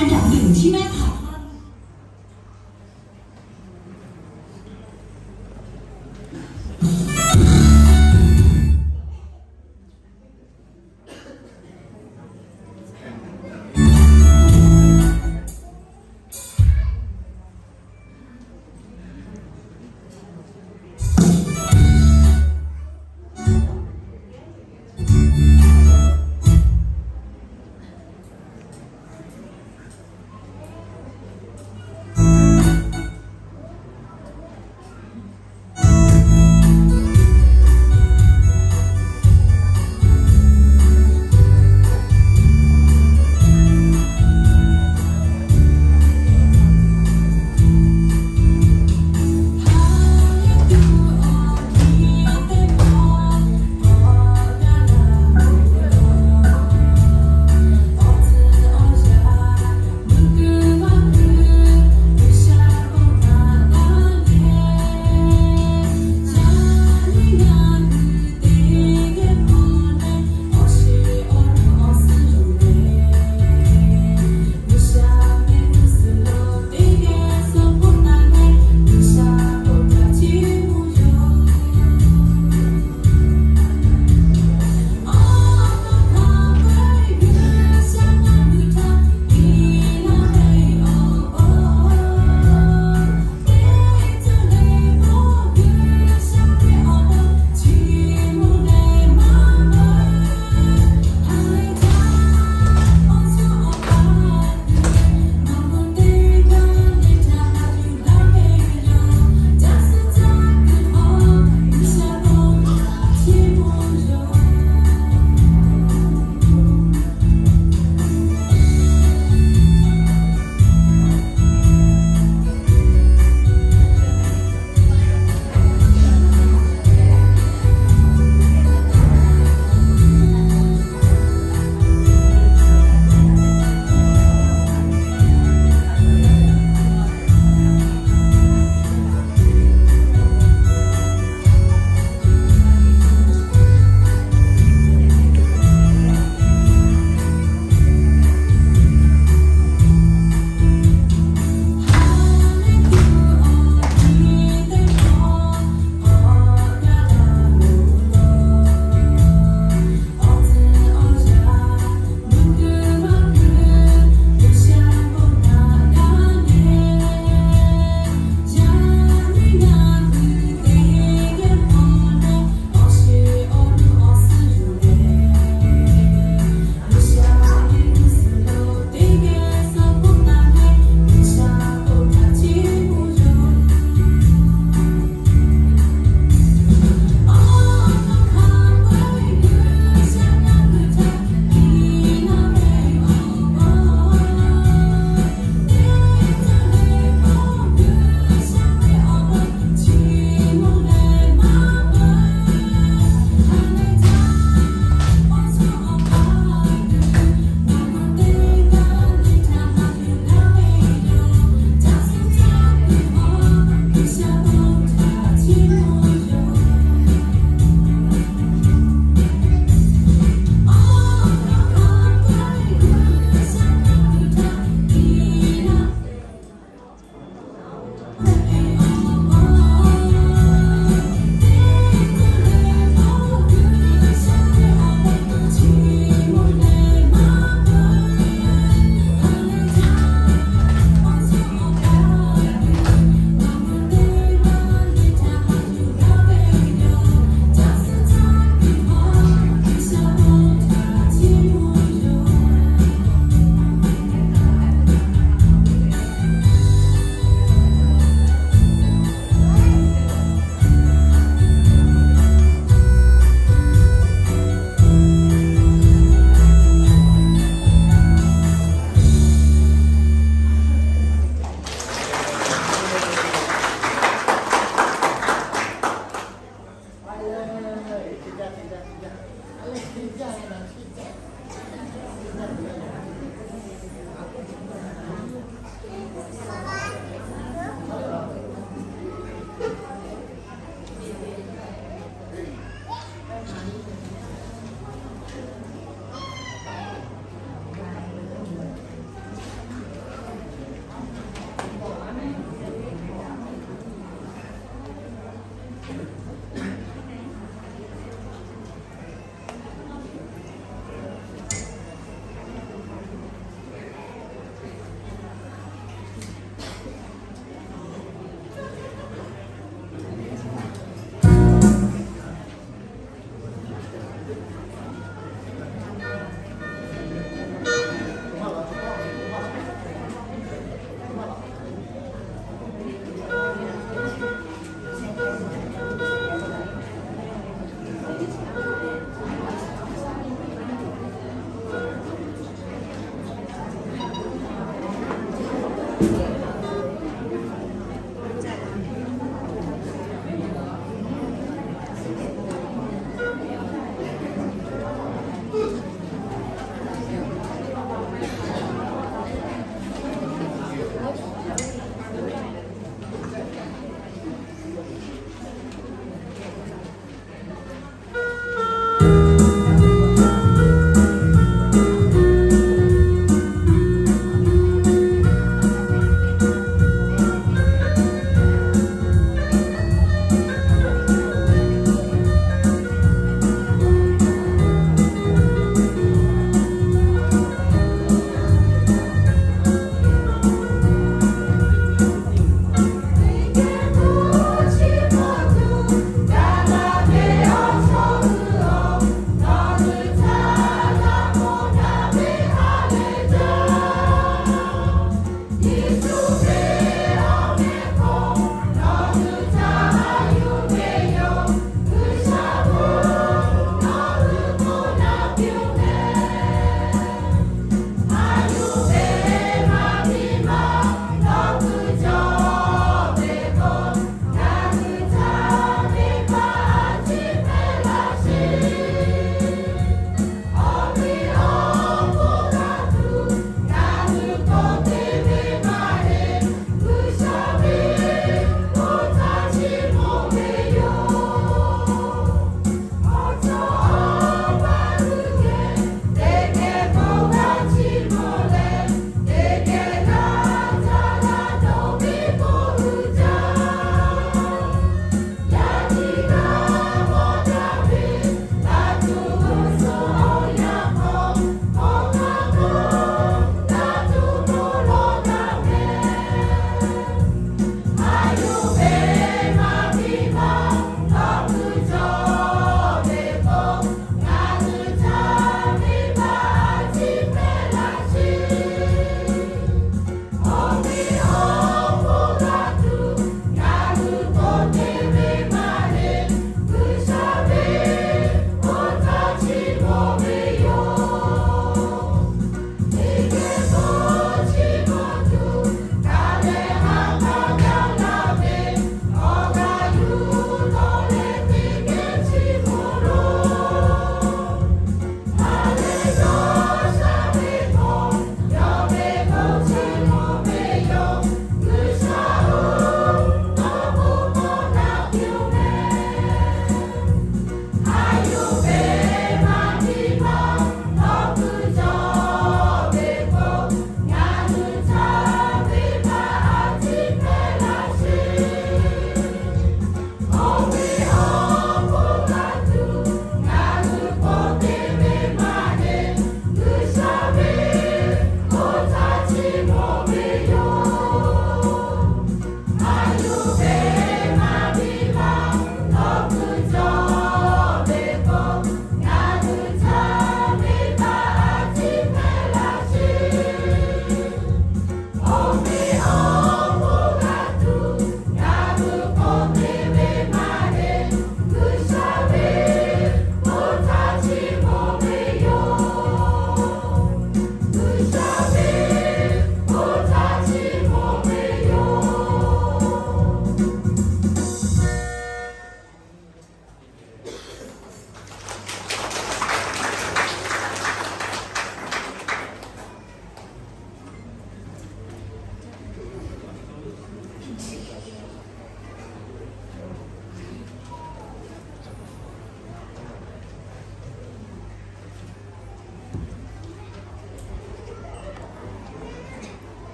อันดับหนึ่งที่แม่ขาย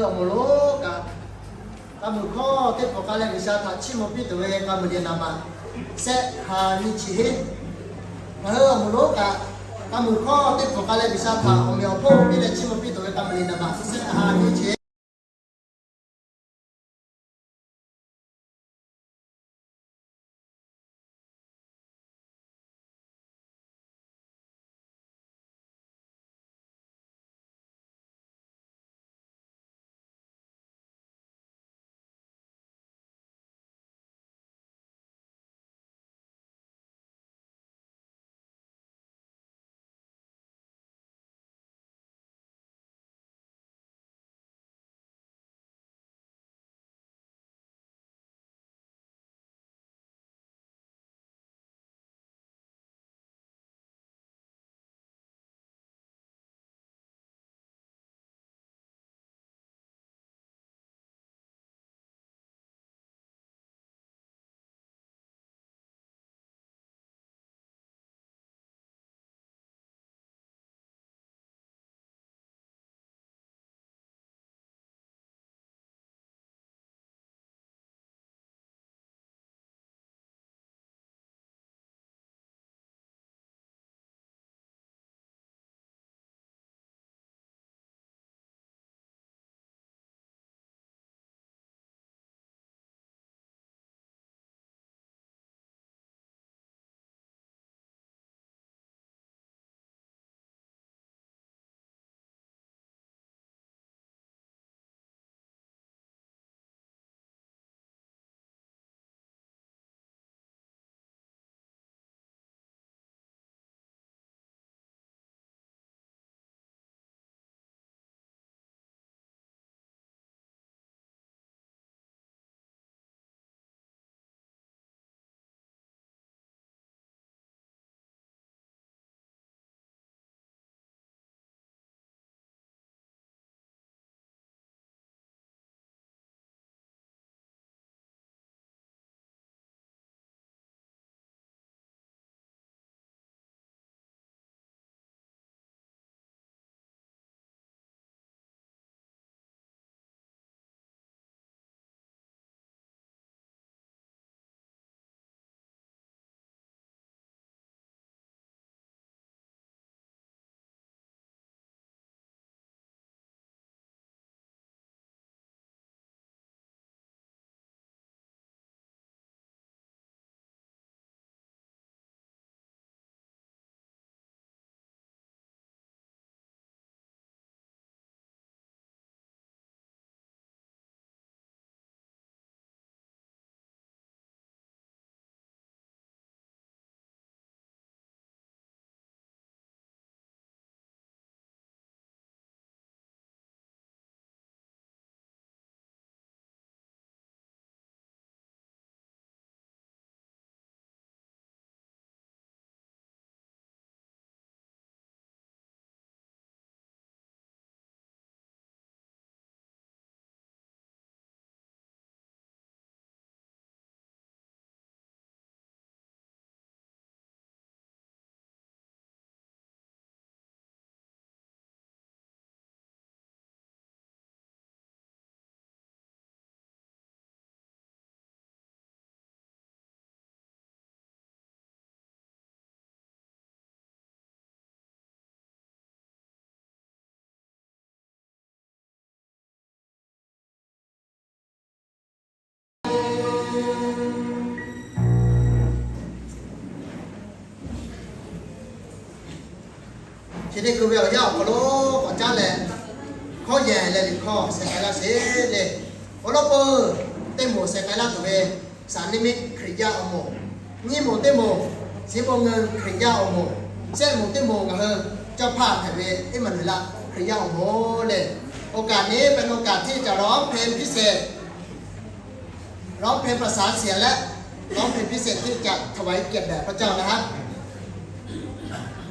Awˬ moˍ lonˉ kaꞈ, k'a muiˬ hkawˇ teˇ hpaˍ k'ai leh G'uiˬsha htaꞈ chiˇ mvuh piˇ tuˬ ve k'a muiˬ liꞈ naˍ baꞈ shehˆ ha nyiˇ chi heˆ. Ngaˬ hui awˬ moˍ lonˉ kaꞈ, k'a muiˬ hkawˇ teˇ hpaˍ k'ai leh G'uiˬsha htaꞈ awˬ meꞈ awˬ hponˇ piˇ leh chiˇ mvuh piˇ tuˬ ve k'a muiˬ liꞈ naˍ baꞈ shehˆ ha nyiˇ chi heˆ. Chi teˇ hkui ve awˬ yanˇ awˬ hk'aw lo k'awꞈ caˉ leh, hkawˇ yehˬ leh liꞈ hkawˇ sheh k'ai laˇ sheˍ le. Awˬ lawn peuˬ, teˇ moˍ sheh k'ai laˇ tuˬ ve, saˍ niˇ miˆ Hkriꞈ yaˇ awˬ moˍ, nyiˇ moˍ teˇ moˍ, ศรีบัวเงิน Hkriꞈ yaˇ awˬ moˍ, shehˆ moˍ teˇ moˍ ngaˬ hui Htawˇ hpaˇ hpehꞈ ve Eˇmaˍnuˍeˍlaˆ Hkriꞈ yaˇ awˬ moˍ le. Oˇ kaꞈ neˇ pehˍ naw kaꞈ hteˇ caꞈ ร้องเพลงพิเศษ ร้องเพลงประสานเสียง และ ร้องเพลงพิเศษ ที่จะถวายเกียรติแด่พระเจ้านะฮะ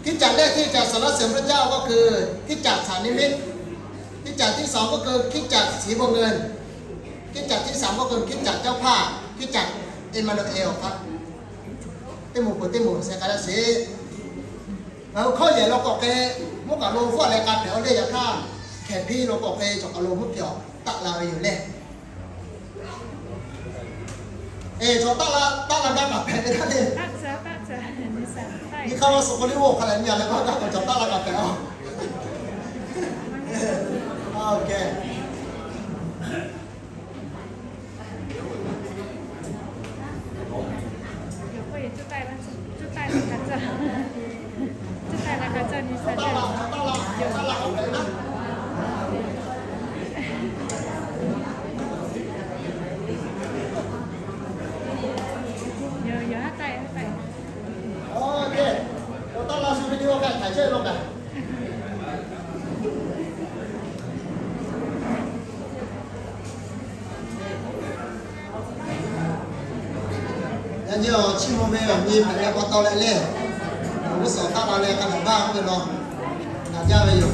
คริสตจักรแรกที่จะสรรเสริญพระเจ้าก็คือคริสตจักรสานิมิต คริสตจักรที่สองก็คือคริสตจักรสีบัวเงิน คริสตจักรที่สามก็คือคริสตจักรเจ้าภาพ คริสตจักรเอมมานูเอลครับ Teˇ moˍ peuˬ teˇ moˍ sheh k'ai laˇ sheˍ. Ngaˬ hui hkawˇ yehˬ law k'awꞈ hk'e, mvuhˇ kaˬ lo hpfuhˇ leh k'a hpehꞈ a le yaꞈ hk'aˇ, hkehˍ piˇ law k'awꞈ hk'e cawˬ kaˬ lo mvuhˇ piˇ awˬ taˆ la ve yoˬ le. Eˬ, cawˬ taˆ la, taˆ la gaˇ kaꞈ hpehꞈ ve htaˇ le. Nyi hk'aˇ maˇ suh k'o le, oˇ hk'a leh nyi a leh maˇ gaˇ k'o cawˬ taˆ la kaꞈ hpehꞈ a. Yaꞈ nyi awˬ chiˇ mvuh ve awˬ nyi hpehꞈ leh pa taw leh le, awˬ g'uˇ suhˍ taˆ la leh hk'a dehꞈ baˇ k'oˆ ve law, ngaˬ jaˇ ve yoˬ.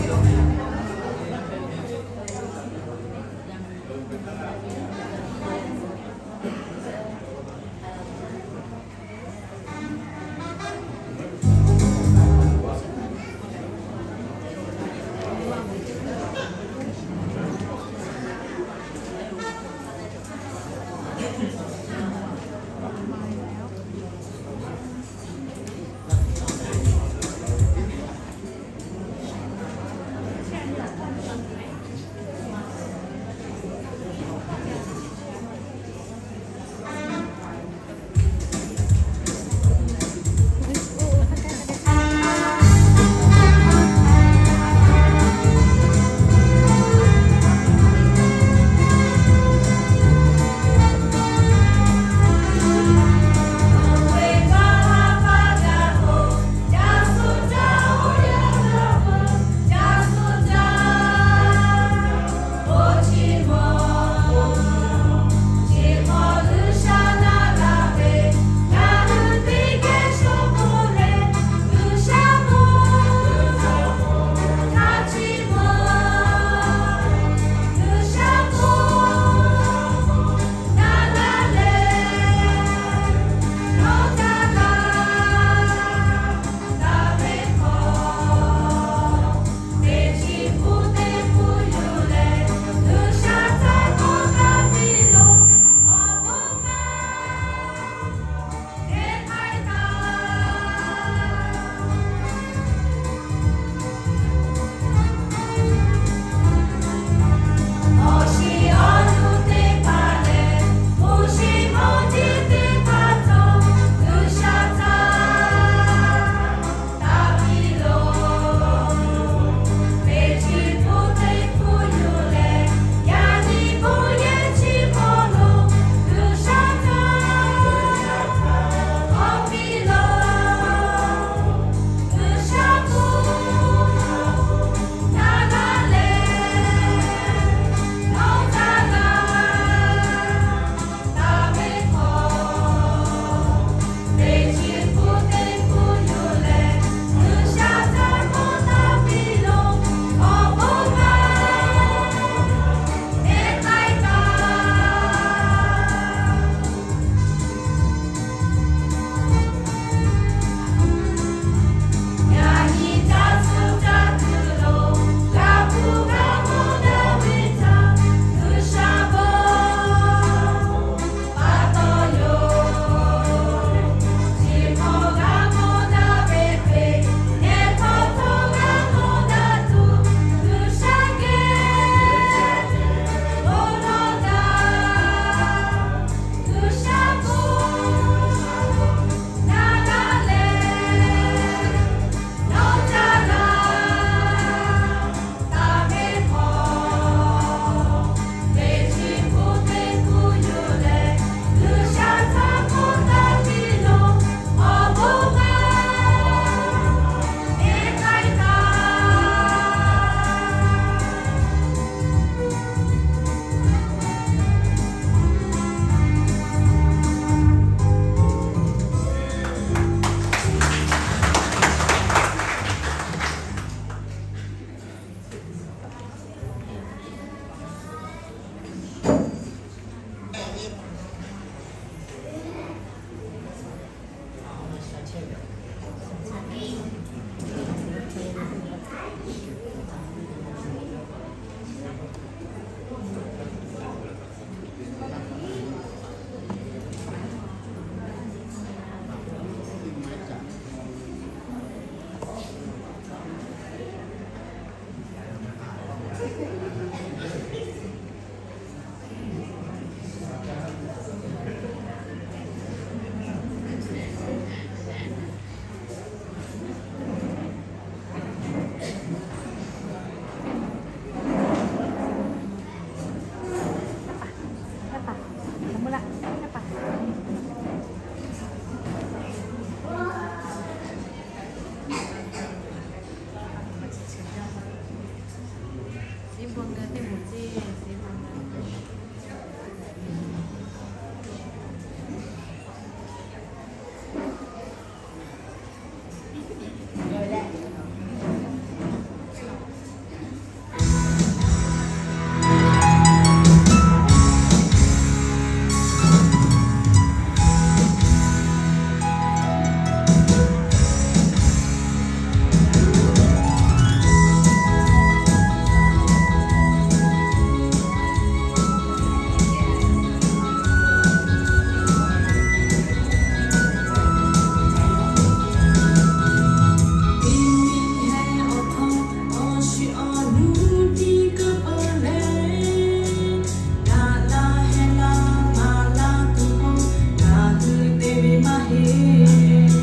maˇ heˆ.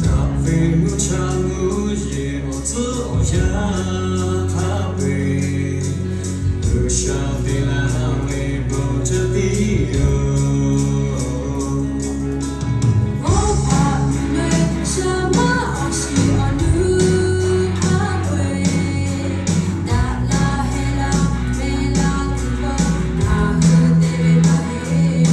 Daꞈ ve mvuhˇ cha mvuhˇ yeˬ awˬ tcuhˉ awˬ yanˇ htaˇ peuˬ, G'uiˬsha te laˇ ve bon ceh tiˉ yoˬ. Oˇ hpaꞈ meuˇ shaˍ maˇ awˬ shiˍ awˬ nu htaˇ peuˬ, daꞈ la heh la meh la tuˬ pawˆ ngaˬ hui te ve maˇ heˆ.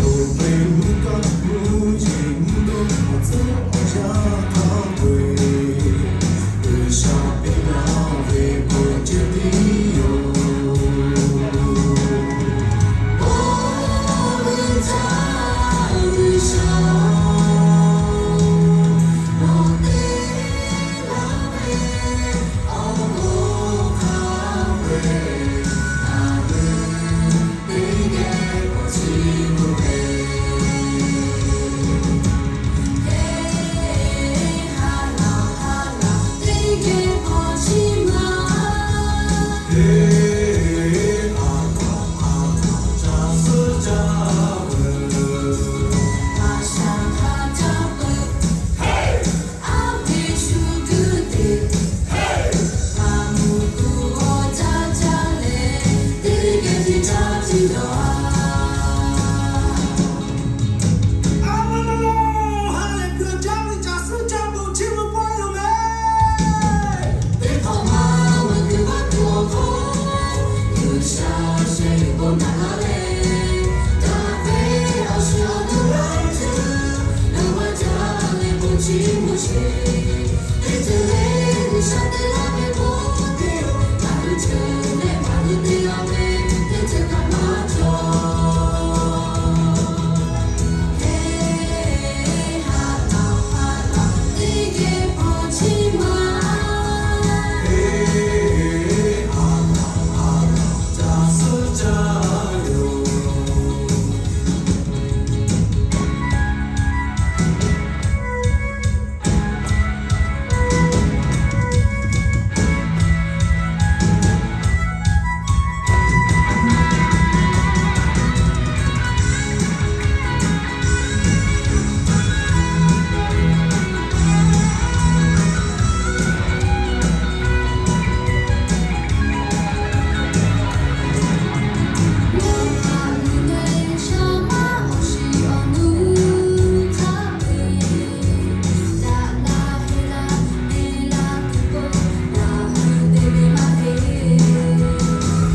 Oˇ ve mvuhˇ kaˆ mvuhˇ yeˬ mvuhˇ dawˇ awˬ tcuhˉ awˬ yanˇ htaˇ peuˬ, G'uiˬsha te laˇ ve bon ceh tiˉ yoˬ. Oˇ ve caˇ G'uiˬsha, nawˬ te laˇ ve awˬ bon hk'a peu-eˬ, ngaˬ hui teˇ geh k'awꞈ chiˇ mvuh ve. Teˇ ha laˬ ha laˬ teˇ geh k'awꞈ chiˇ mvuh. Teˇ ha laˬ ha laˬ ca suhˉ caˇ ve, a shaˍ hk'a caˇ peuˬ. Aˉ ve shu guˇ teꞈ, a mvuhˇ kuˬ awˬ caˇ caˇ leh, teˇ geh tiˇ caˇ tiˇ lawˬ. A mvuhˇ naw lo ha lehˬ kuiˬ awˬ caˇ ve ca suhˉ caˇ bon chiˇ mvuh pawehˇ yoˬ meh. Teˇ hk'awꞈ ma mvuhˇ kuiˬ vaˇ kuiˬ awˬ hk'aw, G'uiˬsha sheh yuˬ bon naꞈ laˇ leh, daꞈ ve awˬ shiˍ awˬ nu laiˉ ceuˬ, nawˬ g'a caˇ leh bon chiˇ mvuh sheˍ. Teˇ ceuˬ le G'uiˬsha te laˇ ve bon teˇ, ngaˬ hui ceuˬ leh ngaˬ hui te laˇ ve teˇ ceuˬ kaꞈ maˇ cawˬ. Teˇ ha laˬ ha laˬ teˇ geh k'awꞈ chiˇ mvuh. Teˇ ha laˬ ha laˬ ca suhˉ caˇ yoˬ.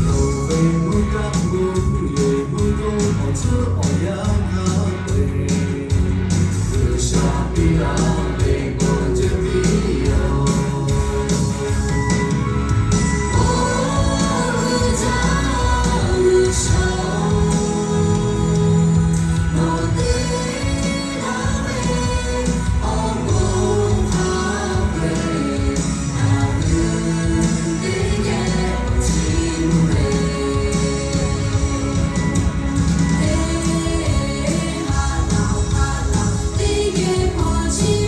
Nawˬ ve mvuhˇ kaˆ mvuhˇ yeˬ mvuhˇ dawˇ awˬ tcuhˉ awˬ yanˇ htaˇ peuˬ, G'uiˬsha piˇ laˇ ve bon ceh tiˉ yoˬ. Oˇ ve caˇ G'uiˬsha, nawˬ te laˇ ve awˬ bon hk'a peu-eˬ, ngaˬ hui teˇ geh k'awꞈ chiˇ mvuh ve. Teˇ ha laˬ ha laˬ teˇ geh k'awꞈ chiˇ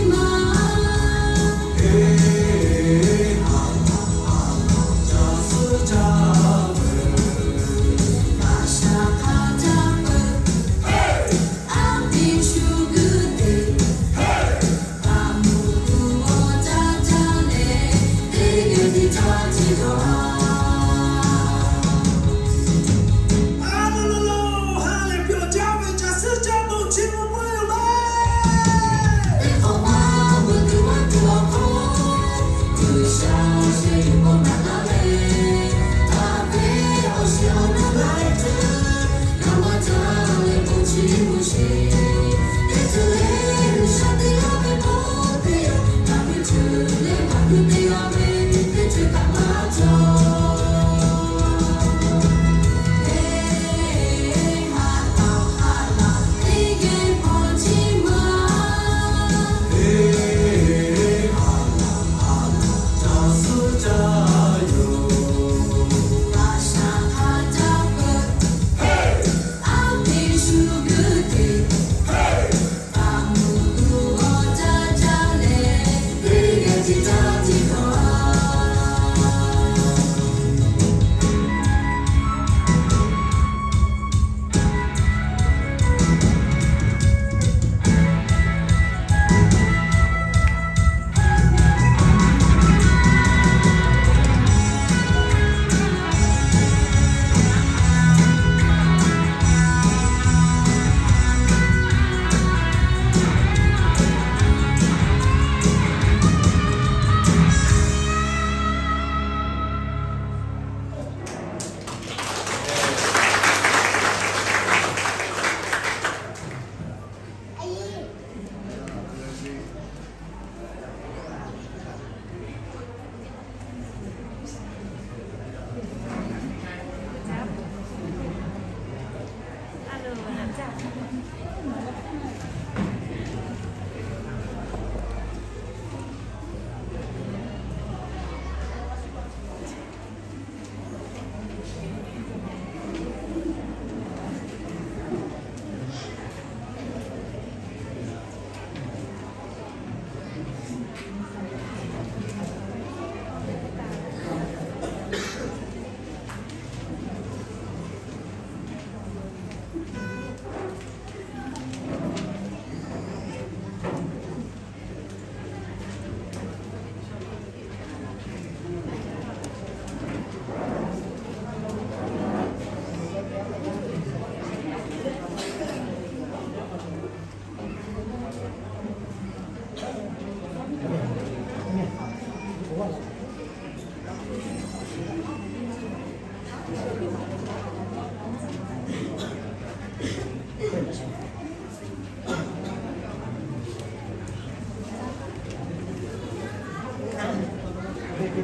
Teˇ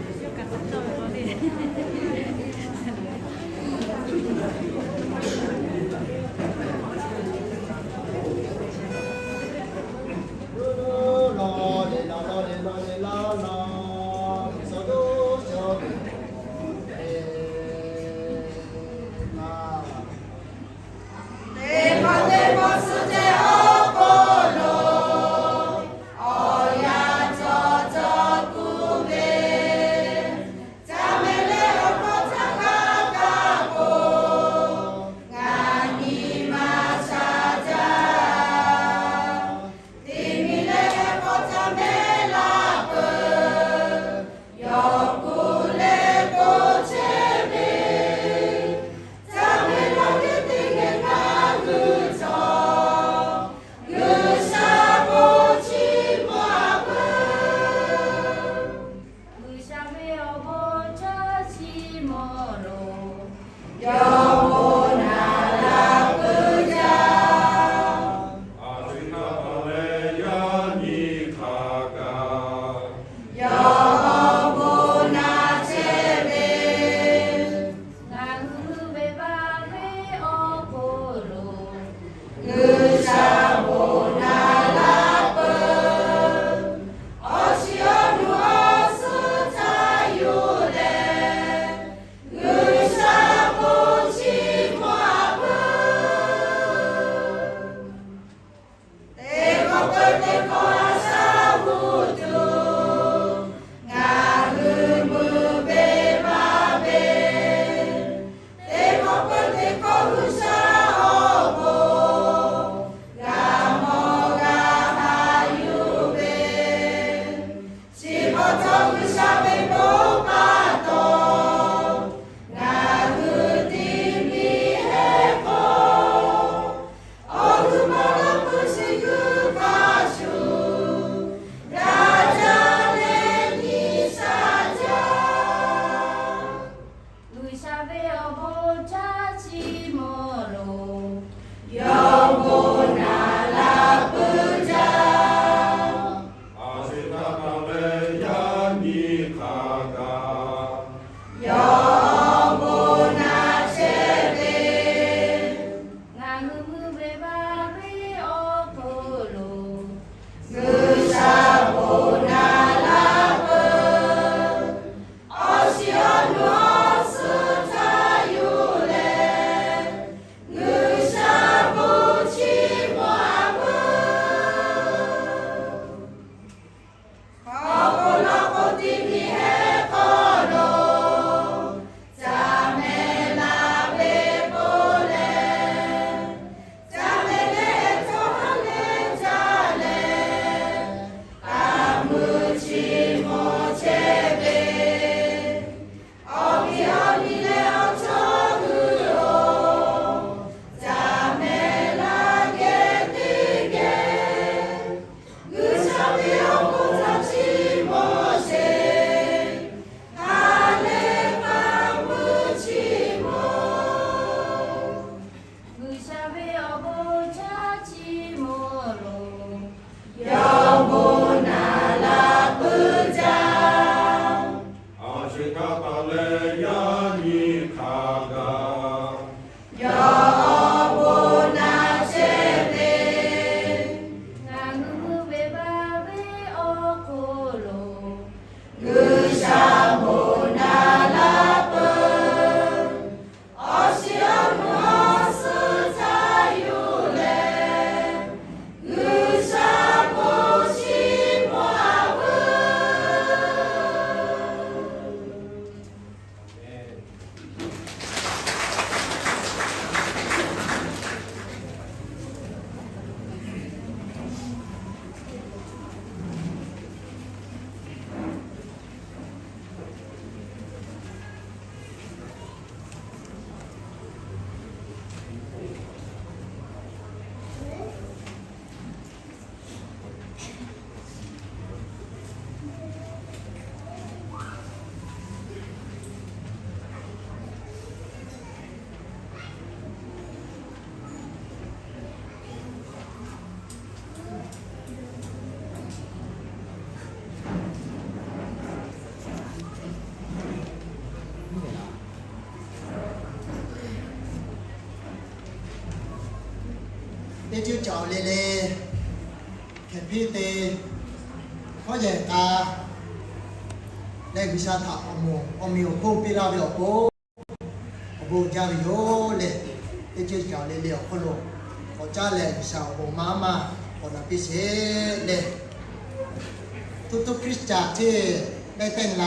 hpaˍ teˇ hpaˍ suh ceh awˬ hk'aw lo awˬ yanˇ cawˬ cawˬ kuˬ ve, ceuˇ caˬ le le, hkehˍ hpiˇ te hkawˉ yehˬ k'a leh G'uiˬsha htaꞈ awˬ moˍ awˬ miˬ awˬ hponˇ piˇ laˇ ve awˬ pon, awˬ bon jaˇ ve yoˬ leh, teˇ ceuˇ caˬ le le awˬ hk'aw lo k'awꞈ caˉ leh G'uiˬsha awˬ bon maˇ maˇ k'awꞈ naꞈ piˇ sheˍ leh, ทุกๆคริสตจักรที่ได้เต้นร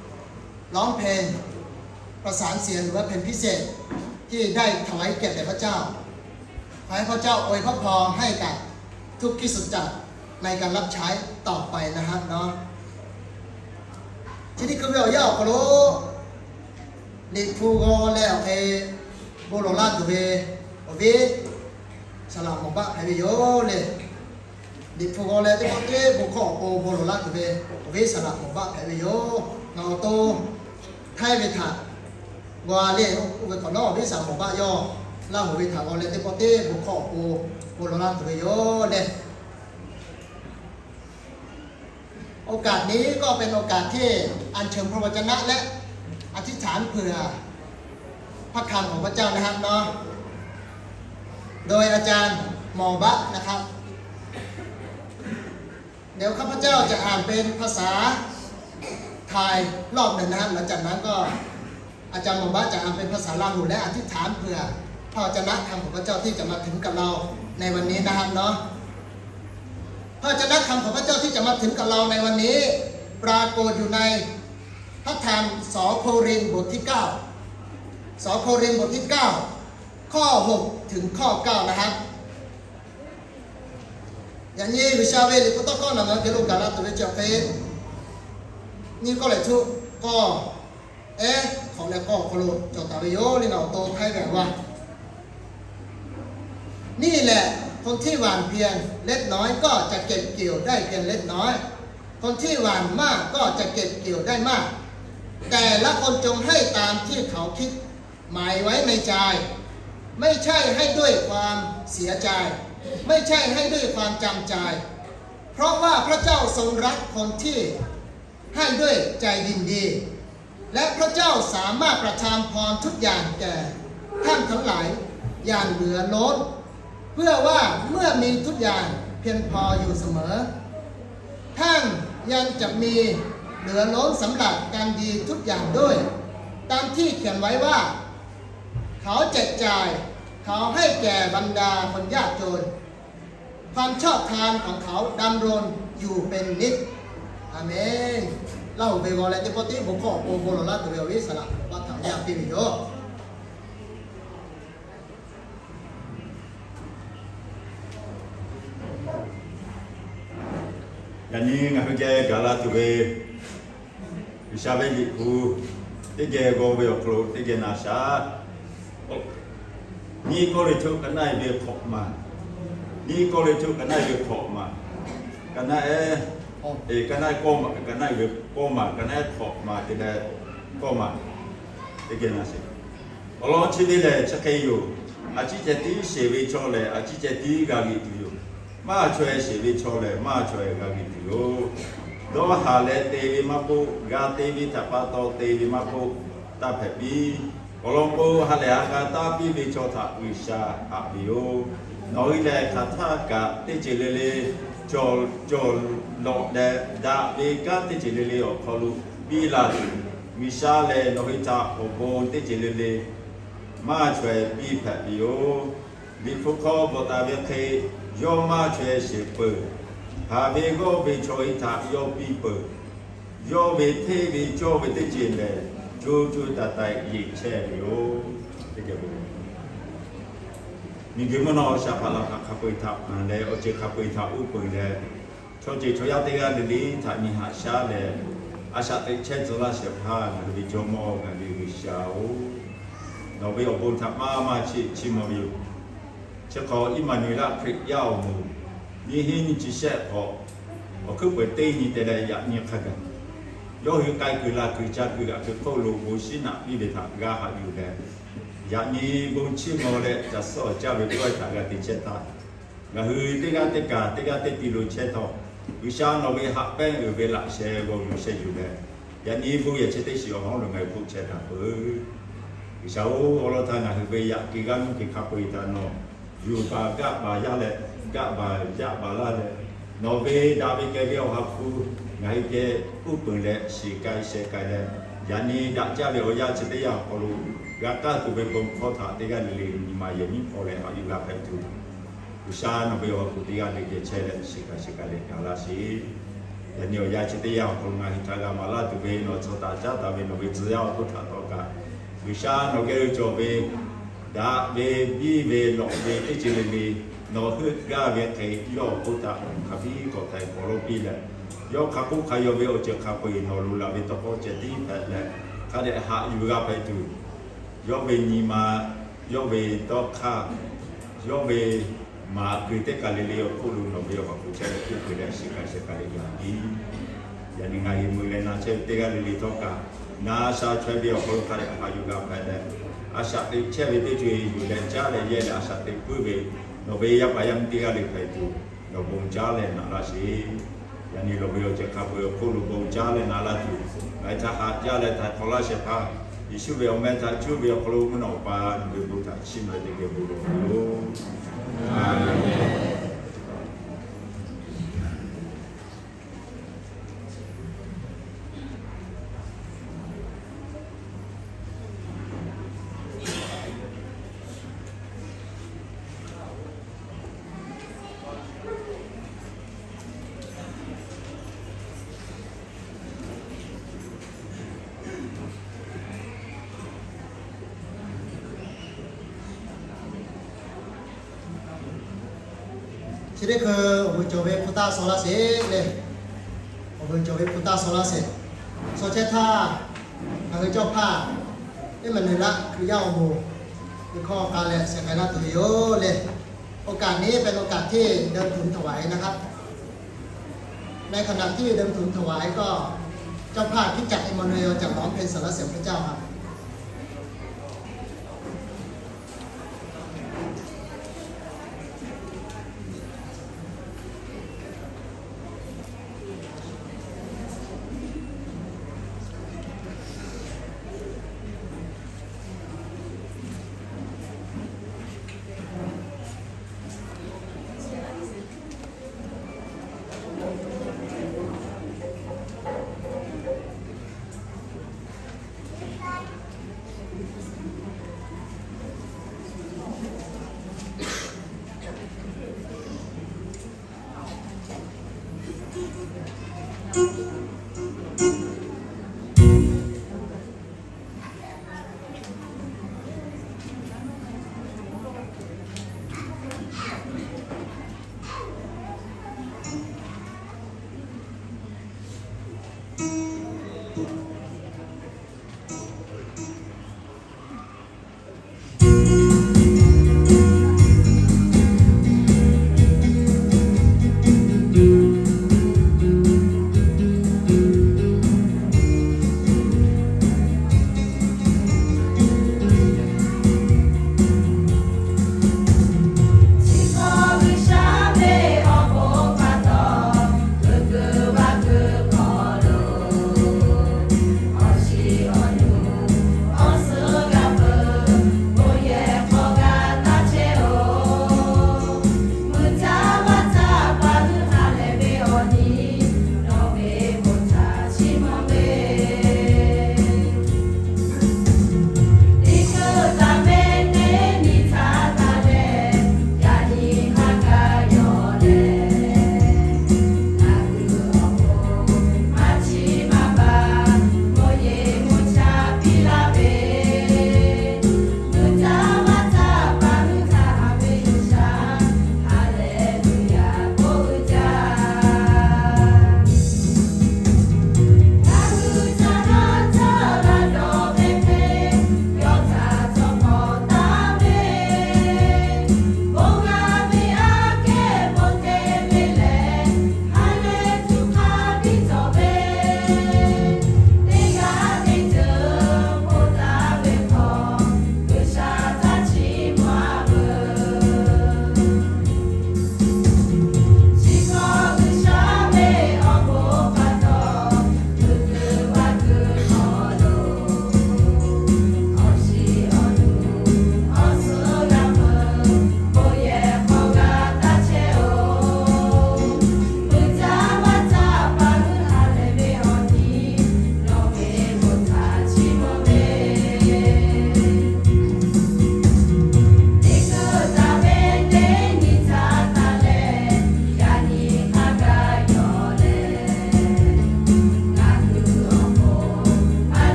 ำ ร้องเพลงประสานเสียงหรือว่าเพลงพิเศษที่ได้ถวายเกียรติแด่พระเจ้า ขอให้พระเจ้าอวยพระพรให้กับทุกคริสตจักรในการรับใช้ต่อไปนะครับเนาะ Chi teˇ hkui ve awˬ yanˇ awˬ hk'aw lo Liꞈ hpu g'aw leh awˬ hk'e bon lawˬ laˇ tuˬ ve awˬ viˉ saˍ laꞈ Mawˬ baˆ hpehꞈ ve yoˬ leh, Liꞈ hpu g'aw leh teˇ pawˆ teˇ bon hkawˇ awˬ pon bon lawˬ laˇ tuˬ ve awˬ viˉ saˍ laꞈ Mawˬ baˆ hpehꞈ ve yoˬ. Ngaˬ awˬ to Htaiˇ ve htaꞈ g'aw leh, oˇ ve hk'awꞈ nawˉ awˬ viˉ saˍ laꞈ Mawˬ baˆ yawˇ Laˇ huˍ ve htaꞈ g'aw leh teˇ pawˆ teˇ bon hkawˇ awˬ pon bon lawˬ laˇ tuˬ ve yoˬ leh, โอกาสนี้ก็เป็นโอกาสที่อัญเชิญพระวจนะและอธิษฐานเผื่อ พระคำของพระเจ้านะครับเนาะ โดยอาจารย์หมอบัคนะครับ เดี๋ยวข้าพเจ้าจะอ่านเป็นภาษาไทยรอบหนึ่งนะครับ หลังจากนั้นก็อาจารย์หมอบัคจะอ่านเป็นภาษาลาหูและอธิษฐานเผื่อพระวจนะคำของพระเจ้าที่จะมาถึงกับเราในวันนี้นะครับเนาะ พระวจนะคำของพระเจ้าที่จะมาถึงกับเราในวันนี้ ปรากฏอยู่ในพระธรรมสองโครินธ์บทที่เก้า สองโครินธ์บทที่เก้า ข้อหกถึงข้อเก้านะครับ Yaꞈ nyi G'uiˬsha ve liꞈ hpu tawˇ hkawˇ naˬ ngaˬ hui geh lo gaˬ la tuˬ ve chi awˬ hk'e, nyiˇ kawˆ lehˬ htuˆ kawˇ ehˉ hk'awꞈ leh kawˇ awˬ hk'aw lo cawˬ taˍ ve yoˬ. Leh ngaˬ awˬ to Htaiˇ ve a va นี่แหละ คนที่หว่านเพียงเล็กน้อยก็จะเก็บเกี่ยวได้เพียงเล็กน้อย คนที่หว่านมากก็จะเก็บเกี่ยวได้มาก แต่ละคนจงให้ตามที่เขาคิดหมายไว้ในใจ ไม่ใช่ให้ด้วยความเสียใจ ไม่ใช่ให้ด้วยความจำใจ เพราะว่าพระเจ้าทรงรักคนที่ให้ด้วยใจยินดี และพระเจ้าสามารถประทานพรทุกอย่างแก่ท่านทั้งหลายอย่างเหลือล้น เพื่อว่าเมื่อมีทุกอย่างเพียงพออยู่เสมอ ท่านยังจะมีเหลือล้นสำหรับการดีทุกอย่างด้วย ตามที่เขียนไว้ว่า เขาแจกจ่าย เขาให้แก่บรรดาคนยากจน ความชอบธรรมของเขาดำรงอยู่เป็นนิจ Aˍmenˍ. Laˇ huˍ ve g'aw leh teˇ pawˆ teˇ bon hkawˇ awˬ pon bon lawˬ laˇ tuˬ ve awˬ viˉ saˍ laꞈ Mawˬ baˆ htaꞈ yaˇ piˇ ve yoˬ. Yaꞈ nyi ngaˬ hui geh gaˬ la tuˬ ve G'uiˬsha ve liꞈ hpu teˇ geh g'aw ve awˬ hk'aw lo teˇ geh na shaˍ. Nyiˇ Kawˇrenˍhtuˆ ka naˆ e ve hk'awꞈ maˬ, Nyiˇ Kawˇrenˍhtuˆ ka naˆ e ve hk'awꞈ maˬ, ka naˆ e, ka naˆ e kawˇ maˬ, ka naˆ e ve kawˇ maˬ, ka naˆ e hk'awꞈ maˬ te leh kawˇ maˬ teˇ geh na sheˍ. Awˬ lawn chi ve lehˬ chi hk'e yoˬ. A ciˉ ceh tiˉ sheˍ ve chaw lehˬ, a ciˉ ceh tiˉ g'a liꞈ tuˬ yoˬ. Maˇ chaweh sheˍ ve chaw lehˬ, maˇ chaweh g'a liꞈ tuˬ yoˬ. Dawˇ haˍ leh te ve maˇ k'oˆ, g'a te ve htaꞈ pa taw te ve maˇ k'oˆ, taˇ hpehꞈ piˇ. Awˬ lawn k'o, ha lehˬ ha k'a taˇ piˇ ve chaw htaꞈ G'uiˬsha haꞈ ve yoˬ. Nawˬ hui lehˬ hk'aˬ htaˇ kaꞈ teˇ ceuˬ le le cawˬ lawꞈ leh, daꞈ ve kanˉ teˇ ceuˬ le le awˬ hk'aw lo piˇ la tuˬ, G'uiˬsha lehˬ nawˬ hui htaꞈ awˬ bon teˇ ceuˬ le le maˇ chaweh piˇ hpehꞈ ve yoˬ. Liꞈ hpu hk'aw bvuhꞈ taˍ ve hk'e, yawˇ maˇ chaweh sheˍ peuˬ. Haˍ ve g'awˇ ve chaw hui htaꞈ yawˇ piˇ peuˬ. Yawˇ ve hteˇ ve cawˇ ve teˇ ceuˬ lehˬ, co co taiˍ taiˍ yeˬ chehˇ ve yoˬ. Miˬguiˬ mvuhˇ naw shaˍ hpaˍ laˬ hpaˍ hk'a peu-eˬ htaꞈ hpanˍ leh, awˬ ceuˬ hk'a peu-eˬ htaꞈ uˉ peunˍ leh, chaw ceuˬ chaw yaˇ teˇ g'aˇ le le htaꞈ nyi haꞈ shaˉ leh, a shaꞈ teꞈ chehˇ tcuh laˇ shehˍ hpaˇ ngaˬ hui ve Jawˇmawˇ ngaˬ hui ve G'uiˬsha-oˬ, nawˬ ve awˬ bon htaꞈ maˇ maˇ chiˇ chiˇ mvuh ve yoˬ. Chi hk'awꞈ Iˉmaˍnuˍeˍlaˆ Hkriꞈ yaˇ awˬ moˍ nyiˇ hinˉ nyiˇ chi shehˆ hk'awꞈ, awˬ hkuiˉ peuˬ teˇ nyi te leh yaꞈ nyi hk'a gaˬ, yawˇ hui k'ai kuiˬ la kuiˬ ca kuiˬ aꞈ kuiˬ hk'oˆ lo bon shiˉ naꞈ piˇ ve htaꞈ g'a haꞈ yuˬ leh, yaꞈ nyi bon chiˇ mvuh leh caˬ suhˉ awˬ caˇ ve pawehˇ htaꞈ g'a te chehˇ htaˇ, ngaˬ hui teˇ g'aˇ teˇ kaˬ teˇ g'aˇ teˇ ti lo chehˇ htawˇ, G'uiˬsha nawˬ ve haꞈ pehnˇ uiˍ ve laꞈ sheh g'aw yuˬ sheh yuˬ leh, yaꞈ nyi bon yehˬ chi teˇ shiˍ awˬ hawˉ lo ngaˬ hui hpoˆ chehˇ taˍ peuˬ. G'uiˬsha-oˬ, awˬ lawn htaˇ ngaˬ hui ve yaꞈ ke g'aˇ nuˇ ke hk'a peu-eˬ htaꞈ nawˬ Yuˬ baˬ gaˆ baˬ yaˇ leh, gaˆ baˬ yaˇ baˬ laˇ leh, nawˬ ve daꞈ ve kehˬ ve Awˬ ha hpu ngaˬ hui geh uˉ peunˍ leh shiˍ k'ai sheh k'ai leh, yaꞈ nyi daꞈ jaˇ ve awˬ yanˇ chi teˇ yanˇ awˬ hk'aw lo g'a kaˇ tuˬ ve bon hkawˇ htaꞈ teˇ g'aˇ le le nyi ma yehˬ miˉ hpawˇ leh haꞈ yuˬ g'a hpehꞈ tuˬ, G'uiˬsha nawˬ ve Awˬ ha hpu teˇ g'aˇ le geh chehˇ leh shiˍ k'ai sheh k'ai leh gaˬ laˇ sheˍ. Yaꞈ nyi awˬ yanˇ chi teˇ yanˇ awˬ hk'aw lo ngaˬ hui htaꞈ g'a maˍ laˇ tuˬ ve nawˬ tcuh taˍ caˉ taˍ ve nawˬ ve tcuh yaˇ awˬ hk'oˆ htaꞈ tawˆ kaꞈ, G'uiˬsha nawˬ geh lo cawˬ ve daꞈ ve biˇ ve lawꞈ ve teˇ ceuˬ le le nawˬ heuˆ gaˇ ve hk'e, yawˇ awˬ hk'oˆ htaꞈ hk'aˬ piˇ k'awꞈ htaiˍ k'awꞈ lawˇ piˇ leh, yawˇ hk'a k'oˆ hk'a yaw ve awˬ ceuˬ hk'a peu-eˬ nawˬ lo laˬ ve tawˇ hkawˇ ceh tiˉ hpehꞈ leh, hk'a dehꞈ haꞈ yuˬ g'a hpehꞈ tuˬ, yawˇ ve nyi ma, yawˇ ve dawˇ hk'aˇ, yawˇ ve maˍ kuiˬ teˇ kaˬ le le awˬ hk'oˆ lo nawˬ ve Awˬ ha hpu chehˇ leh heuˆ kuiˬ leh shiˍ k'ai sheh k'ai leh gaˬ piˇ. Yaꞈ nyi ngaˬ hui mui leh na chehˇ ve teˇ g'aˇ le le htawˇ kaꞈ, na a shaꞈ chaweh ve awˬ hk'aw lo hk'a dehꞈ haꞈ yuˬ g'a hpehꞈ leh, a shaꞈ teꞈ chehˇ ve teˇ co-e yuˬ leh caˉ leh yehˇ leh a shaꞈ teꞈ puiˉ ve nawˬ ve yaˇ paˍ yaˇ miˇ teˇ g'aˇ le hpehꞈ tuˬ, nawˬ bon caˉ leh na laˇ sheˍ. Yaꞈ nyi nawˬ ve awˬ ceuˬ hk'a peu-eˬ awˬ hk'oˆ lo bon caˉ leh na laˇ tuˬ, ngaˬ hui htaꞈ haꞈ jaˇ leh htaꞈ hk'awꞈ laˇ shehˍ hpaˇ Yeˍsuˆ ve awˬ meh htaꞈ cuˇ ve awˬ hk'aw lo mvuhˇ naw Awˬ pa nawˬ ve bon htaꞈ chiˇ mvuh leh teˇ geh bon lawˬ ve yoˬ. Chi teˇ hkui awˬ vuiˬ cawˬ ve hpu taˇ saw laˇ sheˍ le. Awˬ vuiˬ cawˬ ve hpu taˇ saw laˇ sheˍ. Saw chehˇ htaˇ, ngaˬ hui cawˇ hpaˇ Iˉmaˍnuˍeˍlaˆ Hkriꞈ yaˇ awˬ moˍ ve hkawˇ k'a leh sheh k'ai laˇ tuˬ ve yoˬ le. โอกาสนี้เป็นโอกาสที่เดินทุนถวายนะครับ ในขณะที่เดินทุนถวายก็ เจ้าภาพคริสตจักรเอมมานูเอลจากหนองเบญสารเสพพระเจ้าครับ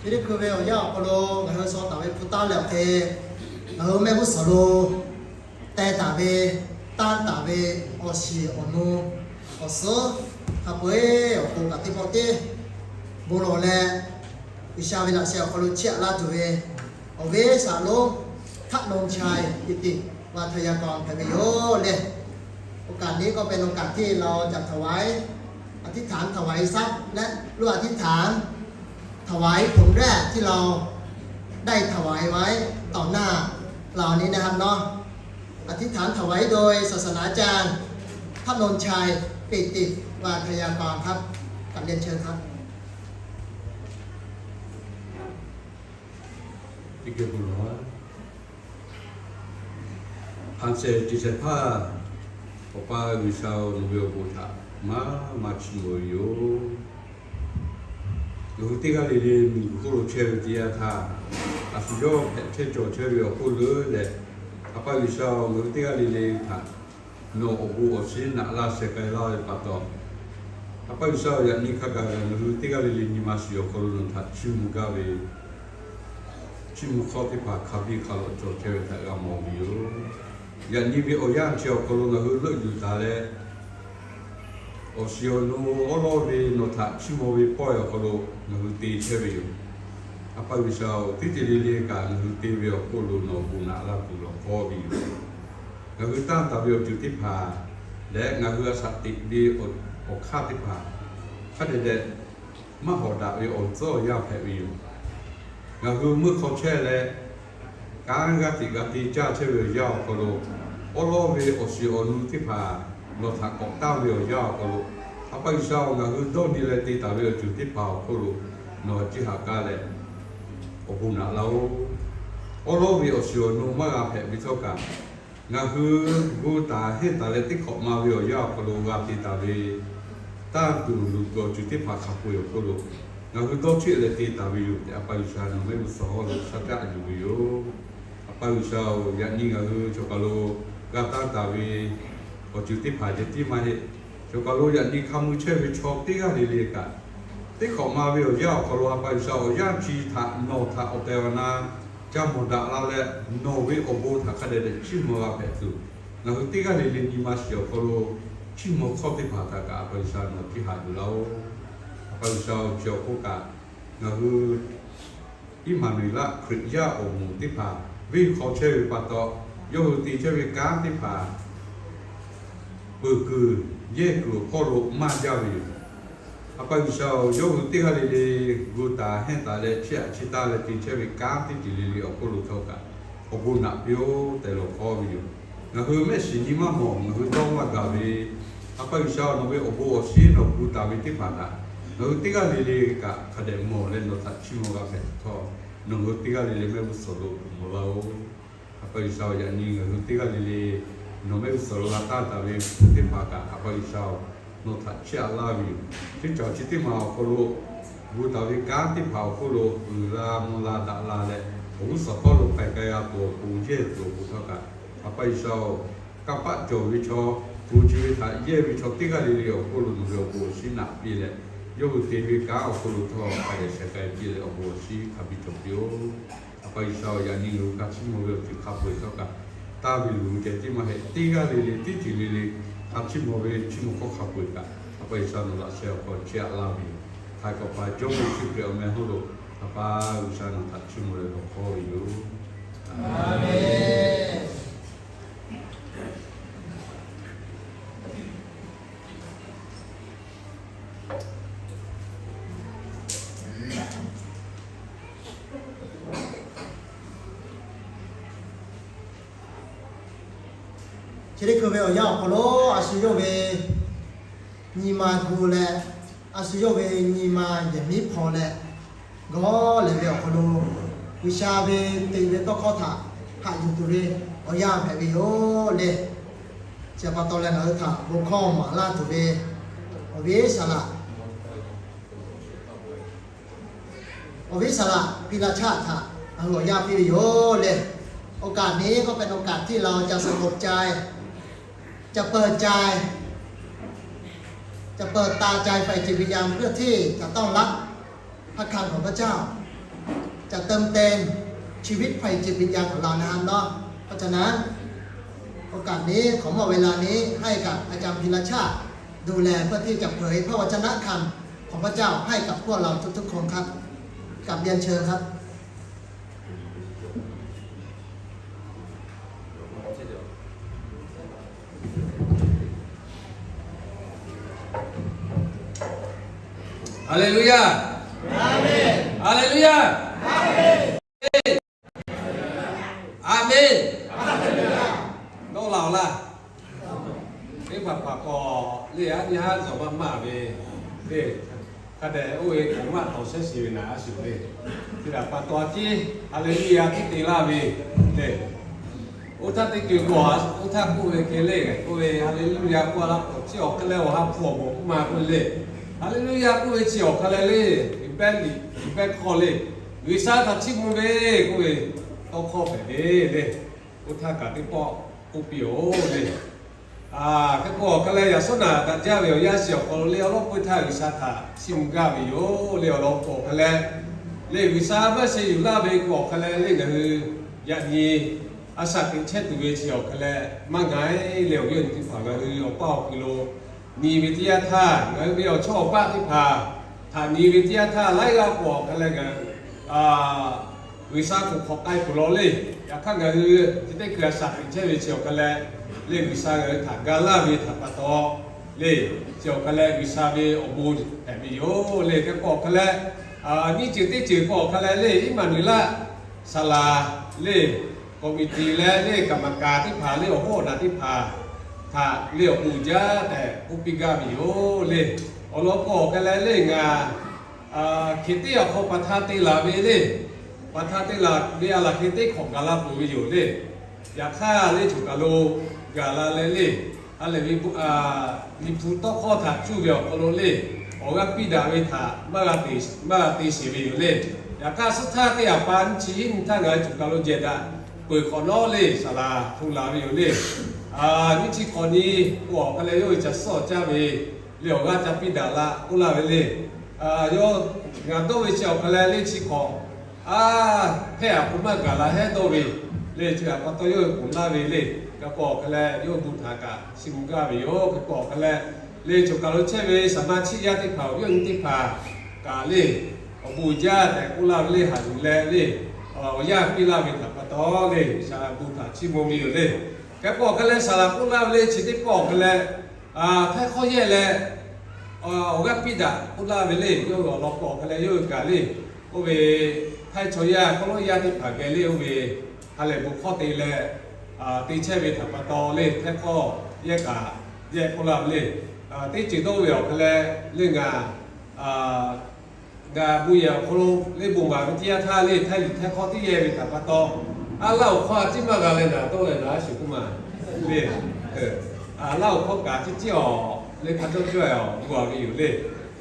Chi teˇ hkui ve awˬ yanˇ awˬ hk'aw lo ngaˬ hui shaw taˍ ve hpu taˇ leh awˬ hk'e, ngaˬ hui mehˆ g'uˇ suhˍ lo teh taˍ ve, tanˇ taˍ ve awˬ shiˍ awˬ nu, awˬ suhˉ hk'a peu-eˬ awˬ pon kaꞈ teˇ pawˆ teˇ bon lawˬ leh, G'uiˬsha ve laꞈ sheh awˬ hk'aw lo chiˇ aꞈ laˇ tuˬ ve awˬ viˉ shaˍ lonˉ Htaˆ Naw Chai Piˍtiˍ Vaˍtaˍyaˍkaˍ hpehꞈ ve yoˬ lehˬ. โอกาสนี้ก็เป็นโอกาสที่เราจะถวาย อธิษฐานถวายทรัพย์ และร่วมอธิษฐาน ถวายผงแร่ที่เราได้ถวายไว้ต่อหน้าเรานี้นะครับเนาะ อธิษฐานถวายโดยศาสนาจารย์ พระนนท์ชัย ปิติวาทยากรครับ กราบเรียนเชิญครับ Hpanˍ shehˍ ceˬ shehˍ hpaˇ, Awˬ pa G'uiˬsha-oˬ, nawˬ ve awˬ bon htaꞈ maˇ maˇ chiˇ mvuh ve yoˬ. Ngaˬ hui teˇ g'aˇ le le miˬguiˬ hk'oˆ lo chehˇ ve teˇ yanˇ htaˇ, a shu yawˇ hpehꞈ chehˇ cawˬ chehˇ ve awˬ hk'oˆ leuˉ leh, A pa G'uiˬsha-oˬ, ngaˬ hui teˇ g'aˇ le le htaꞈ nawˬ awˬ bon awˬ shinˉ naꞈ laˇ sheh k'ai laˇ ve pa taw, A pa G'uiˬsha-oˬ, yaꞈ nyi hk'a gaˬ gaˬ ngaˬ hui teˇ g'aˇ le le nyi ma shiˍ awˬ hk'aw lo nawˬ htaꞈ chiˇ mvuh gaˇ ve, chiˇ mvuh hkawˇ teˇ hpaˍ hk'a biˇ hk'a lawꞈ cawˬ chehˇ ve htaꞈ g'a mawˬ ve yoˬ. Yaꞈ nyi ve awˬ yanˇ chi awˬ hk'aw lo ngaˬ hui leuˆ yuˬ taˍ leh, awˬ shiˍ awˬ nu awˉ lawˉ ve nawˬ htaꞈ chiˇ mvuh ve pawehˇ awˬ hk'aw lo ngaˬ hui te chehˇ ve yoˬ. A pa G'uiˬsha-oˬ, teˇ ceuˬ le le kaꞈ ngaˬ hui te ve awˬ hk'oˆ lo nawˬ bon naꞈ laˇ tuˬ lawˬ hkawˇ ve yoˬ. Ngaˬ hui tanˇ taˍ ve awˬ ceuˬ teˇ hpaˍ leh ngaˬ hui a shaꞈ teꞈ ve awˬ hk'aˇ teˇ hpaˍ hk'a dehꞈ dehꞈ maˇ hawˍ daꞈ ve awˬ tcuhˉ awˬ yanˇ hpehꞈ ve yoˬ. Ngaˬ hui meuˇ hk'aw chehˇ leh, kanˉ g'aˇ hteꞈ g'a te caˇ chehˇ ve awˬ yanˇ awˬ hk'aw lo, awˉ lawˉ ve awˬ shiˍ awˬ nu teˇ hpaˍ nawˬ htaꞈ k'awꞈ tanˇ ve awˬ yanˇ awˬ hk'aw lo, A pa G'uiˬsha-oˬ, ngaˬ hui dawˇ nyi leh te taˍ ve awˬ ceuˬ teˇ hpaˍ awˬ hk'oˆ lo nawˬ ciˇ haꞈ kaˇ leh awˬ bon naꞈ laˇ-oˆ. Awˉ lawˉ ve awˬ shiˍ awˬ nu maˇ g'a hpehꞈ ve htawˇ kaꞈ, ngaˬ hui gu taˍ heˆ taˍ leh teˇ hk'awꞈ ma ve awˬ yanˇ awˬ hk'aw lo g'a te taˍ ve tanˇ tuˬ luˬ tuˬ awˬ ceuˬ teˇ hpaˍ hk'a peu-eˬ awˬ hk'oˆ lo ngaˬ hui dawˇ cheˆ leh te taˍ ve yoˬ tehꞈ, A pa G'uiˬsha nawˬ mehˆ g'uˇ suhˍ hawˉ lo shaˉ caˆ yuˬ ve yoˬ. A pa G'uiˬsha-oˬ, yaꞈ nyi ngaˬ hui chaw kaˬ lo g'a tanˇ taˍ ve awˬ ceuˬ teˇ hpaˍ ceh tiˉ maˇ heˆ. Chaw kaˬ lo yaꞈ nyi hk'a mui chehˇ ve chaw teˇ g'aˇ le le kaꞈ, teˇ hk'awꞈ ma ve awˬ yanˇ awˬ hk'aw lo A pa G'uiˬsha awˬ yanˇ chi htaꞈ nawˬ htaꞈ awˬ tehˬ awˬ na ca mawˬ daꞈ la leh, nawˬ ve awˬ bon htaꞈ hk'a dehꞈ dehꞈ chiˇ mvuh g'a hpehꞈ tuˬ, ngaˬ hui teˇ g'aˇ le le nyi ma shiˍ awˬ hk'aw lo chiˇ mvuh hkawˇ teˇ hpaˍ htaꞈ kaꞈ A pa G'uiˬsha nawˬ ciˇ haꞈ yuˬ laˇ-oˆ. A pa G'uiˬsha-oˬ, chi awˬ hk'oˆ kaꞈ ngaˬ hui Iˉmaˍnuˍeˍlaˆ Hkriꞈ yaˇ awˬ moˍ teˇ hpaˍ venˇ hk'aw chehˇ ve pa taw, yawˇ hui te chehˇ ve kanˉ teˇ hpaˍ peuˬ kuiˬ yehˇ kuiˬ awˬ hk'aw lo maˇ jaˇ ve yoˬ. A pa G'uiˬsha-oˬ, yawˇ hui teˇ g'aˇ le le gu taˍ hehnˇ taˍ leh chiˇ aꞈ chiˇ taˇ leh te chehˇ ve kanˉ teˇ ceuˬ le le awˬ hk'oˆ lo htawˇ kaꞈ awˬ bon naꞈ piˇ-oˆ tehꞈ lawˬ hkawˇ ve yoˬ. Ngaˬ hui mehˆ shiˍ nyi maˇ mawˬ, ngaˬ hui dawˇ maˇ gaˬ ve, A pa G'uiˬsha nawˬ ve awˬ bon awˬ shinˉ nawˬ gu taˍ ve teˇ hpaˍ htaꞈ ngaˬ hui teˇ g'aˇ le le kaꞈ hk'a dehꞈ mawˬ leh nawˬ htaꞈ chiˇ mvuh g'a hpehꞈ htawˇ, nawˬ hui teˇ g'aˇ le le mehˆ g'uˇ suhˍ lo mawˬ laˇ-oˆ. A pa G'uiˬsha-oˬ, yaꞈ nyi ngaˬ hui teˇ g'aˇ le le nawˬ mehˆ g'uˇ suhˍ lo g'a tanˇ taˍ ve hpu teˇ hpaˍ kaꞈ A pa G'uiˬsha-oˬ, nawˬ htaꞈ chiˇ aꞈ laˇ ve yoˬ. Teˇ cawˬ chi teˇ maˬ awˬ hk'aw lo gu taˍ ve kanˉ teˇ hpaˍ awˬ hk'oˆ lo uiˍ la mvuh la daꞈ la leh, awˬ g'uˇ suhˍ hk'aw lo k'ai k'ai g'a tuˬ awˬ pon yehˇ tuˬ awˬ pon htawˇ kaꞈ, A pa G'uiˬsha-oˬ, kanˇ paˆ cawˬ ve chaw, hpu chi ve htaꞈ yehˇ ve chaw teˇ g'aˇ le le awˬ hk'oˆ lo nawˬ ve awˬ bon awˬ shinˉ naꞈ piˇ leh, yawˇ hui te ve kanˉ awˬ hk'oˆ lo htawˇ hk'a dehꞈ sheh k'ai piˇ leh awˬ bon awˬ shinˉ hk'a biˇ cawˬ piˇ-oˆ. A pa G'uiˬsha-oˬ, yaꞈ nyi ngaˬ hui g'a chiˇ mvuh ve awˬ ceuˬ hk'a peu-eˬ htawˇ kaꞈ, tanˇ ve luˬ ve ceh tiˉ maˇ heˆ, teˇ g'aˇ le le teˇ ceuˬ le le hk'a chiˇ mvuh ve chiˇ mvuh hkawˇ hk'a peu-eˬ kaꞈ, A pa G'uiˬsha nawˬ laꞈ sheh awˬ hk'aw chiˇ aꞈ laˇ ve yoˬ. Htaiˍ hk'awꞈ paˍ Jawˇmawˇ Yeˍsuˆ Hkriꞈ awˬ meh hawˉ lo, A pa G'uiˬsha nawˬ htaꞈ chiˇ mvuh leh lawˬ hkawˇ ve yoˬ. Aˍmenˍ. Chi teˇ hkui ve awˬ yanˇ awˬ hk'aw lo a shu yawˇ ve nyi ma gu leh, a shu yawˇ ve nyi ma yehˬ miˉ hpaw leh, gawˇ lehˬ ve awˬ hk'aw lo G'uiˬsha ve te ve tawˇ hkawˇ htaꞈ haꞈ yuˬ tuˬ ve awˬ yanˇ hpehꞈ ve yoˬ le. Chi pa taw leh ngaˬ hui htaꞈ bon hkawˇ maˍ laˇ tuˬ ve awˬ viˉ saˍ laꞈ awˬ viˉ saˍ laꞈ piˇ laˇ chaˇ htaꞈ ngaˬ hui awˬ yanˇ piˇ ve yoˬ le. โอกาสนี้ก็เป็นโอกาสที่เราจะสงบใจ จะเปิดใจ จะเปิดตาใจฝ่ายจิตวิญญาณเพื่อที่จะต้อนรับพระคำของพระเจ้า จะเติมเต็มชีวิตฝ่ายจิตวิญญาณของเรานะครับเนาะ เพราะฉะนั้น โอกาสนี้ขอมอบเวลานี้ให้กับอาจารย์พีรชาติดูแลเพื่อที่จะเผยพระวจนะคำของพระเจ้าให้กับพวกเราทุกๆคนครับ กราบเรียนเชิญครับ Haleluya. Haleluya. Amen. Nawˇ laˬ laˇ. Teˇ hpaˍ hpaˍ k'awꞈ le, a nyi haˉ zawˬ maˇ maˇ ve le. Hk'a dehꞈ oˇ ve k'awꞈ maˇ tawˍ shehˉ shiˍ ve naˍ a shuˍ le. Chi htaꞈ pa taw a ciˉ Haleluya tiˉ te laˇ ve le. Oˇ htaˇ teˇ ceuˬ k'awꞈ, oˇ htaˇ k'oˆ ve hk'e le, k'oˆ ve Haleluya k'oˆ a laˇ k'awꞈ chi awˬ hk'e leh awˬ ha hpu awˬ bawˬ k'oˆ ma k'oˆ le. Haleluya k'oˆ ve chi awˬ hk'a leh le, liꞈ beh liꞈ, liꞈ beh hk'aw le, G'uiˬsha htaꞈ chiˇ mvuh ve k'oˆ ve tawˇ hkawˇ hpehꞈ ve le. Oˇ htaˇ kaꞈ teˇ pawˆ k'oˆ piˇ-oˬ le. Hk'e k'o awˬ hk'a leh yaꞈ suhˉ naꞈ daꞈ jaˇ ve awˬ yanˇ shiˍ awˬ hk'aw lo le, awˬ lawn k'oˆ ve htaˇ G'uiˬsha htaꞈ chiˇ mvuh gaˇ ve yoˬ le. Awˬ lawn k'o awˬ hk'a leh le, G'uiˬsha maˇ sheh yuˬ laˇ ve k'o awˬ hk'a leh le, ngaˬ hui yaꞈ nyi a shaꞈ teꞈ chehˇ tuˬ ve chi awˬ hk'a leh maˇ g'a-e le. Awˬ viˉ awˬ nyi teˇ hpaˍ, ngaˬ hui awˬ paˇ awˬ kuiˬ lo nyi ve teˇ yanˇ htaˇ, ngaˬ hui ve awˬ chawˇ awˬ paˆ teˇ hpaˍ htaꞈ nyi ve teˇ yanˇ htaˇ, laiˉ g'aˇ k'o awˬ hk'a leh ngaˬ hui G'uiˬsha k'oˍ hk'awꞈ k'ai peuˬ law le. Yaꞈ hk'aˇ ngaˬ hui chi teˇ hkui a shaꞈ teꞈ chehˇ ve chi awˬ hk'a leh le, G'uiˬsha ngaˬ hui htaꞈ ga laˇ ve htaꞈ pa taw le, chi awˬ hk'a leh G'uiˬsha ve awˬ bon hpehꞈ ve yoˬ le. Hk'e k'o awˬ hk'a leh nyiˇ ceuˬ teˇ ceuˬ k'o awˬ hk'a leh le, Iˉmaˍnuˍeˍlaˆ saˍ laˍ le, committee leh le, กรรมการ teˇ hpaˍ le, awˬ hoˉ awˬ naˬ teˇ hpaˍ htaꞈ le awˬ bon uiˍ jaˇ tehꞈ k'oˆ piˇ gaˇ ve yoˬ le. Awˬ lawn k'o awˬ hk'a leh le ngaˬ hk'e teˇ awˬ hk'aw ประธาน te laˬ ve le, ประธาน te laˬ ve a laˬ hk'e teˇ hkawꞈ gaˬ la peuˬ ve yoˬ le. Yaꞈ hk'aˇ le, choˬ kaˬ lo gaˬ la leh le, ha lehˬ ve Liꞈ hpu tawˇ hkawˇ htaꞈ cuˇ ve awˬ hk'aw lo le, awˬ g'aˇ piˇ daꞈ ve htaꞈ maˇ g'a te sheˍ ve yoˬ le. Yaꞈ hk'aˇ suhˉ htaˇ teˇ yaꞈ pa nyiˇ chi hiˉ nyi htaˇ ngaˬ hui choˬ kaˬ lo jehˬ daꞈ peuˬ hk'awꞈ nawˉ le, saˍ laˍ hto laˬ ve yoˬ le. Nyiˇ chi hk'awꞈ nyi k'o awˬ hk'a leh yawˇ ve caˬ suhˉ awˬ caˇ ve le, awˬ g'aˇ ca piˇ daꞈ la k'oˆ laˇ ve le. Yawˇ ngaˬ dawˇ ve chi awˬ hk'a leh le chi hk'awꞈ a hpehˇ a k'o maˇ gaˬ la hehˉ dawˇ ve le. Chi htaꞈ pa taw yawˇ hui k'oˍ laˇ ve le. Hk'e k'o awˬ hk'a leh yawˇ hui bon htaꞈ kaꞈ chiˇ mvuh gaˇ ve yoˬ. Hk'e k'o awˬ hk'a leh le, choˬ kaˬ lo chehˇ ve saˍ maˇ chiˆ yaˇ teˇ hpaˍ, awˬ viˉ awˬ nyi teˇ hpaˍ kaꞈ le, awˬ bon uiˍ jaˇ tehꞈ k'oˆ laˇ ve le, haꞈ yuˬ leh le, awˬ yanˇ piˇ laˇ ve htaꞈ pa taw le, G'uiˬsha bon htaꞈ chiˇ mvuh ve yoˬ le. Hk'e k'o awˬ hk'a leh saˍ laˍ k'oˆ laˇ ve le, chi teˇ pawˆ awˬ hk'a leh htaiˇ hkawˇ yehˇ leh awˬ g'aˇ piˇ daꞈ k'oˆ laˇ ve le. Yawˇ hui awˬ lawn k'o awˬ hk'a leh yawˇ hui kaꞈ le, oˇ ve htaiˇ chaw yaˇ hkawˇ lawˉ yaˇ teˇ hpaˍ geh le, oˇ ve ha lehˬ bon hkawˇ te leh te chehˇ ve htaꞈ pa taw le, htaiˇ hkawˇ yehˇ kaꞈ yehˇ k'oˆ laˇ ve le. Teˇ ceuˬ dawˇ ve awˬ hk'a leh le ngaˬ ngaˬ bon yehˬ awˬ hk'aw lo le bon maˍ ve teˇ yanˇ htaˇ le, htaiˇ liꞈ htaiˇ hkawˇ teˇ yehˇ ve htaꞈ pa taw, a Laˇ huˍ hkawˇ a ciˉ maˇ g'a leh naˍ tawˆ leh naˍ a shuˍ k'oˆ maˍ le. Laˇ huˍ hkawˇ kaꞈ ciˉ ciˉ awˬ le hk'a cawˇ cawˇ awˬ bon a ve yoˬ le.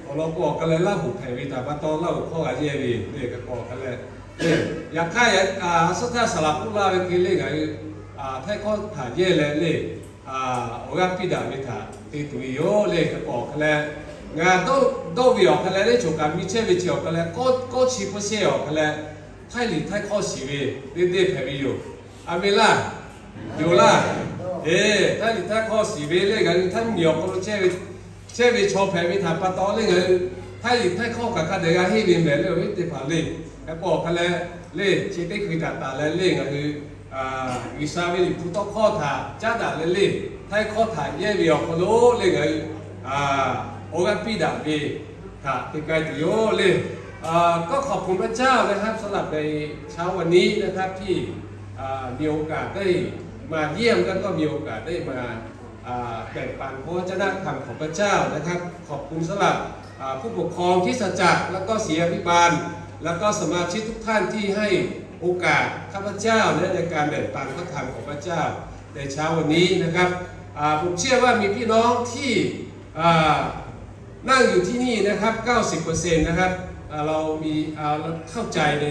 Awˬ lawn k'o awˬ hk'a leh Laˇ huˍ hpehꞈ ve htaꞈ pa taw Laˇ huˍ hkawˇ g'a yehˇ ve le. Hk'e k'o awˬ hk'a leh le, yaꞈ hk'aˇ suhˉ htaˇ saˍ laˍ k'oˆ laˇ ve hk'e le, ngaˬ hui htaiˇ hkawˇ htaꞈ yehˇ leh le, awˬ g'aˇ piˇ daꞈ ve htaꞈ te tuˬ ve yoˬ le. Hk'e k'o awˬ hk'a leh ngaˬ dawˇ ve awˬ hk'a leh le, choˬ kaˬ miˇ chehˇ ve chi awˬ hk'a leh kawˇ chi k'oˆ shehˇ awˬ hk'a leh htaiˇ liꞈ htaiˇ hkawˇ shiˍ ve teˇ deˇ hpehꞈ ve yoˬ. A menˍ laˇ, yoˬ laˇ. Htaiˇ liꞈ htaiˇ hkawˇ shiˍ ve le, ngaˬ hui htaiˇ miˬ awˬ hk'aw lo chehˇ ve chaw hpehꞈ ve htaꞈ pa taw le, ngaˬ hui htaiˇ liꞈ htaiˇ hkawˇ kaꞈ hk'a dehꞈ g'a henˇ ve mehˍ le, awˬ viˉ teˇ hpaˍ le. Hk'e k'o awˬ hk'a leh le, chi teˇ hkui htaꞈ taˍ leh le, ngaˬ hui G'uiˬsha ve liꞈ hpu tawˇ hkawˇ htaꞈ caˉ daꞈ leh le, htaiˇ hkawˇ htaꞈ yehˇ ve awˬ hk'aw lo le, ngaˬ hui awˬ g'aˇ piˇ daꞈ ve htaꞈ te k'ai tuˬ yoˬ le. ก็ขอบคุณพระเจ้านะครับ สำหรับในเช้าวันนี้นะครับ ที่มีโอกาสได้มาเยี่ยม แล้วก็มีโอกาสได้มาแบ่งปันพระวจนะคำของพระเจ้านะครับ ขอบคุณสำหรับผู้ปกครองคริสตจักร แล้วก็ศิษยาภิบาล แล้วก็สมาชิกทุกท่านที่ให้โอกาสข้าพเจ้าและในการแบ่งปันพระธรรมของพระเจ้าในเช้าวันนี้นะครับ อ่าผมเชื่อว่ามีพี่น้องที่อ่านั่งอยู่ที่นี่นะครับ เก้าสิบเปอร์เซ็นต์ นะครับ อ่าเรามีอ่าเข้าใจใน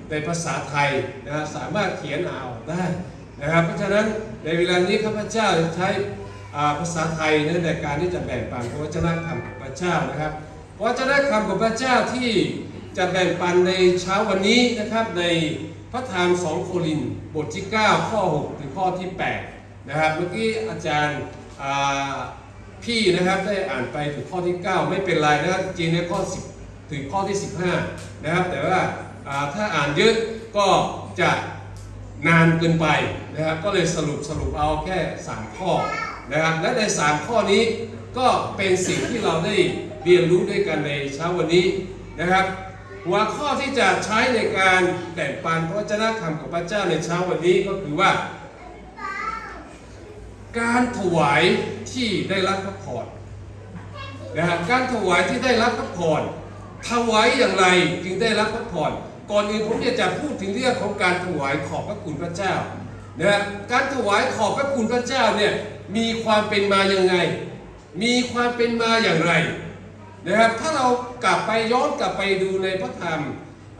ในภาษาไทยนะฮะ สามารถเขียนอ่านออกได้นะครับ เพราะฉะนั้นในเวลานี้ข้าพเจ้าจะใช้อ่าภาษาไทยนะในการที่จะแบ่งปันพระวจนะคำของพระเจ้านะครับ พระวจนะคำของพระเจ้าที่ จะแบ่งปันในเช้าวันนี้นะครับ ในพระธรรมสองโครินธ์บทที่เก้า ข้อหกถึงข้อที่แปดนะครับ เมื่อกี้อาจารย์อ่าพี่นะครับได้อ่านไปถึงข้อที่เก้า ไม่เป็นไรนะครับ จริงๆเนี่ยข้อสิบถึงข้อที่สิบห้านะครับ แต่ว่าอ่าถ้าอ่านเยอะก็จะนานเกินไปนะครับ ก็เลยสรุปสรุปเอาแค่สามข้อนะครับ และในสามข้อนี้ก็เป็นสิ่งที่เราได้เรียนรู้ด้วยกันในเช้าวันนี้นะครับ หัวข้อที่จะใช้ในการแบ่งปันพระวจนะคำของพระเจ้าในเช้าวันนี้ก็คือว่า การถวายที่ได้รับพระพรนะฮะ การถวายที่ได้รับพระพร ถวายอย่างไรจึงได้รับพระพร ก่อนอื่นผมอยากจะพูดถึงเรื่องของการถวายขอบพระคุณพระเจ้านะฮะ การถวายขอบพระคุณพระเจ้าเนี่ยมีความเป็นมายังไง มีความเป็นมาอย่างไรนะครับ ถ้าเรากลับไปย้อนกลับไปดูในพระธรรม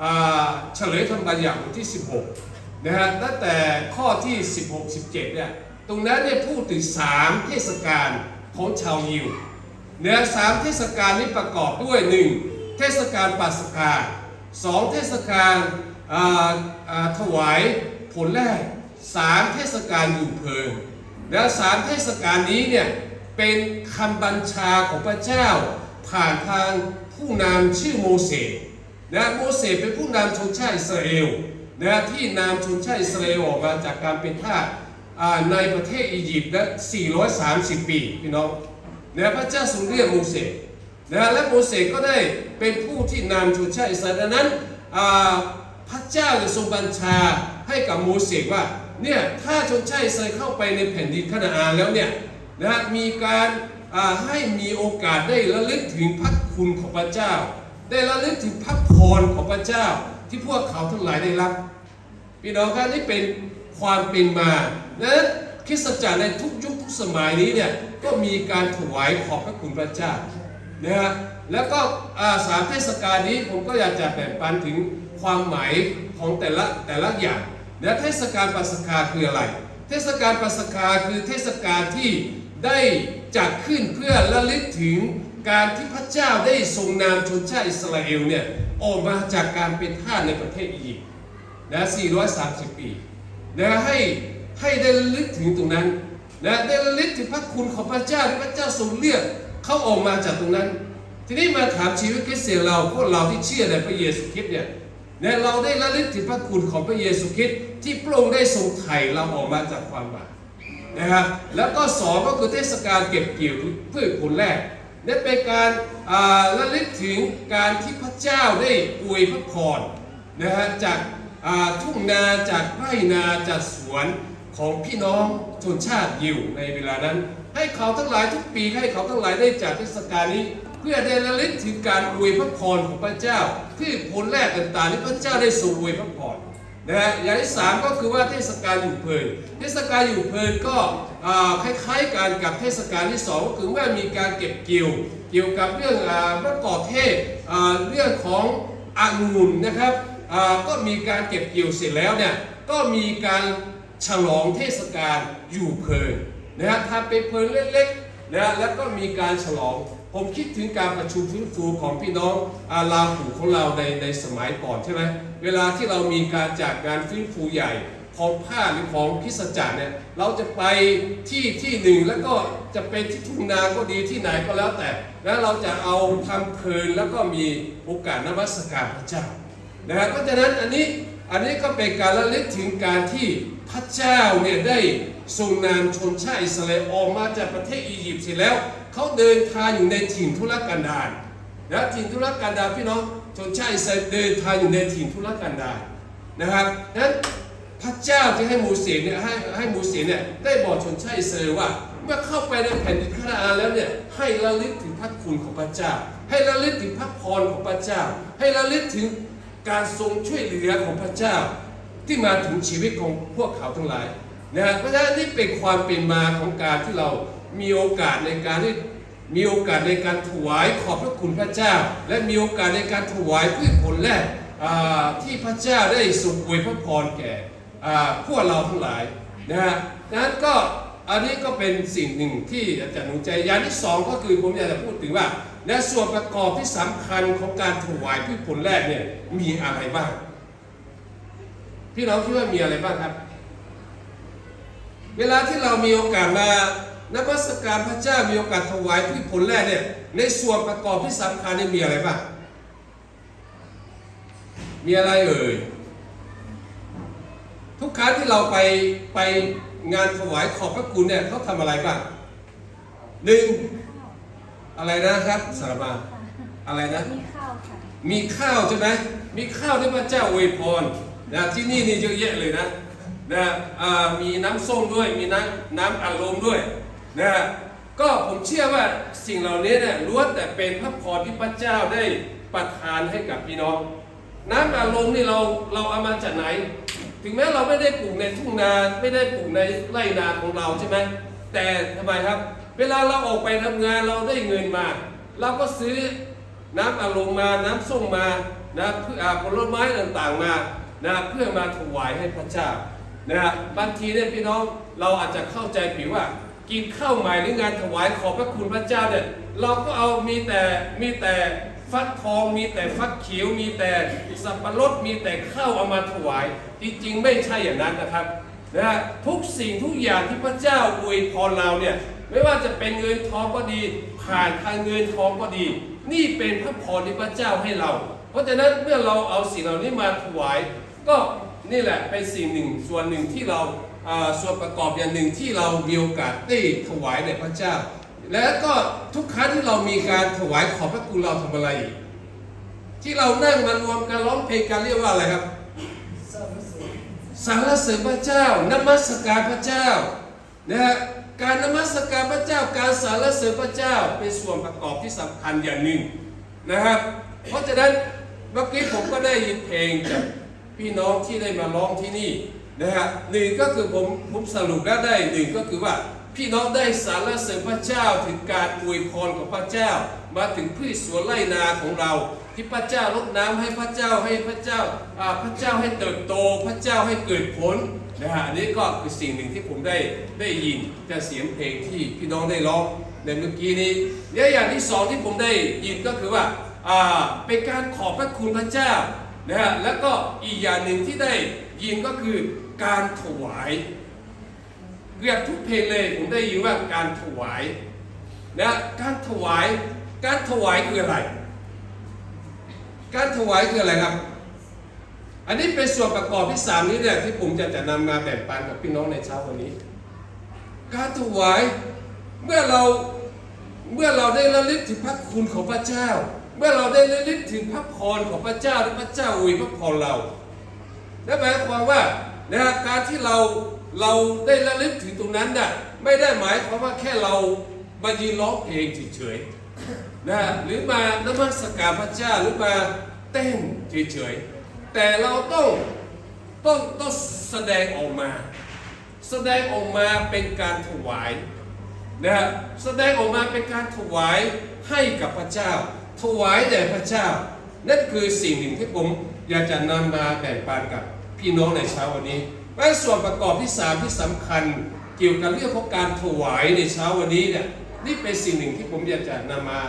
อ่าเฉลยธรรมบัญญัติบทที่สิบหกนะฮะ ตั้งแต่ข้อที่สิบหก สิบเจ็ดเนี่ย ตรงนั้นเนี่ยพูดถึงสามเทศกาลของชาวยิวนะ สามเทศกาลนี้ประกอบด้วยหนึ่งเทศกาลปัสกา สองเทศกาลอ่าอ่าถวายผลแรก สามเทศกาลอยู่เพลิง และสามเทศกาลนี้เนี่ยเป็นคำบัญชาของพระเจ้าผ่านทางผู้นำชื่อโมเสสนะ โมเสสเป็นผู้นำชนชาติอิสราเอลนะที่นำชนชาติอิสราเอลออกมาจากการเป็นทาสอ่าในประเทศอียิปต์นะ สี่ร้อยสามสิบ ปีพี่น้องนะ พระเจ้าทรงเรียกโมเสส นะฮะ และโมเสสก็ได้เป็นผู้ที่นำชนชาติอิสราเอล ดังนั้นอ่าพระเจ้าจะทรงบัญชาให้กับโมเสสว่าเนี่ยถ้าชนชาติอิสราเอลเข้าไปในแผ่นดินคานาอันแล้วเนี่ยนะฮะ มีการอ่าให้มีโอกาสได้ระลึกถึงพระคุณของพระเจ้า ได้ระลึกถึงพระพรของพระเจ้าที่พวกเขาทั้งหลายได้รับ พี่น้องครับ นี่เป็นความเป็นมานะ คริสตจักรในทุกยุคทุกสมัยนี้เนี่ยก็มีการถวายขอบพระคุณพระเจ้านะฮะ แล้วก็อ่าสามเทศกาลนี้ผมก็อยากจะแบ่งปันถึงความหมายของแต่ละแต่ละอย่างนะ เทศกาลปัสกาคืออะไร เทศกาลปัสกาคือเทศกาลที่ได้จัดขึ้นเพื่อระลึกถึงการที่พระเจ้าได้ทรงนำชนชาติอิสราเอลเนี่ยออกมาจากการเป็นทาสในประเทศอียิปต์ นะสี่ร้อยสามสิบปีนะให้ให้ได้ระลึกถึงตรงนั้นนะได้ระลึกถึงพระคุณของพระเจ้าที่พระเจ้าทรงเลือกเขาออกมาจากตรงนั้น ทีนี้มาถามชีวิตคริสเตียนเราพวกเราที่เชื่อในพระเยซูคริสต์เนี่ยนะเราได้ระลึกถึงพระคุณของพระเยซูคริสต์ที่พระองค์ได้ทรงไถ่เราออกมาจากความบาปนะครับแล้วก็สองก็คือเทศกาลเก็บเกี่ยวพืชผลแรก และเป็นการอ่าระลึกถึงการที่พระเจ้าได้อวยพระพรนะฮะจากอ่าทุ่งนาจากไร่นาจากสวนของพี่น้องชนชาติยิวในเวลานั้น ให้เขาทั้งหลายทุกปีให้เขาทั้งหลายได้จัดเทศกาลนี้ เพื่อได้ระลึกถึงการอวยพระพรของพระเจ้าที่ผลแรกต่างๆที่พระเจ้าได้ทรงอวยพระพร นะฮะอย่างที่สามก็คือว่าเทศกาลอยู่เพลิน เทศกาลอยู่เพลินก็อ่าคล้ายๆกันกับเทศกาลที่สองก็คือเมื่อมีการเก็บเกี่ยว เกี่ยวกับเรื่องอ่ามะกอกเทศอ่าเรื่องขององุ่นนะครับอ่าก็มีการเก็บเกี่ยวเสร็จแล้วเนี่ยก็มีการฉลองเทศกาลอยู่เพลินนะฮะทำเป็นเพลินเล็กๆนะฮะแล้วก็มีการฉลอง ผมคิดถึงการประชุมฟื้นฟูของพี่น้องอาลาหูของเราในในสมัยก่อนใช่ไหมเวลาที่เรามีการจัดงานฟื้นฟูใหญ่ของพาคหรือของคริสตจักรเนี่ยเราจะไปที่ที่หนึ่งแล้วก็จะเป็นที่ทุ่งนาก็ดีที่ไหนก็แล้วแต่แล้วเราจะเอาทำเพลินแล้วก็มีโอกาสนมัสการพระเจ้า นะครับเพราะฉะนั้นอันนี้อันนี้ก็เป็นการระลึกถึงการที่พระเจ้าเนี่ยได้ทรงนำชนชาติอิสราเอลออกมาจากประเทศอียิปต์เสร็จแล้วเขาเดินทางอยู่ในถิ่นทุรกันดารนะถิ่นทุรกันดารพี่น้องชนชาติอิสราเอลเดินทางอยู่ในถิ่นทุรกันดารนะครับนั้นพระเจ้าที่ให้โมเสสเนี่ยให้ให้โมเสสเนี่ยได้บอกชนชาติอิสราเอลว่าเมื่อเข้าไปในแผ่นดินคานาอันแล้วเนี่ยให้ระลึกถึงพระคุณของพระเจ้า ให้ระลึกถึงพระพรของพระเจ้า ให้ระลึกถึง การทรงช่วยเหลือของพระเจ้าที่มาถึงชีวิตของพวกเขาทั้งหลายนะฮะเพราะฉะนั้นนี่เป็นความเป็นมาของการที่เรามีโอกาสในการที่มีโอกาสในการถวายขอบพระคุณพระเจ้า และมีโอกาสในการถวายพืชผลแรกอ่าที่พระเจ้าได้ทรงอวยพระพรแก่อ่าพวกเราทั้งหลายนะฮะนั้นก็อันนี้ก็เป็นสิ่งหนึ่งที่อาจารย์หนุนใจอย่างที่สองก็คือผมอยากจะพูดถึงว่า ในส่วนประกอบที่สำคัญของการถวายพืชผลแรกเนี่ย มีอะไรบ้าง พี่น้องคิดว่ามีอะไรบ้างครับ เวลาที่เรามีโอกาสมานมัสการพระเจ้า มีโอกาสถวายพืชผลแรกเนี่ย ในส่วนประกอบที่สำคัญเนี่ยมีอะไรบ้าง มีอะไรเอ่ย ทุกครั้งที่เราไปไปงานถวายขอบพระคุณเนี่ยเขาทำอะไรบ้าง หนึ่ง อะไรนะครับ สารภาพ อะไรนะ มีข้าวค่ะ มีข้าวใช่ไหม มีข้าวที่พระเจ้าอวยพรนะ ที่นี่นี่เยอะแยะเลยนะ นะ อ่า มีน้ำส้มด้วย มีน้ำ น้ำอัดลมด้วยนะ ก็ผมเชื่อว่าสิ่งเหล่านี้เนี่ยล้วนแต่เป็นพระพรที่พระเจ้าได้ประทานให้กับพี่น้อง น้ำอัดลมนี่เรา เราเอามาจากไหน ถึงแม้เราไม่ได้ปลูกในทุ่งนา ไม่ได้ปลูกในไร่นาของเราใช่ไหม แต่ทำไมครับ เวลาเราออกไปทำงานเราได้เงินมา เราก็ซื้อน้ำอัดลมมา น้ำส้มมานะ เพื่อ อ่า ผลไม้ต่างๆมานะ เพื่อมาถวายให้พระเจ้านะ บางทีเนี่ยพี่น้อง เราอาจจะเข้าใจผิดว่า กินข้าวใหม่หรืองานถวายขอบพระคุณพระเจ้าเนี่ย เราก็เอามีแต่ มีแต่ฟักทอง มีแต่ฟักเขียว มีแต่สับปะรด มีแต่ข้าวเอามาถวาย จริงๆไม่ใช่อย่างนั้นนะครับนะ ทุกสิ่งทุกอย่างที่พระเจ้าอวยพรเราเนี่ย ไม่ว่าจะเป็นเงินทองก็ดี ผ่านทางเงินทองก็ดี นี่เป็นพระพรที่พระเจ้าให้เรา เพราะฉะนั้นเมื่อเราเอาสิ่งเหล่านี้มาถวาย ก็นี่แหละเป็นสิ่งหนึ่งส่วนหนึ่งที่เรา อ่า ส่วนประกอบอย่างหนึ่งที่เรามีโอกาสได้ถวายแด่พระเจ้า และก็ทุกครั้งที่เรามีการถวายขอบพระคุณเราทำอะไรอีก ที่เรานั่งมารวมกันร้องเพลงกันเรียกว่าอะไรครับ สรรเสริญพระเจ้า นมัสการพระเจ้านะฮะ การนมัสการพระเจ้า การสรรเสริญพระเจ้าเป็นส่วนประกอบที่สำคัญอย่างหนึ่งนะครับ เพราะฉะนั้นเมื่อกี้ผมก็ได้ยินเพลงจากพี่น้องที่ได้มาร้องที่นี่นะฮะ หนึ่งก็คือผม ผมสรุปแล้วได้ หนึ่งก็คือว่าพี่น้องได้สรรเสริญพระเจ้าถึงการอวยพรของพระเจ้า มาถึงพืชสวนไร่นาของเรา ที่พระเจ้าลดน้ำให้พระเจ้า ให้พระเจ้า อ่า พระเจ้าให้เติบโต พระเจ้าให้เกิดผลนะฮะ อันนี้ก็คือสิ่งหนึ่งที่ผมได้ ได้ยินจากเสียงเพลงที่พี่น้องได้ร้องในเมื่อกี้นี้ และอย่างที่สองที่ผมได้ยินก็คือว่า อ่า เป็นการขอบพระคุณพระเจ้านะฮะ แล้วก็อีกอย่างหนึ่งที่ได้ยินก็คือการถวาย เกือบทุกเพลงเลยผมได้ยินว่าการถวายนะ การถวาย การถวายคืออะไร การถวายคืออะไรครับ อันนี้เป็นส่วนประกอบที่สามนี้เนี่ยที่ผมจะจะนำมาแบ่งปันกับพี่น้องในเช้าวันนี้ การถวาย เมื่อเรา เมื่อเราได้ระลึกถึงพระคุณของพระเจ้า เมื่อเราได้ระลึกถึงพระพรของพระเจ้าที่พระเจ้าอวยพระพรเรา นั่นหมายความว่านะฮะ การที่เรา เราได้ระลึกถึงตรงนั้นน่ะ ไม่ได้หมายความว่าแค่เรามายืนร้องเพลงเฉยๆนะฮะ หรือมานมัสการพระเจ้า หรือมาเต้นเฉยๆ แต่เราต้อง ต้อง ต้องแสดงออกมา แสดงออกมาเป็นการถวายนะฮะ แสดงออกมาเป็นการถวายให้กับพระเจ้า ถวายแด่พระเจ้า นั่นคือสิ่งหนึ่งที่ผมอยากจะนำมาแบ่งปันกับพี่น้องในเช้าวันนี้ และส่วนประกอบที่สามที่สำคัญเกี่ยวกับเรื่องของการถวายในเช้าวันนี้เนี่ย นี่เป็นสิ่งหนึ่งที่ผมอยากจะนำมา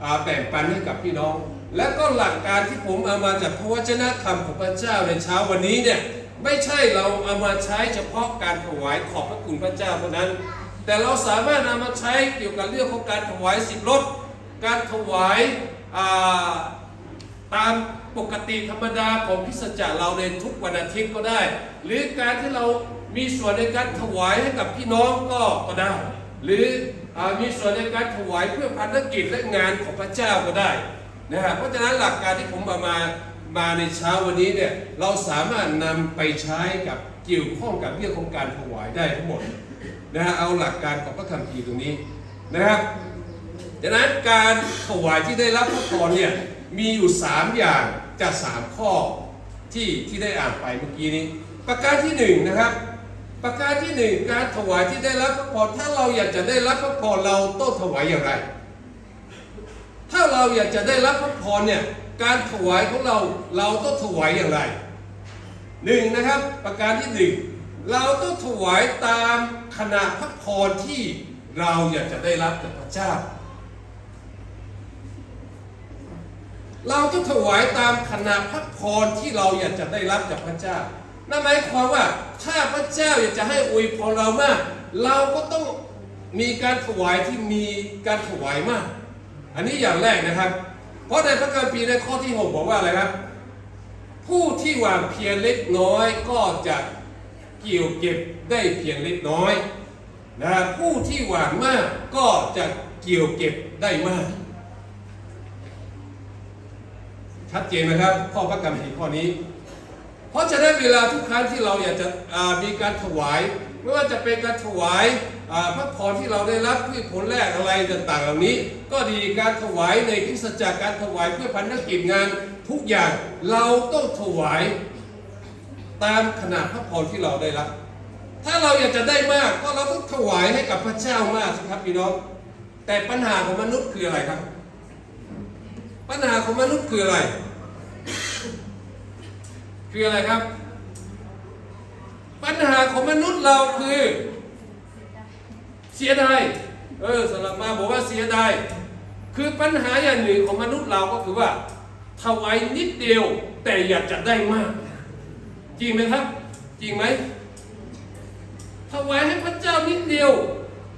อ่า แบ่งปันให้กับพี่น้อง และก็หลักการที่ผมเอามาจากพระวจนะคำของพระเจ้าในเช้าวันนี้เนี่ย ไม่ใช่เราเอามาใช้เฉพาะการถวายขอบพระคุณพระเจ้าเท่านั้น แต่เราสามารถนำมาใช้เกี่ยวกับเรื่องของการถวายสิบรถ การถวาย อ่า ตามปกติธรรมดาของคริสตจักรเราในทุกวันอาทิตย์ก็ได้ หรือการที่เรามีส่วนในการถวายให้กับพี่น้องก็ ก็ได้ หรือ อ่า มีส่วนในการถวายเพื่อพันธกิจและงานของพระเจ้าก็ได้นะฮะ เพราะฉะนั้นหลักการที่ผมเอามา มาในเช้าวันนี้เนี่ย เราสามารถนำไปใช้กับ เกี่ยวข้องกับเรื่องของการถวายได้ทั้งหมดนะฮะ เอาหลักการของพระคัมภีร์ตรงนี้นะครับ ดังนั้นการถวายที่ได้รับพระพรเนี่ย มีอยู่สามอย่างจากสามข้อที่ ที่ได้อ่านไปเมื่อกี้นี้ ประการที่หนึ่งนะครับ ประการที่หนึ่ง การถวายที่ได้รับพระพร ถ้าเราอยากจะได้รับพระพร เราต้องถวายอย่างไร ถ้าเราอยากจะได้รับพระพรเนี่ย การถวายของเรา เราต้องถวายอย่างไร หนึ่งนะครับ ประการที่หนึ่ง เราต้องถวายตามขนาดพระพรที่เราอยากจะได้รับจากพระเจ้า เราต้องถวายตามขนาดพระพรที่เราอยากจะได้รับจากพระเจ้า นั่นหมายความว่า ถ้าพระเจ้าอยากจะให้อวยพรเรามาก เราก็ต้องมีการถวายที่มีการถวายมาก อันนี้อย่างแรกนะครับ เพราะในพระคัมภีร์ในข้อที่หกบอกว่าอะไรครับ ผู้ที่หว่านเพียงเล็กน้อยก็จะเกี่ยวเก็บได้เพียงเล็กน้อย นะ ผู้ที่หว่านมากก็จะเกี่ยวเก็บได้มาก ชัดเจนไหมครับ ข้อพระคัมภีร์ข้อนี้ เพราะฉะนั้นเวลาทุกครั้งที่เราอยากจะอ่ามีการถวาย ไม่ว่าจะเป็นการถวายอ่าพระพรที่เราได้รับ พืชผลแรกอะไรต่างๆเหล่านี้ ก็ดี การถวายในคริสตจักร การถวายเพื่อพันธกิจงานทุกอย่าง เราต้องถวายตามขนาดพระพรที่เราได้รับ ถ้าเราอยากจะได้มาก ก็เราต้องถวายให้กับพระเจ้ามากสิครับพี่น้อง แต่ปัญหาของมนุษย์คืออะไรครับ ปัญหาของมนุษย์คืออะไร คืออะไรครับ ปัญหาของมนุษย์เราคือ เสียดาย เออ สำหรับมาบอกว่าเสียดาย คือปัญหาอย่างหนึ่งของมนุษย์เราก็คือว่า ถวายนิดเดียว แต่อยากจะได้มาก จริงไหมครับ จริงไหม ถวายให้พระเจ้านิดเดียว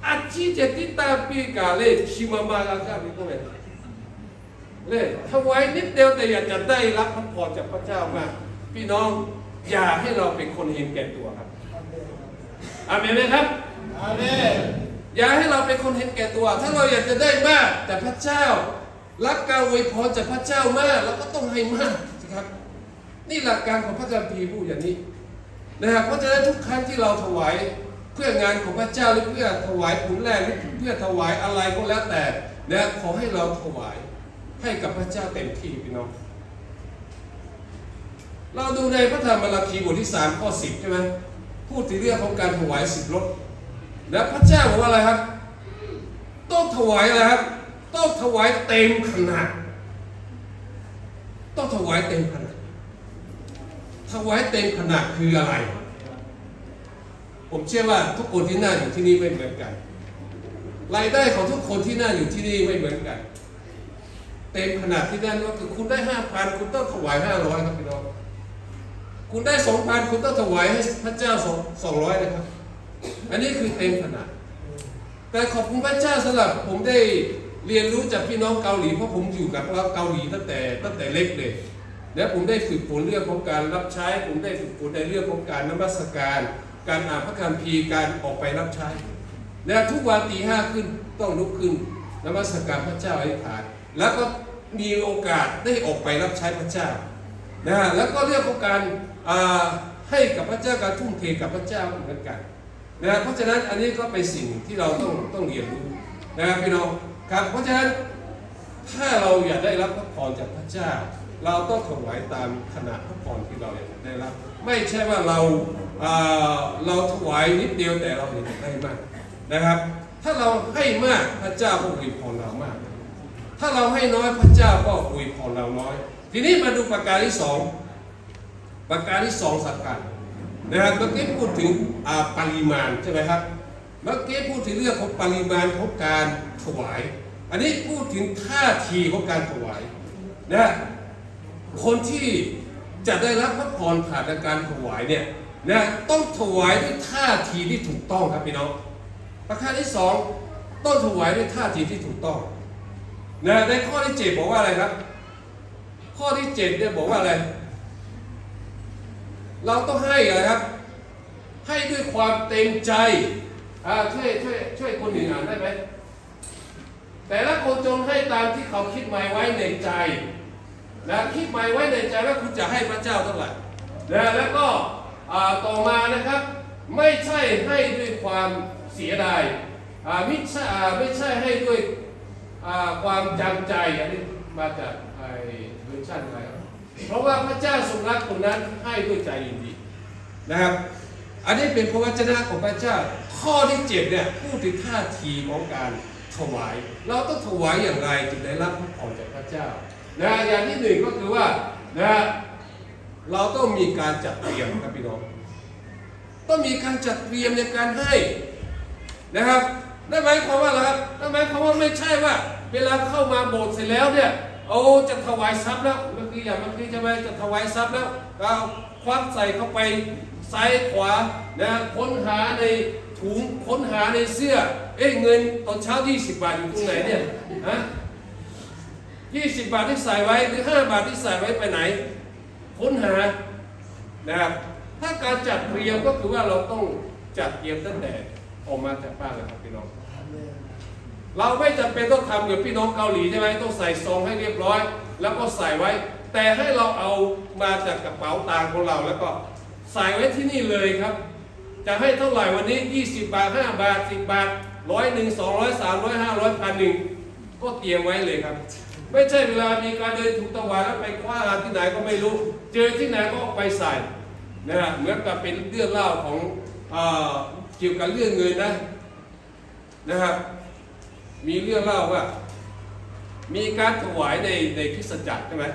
อาชีเจติตาปีกาเลชีมามาลาคาเป็นต้นเลย เนี่ย ถวายนิดเดียวแต่อยากจะได้รับพระพรจากพระเจ้ามาก พี่น้อง อย่าให้เราเป็นคนเห็นแก่ตัวครับ อาเมนไหมครับ อาเมน อย่าให้เราเป็นคนเห็นแก่ตัว ถ้าเราอยากจะได้มากจากพระเจ้า รับการอวยพรจากพระเจ้ามาก เราก็ต้องให้มากสิครับ นี่หลักการของพระคัมภีร์พูดอย่างนี้นะครับ เพราะฉะนั้นทุกครั้งที่เราถวายเพื่องานของพระเจ้า หรือเพื่อถวายผลแรก หรือเพื่อถวายอะไรก็แล้วแต่นะ ขอให้เราถวายให้กับพระเจ้าเต็มที่พี่น้อง เราดูในพระธรรมมาลาคีบทที่สามข้อสิบใช่ไหม พูดถึงเรื่องของการถวายสิบรถ แล้วพระเจ้าบอกว่าอะไรครับ ต้องถวายอะไรครับ ต้องถวายเต็มขนาด ต้องถวายเต็มขนาด ถวายเต็มขนาดคืออะไร ผมเชื่อว่าทุกคนที่นั่งอยู่ที่นี่ไม่เหมือนกัน รายได้ของทุกคนที่นั่งอยู่ที่นี่ไม่เหมือนกัน เต็มขนาดที่นั่นก็คือคุณได้ห้าพัน คุณต้องถวายห้าร้อยครับพี่น้อง คุณได้สองพัน คุณต้องถวายให้พระเจ้าสองสองร้อยนะครับ อันนี้คือเต็มขนาด แต่ขอบคุณพระเจ้าสำหรับผมได้เรียนรู้จากพี่น้องเกาหลี เพราะผมอยู่กับเกาหลีตั้งแต่ตั้งแต่เล็กเลย และผมได้ฝึกฝนเรื่องของการรับใช้ ผมได้ฝึกฝนในเรื่องของการนมัสการ การอ่านพระคัมภีร์ การออกไปรับใช้ และทุกวันตีห้าขึ้นต้องลุกขึ้นนมัสการพระเจ้าอธิษฐาน แล้วก็มีโอกาสได้ออกไปรับใช้พระเจ้านะฮะ แล้วก็เรื่องของการอ่าให้กับพระเจ้า การทุ่มเทกับพระเจ้าเหมือนกันนะฮะ เพราะฉะนั้นอันนี้ก็เป็นสิ่งที่เราต้องต้องเรียนรู้นะครับพี่น้องครับ เพราะฉะนั้นถ้าเราอยากได้รับพระพรจากพระเจ้า เราต้องถวายตามขนาดพระพรที่เราอยากได้รับ ไม่ใช่ว่าเราอ่าเราถวายนิดเดียวแต่เราอยากได้มากนะครับ ถ้าเราให้มากพระเจ้าก็อวยพรเรามาก ถ้าเราให้น้อยพระเจ้าก็อวยพรเราน้อย ทีนี้มาดูประการที่สอง ประการที่สองสำคัญนะครับ เมื่อกี้พูดถึงอ่าปริมาณใช่ไหมครับ เมื่อกี้พูดถึงเรื่องของปริมาณของการถวาย อันนี้พูดถึงท่าทีของการถวายนะ คนที่จะได้รับพระพรผ่านการถวายเนี่ยนะ ต้องถวายด้วยท่าทีที่ถูกต้องครับพี่น้อง ประการที่สอง ต้องถวายด้วยท่าทีที่ถูกต้องนะ ในข้อที่เจ็ดบอกว่าอะไรครับ ข้อที่เจ็ดเนี่ยบอกว่าอะไร เราต้องให้อะไรครับ ให้ด้วยความเต็มใจอ่าช่วยช่วยช่วยคนอื่นอ่านได้ไหม แต่ละคนจงให้ตามที่เขาคิดหมายไว้ในใจนะ คิดหมายไว้ในใจว่าคุณจะให้พระเจ้าเท่าไหร่นะ แล้วก็อ่าต่อมานะครับ ไม่ใช่ให้ด้วยความเสียดายอ่าไม่ใช่อ่าไม่ใช่ให้ด้วยอ่าความจำใจ อันนี้มาจากไอ้เวอร์ชันอะไรครับ เพราะว่าพระเจ้าทรงรักคนนั้นให้ด้วยใจยินดีนะครับ อันนี้เป็นพระวจนะของพระเจ้า ข้อที่เจ็ดเนี่ยพูดถึงท่าทีของการถวาย เราต้องถวายอย่างไรจึงได้รับพระพรจากพระเจ้านะ อย่างที่หนึ่งก็คือว่านะ เราต้องมีการจัดเตรียมครับพี่น้อง ต้องมีการจัดเตรียมในการให้นะครับ นั่นหมายความว่าอะไรครับ นั่นหมายความว่าไม่ใช่ว่าเวลาเข้ามาโบสถ์เสร็จแล้วเนี่ย โอ้ จะถวายทรัพย์แล้ว เมื่อกี้อย่างเมื่อกี้ใช่ไหม จะถวายทรัพย์แล้ว ก็ควักใส่เข้าไป ซ้ายขวา นะ ค้นหาในถุง ค้นหาในเสื้อ เอ๊ะ เงินตอนเช้ายี่สิบบาทอยู่ตรงไหนเนี่ย ฮะ ยี่สิบบาทที่ใส่ไว้ หรือห้าบาทที่ใส่ไว้ไปไหน ค้นหา นะครับ ถ้าการจัดเตรียมก็คือว่าเราต้องจัดเตรียมตั้งแต่ออกมาจากบ้านแล้วครับพี่น้อง เราไม่จำเป็นต้องทำเหมือนพี่น้องเกาหลีใช่ไหม ต้องใส่ซองให้เรียบร้อย แล้วก็ใส่ไว้ แต่ให้เราเอามาจากกระเป๋าตังค์ของเรา แล้วก็ใส่ไว้ที่นี่เลยครับ จะให้เท่าไหร่วันนี้ ยี่สิบบาท ห้าบาท สิบบาท ร้อยหนึ่ง สองร้อย สามร้อย ห้าร้อย พันหนึ่ง ก็เตรียมไว้เลยครับ ไม่ใช่เวลามีการเดินถูกถวายแล้วไปคว้าหาที่ไหนก็ไม่รู้ เจอที่ไหนก็เอาไปใส่ นะฮะ เหมือนกับเป็นเรื่องเล่าของ เอ่อ เกี่ยวกับเรื่องเงินนะ นะครับ มีเรื่องเล่าว่า มีการถวายในในคริสตจักรใช่ไหม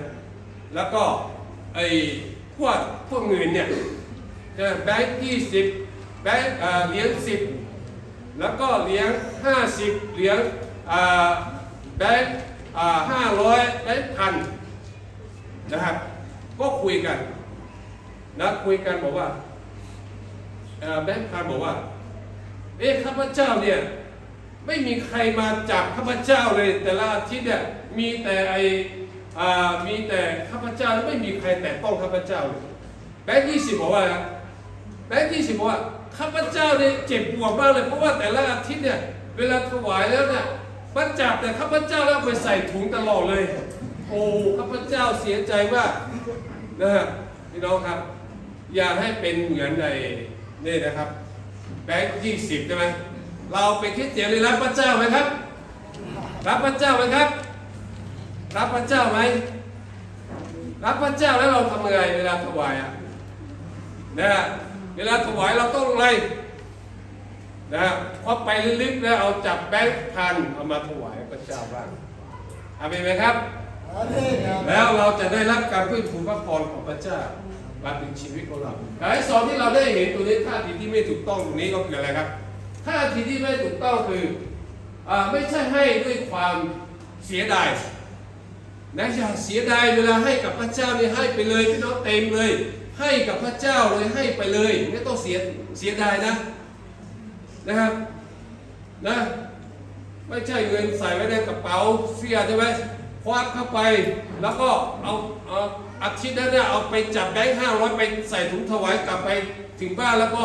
แล้วก็ไอ้พวกพวกเงินเนี่ย จะแบงค์ยี่สิบ แบงค์ เอ่อ เหรียญสิบ แล้วก็เหรียญห้าสิบ เหรียญ อ่า แบงค์ อ่า ห้าร้อย แบงค์พัน นะครับ ก็คุยกัน นะ คุยกันบอกว่า เอ่อ แบงค์พันบอกว่า เอ๊ะ ข้าพเจ้าเนี่ย ไม่มีใครมาจับข้าพเจ้าเลย แต่ละอาทิตย์เนี่ย มีแต่ไอ้ อ่า มีแต่ข้าพเจ้า ไม่มีใครแตะต้องข้าพเจ้าเลย แบงค์ยี่สิบบอกว่า แบงค์ยี่สิบบอกว่า ข้าพเจ้าเนี่ยเจ็บปวดมากเลย เพราะว่าแต่ละอาทิตย์เนี่ย เวลาถวายแล้วเนี่ย มาจับแต่ข้าพเจ้าแล้วเอาไปใส่ถุงตลอดเลย โอ้ ข้าพเจ้าเสียใจมาก นะฮะ พี่น้องครับ อย่าให้เป็นเหมือนในนี่นะครับ แบงค์ยี่สิบใช่ไหม เราเป็นคริสเตียนนี่รับพระเจ้าไหมครับ รับพระเจ้าไหมครับ รับพระเจ้าไหม รับพระเจ้าแล้วเราทำยังไงเวลาถวายอ่ะ นะฮะ เวลาถวายเราต้องอะไร นะฮะ ควักไปลึกๆแล้วเอาจับแบงค์พันเอามาถวายพระเจ้าบ้าง อาเมนไหมครับ อาเมนครับ แล้วเราจะได้รับการเพิ่มพูนพระพรของพระเจ้ามาถึงชีวิตของเรา แต่ไอ้สองที่เราได้เห็นตัวนี้ท่าทีที่ไม่ถูกต้องตรงนี้ก็คืออะไรครับ ท่าทีที่ไม่ถูกต้องคือ อ่า ไม่ใช่ให้ด้วยความเสียดาย นะ อย่าเสียดายเวลาให้กับพระเจ้าเนี่ย ให้ไปเลยพี่น้อง เต็มเลย ให้กับพระเจ้าเลย ให้ไปเลย ไม่ต้องเสียเสียดายนะ นะครับ นะ ไม่ใช่เงินใส่ไว้ในกระเป๋าเสื้อใช่ไหม ควักเข้าไป แล้วก็เอาเอาอาทิตย์นั้นเนี่ยเอาไปจับแบงค์ห้าร้อยไปใส่ถุงถวายกลับไปถึงบ้าน แล้วก็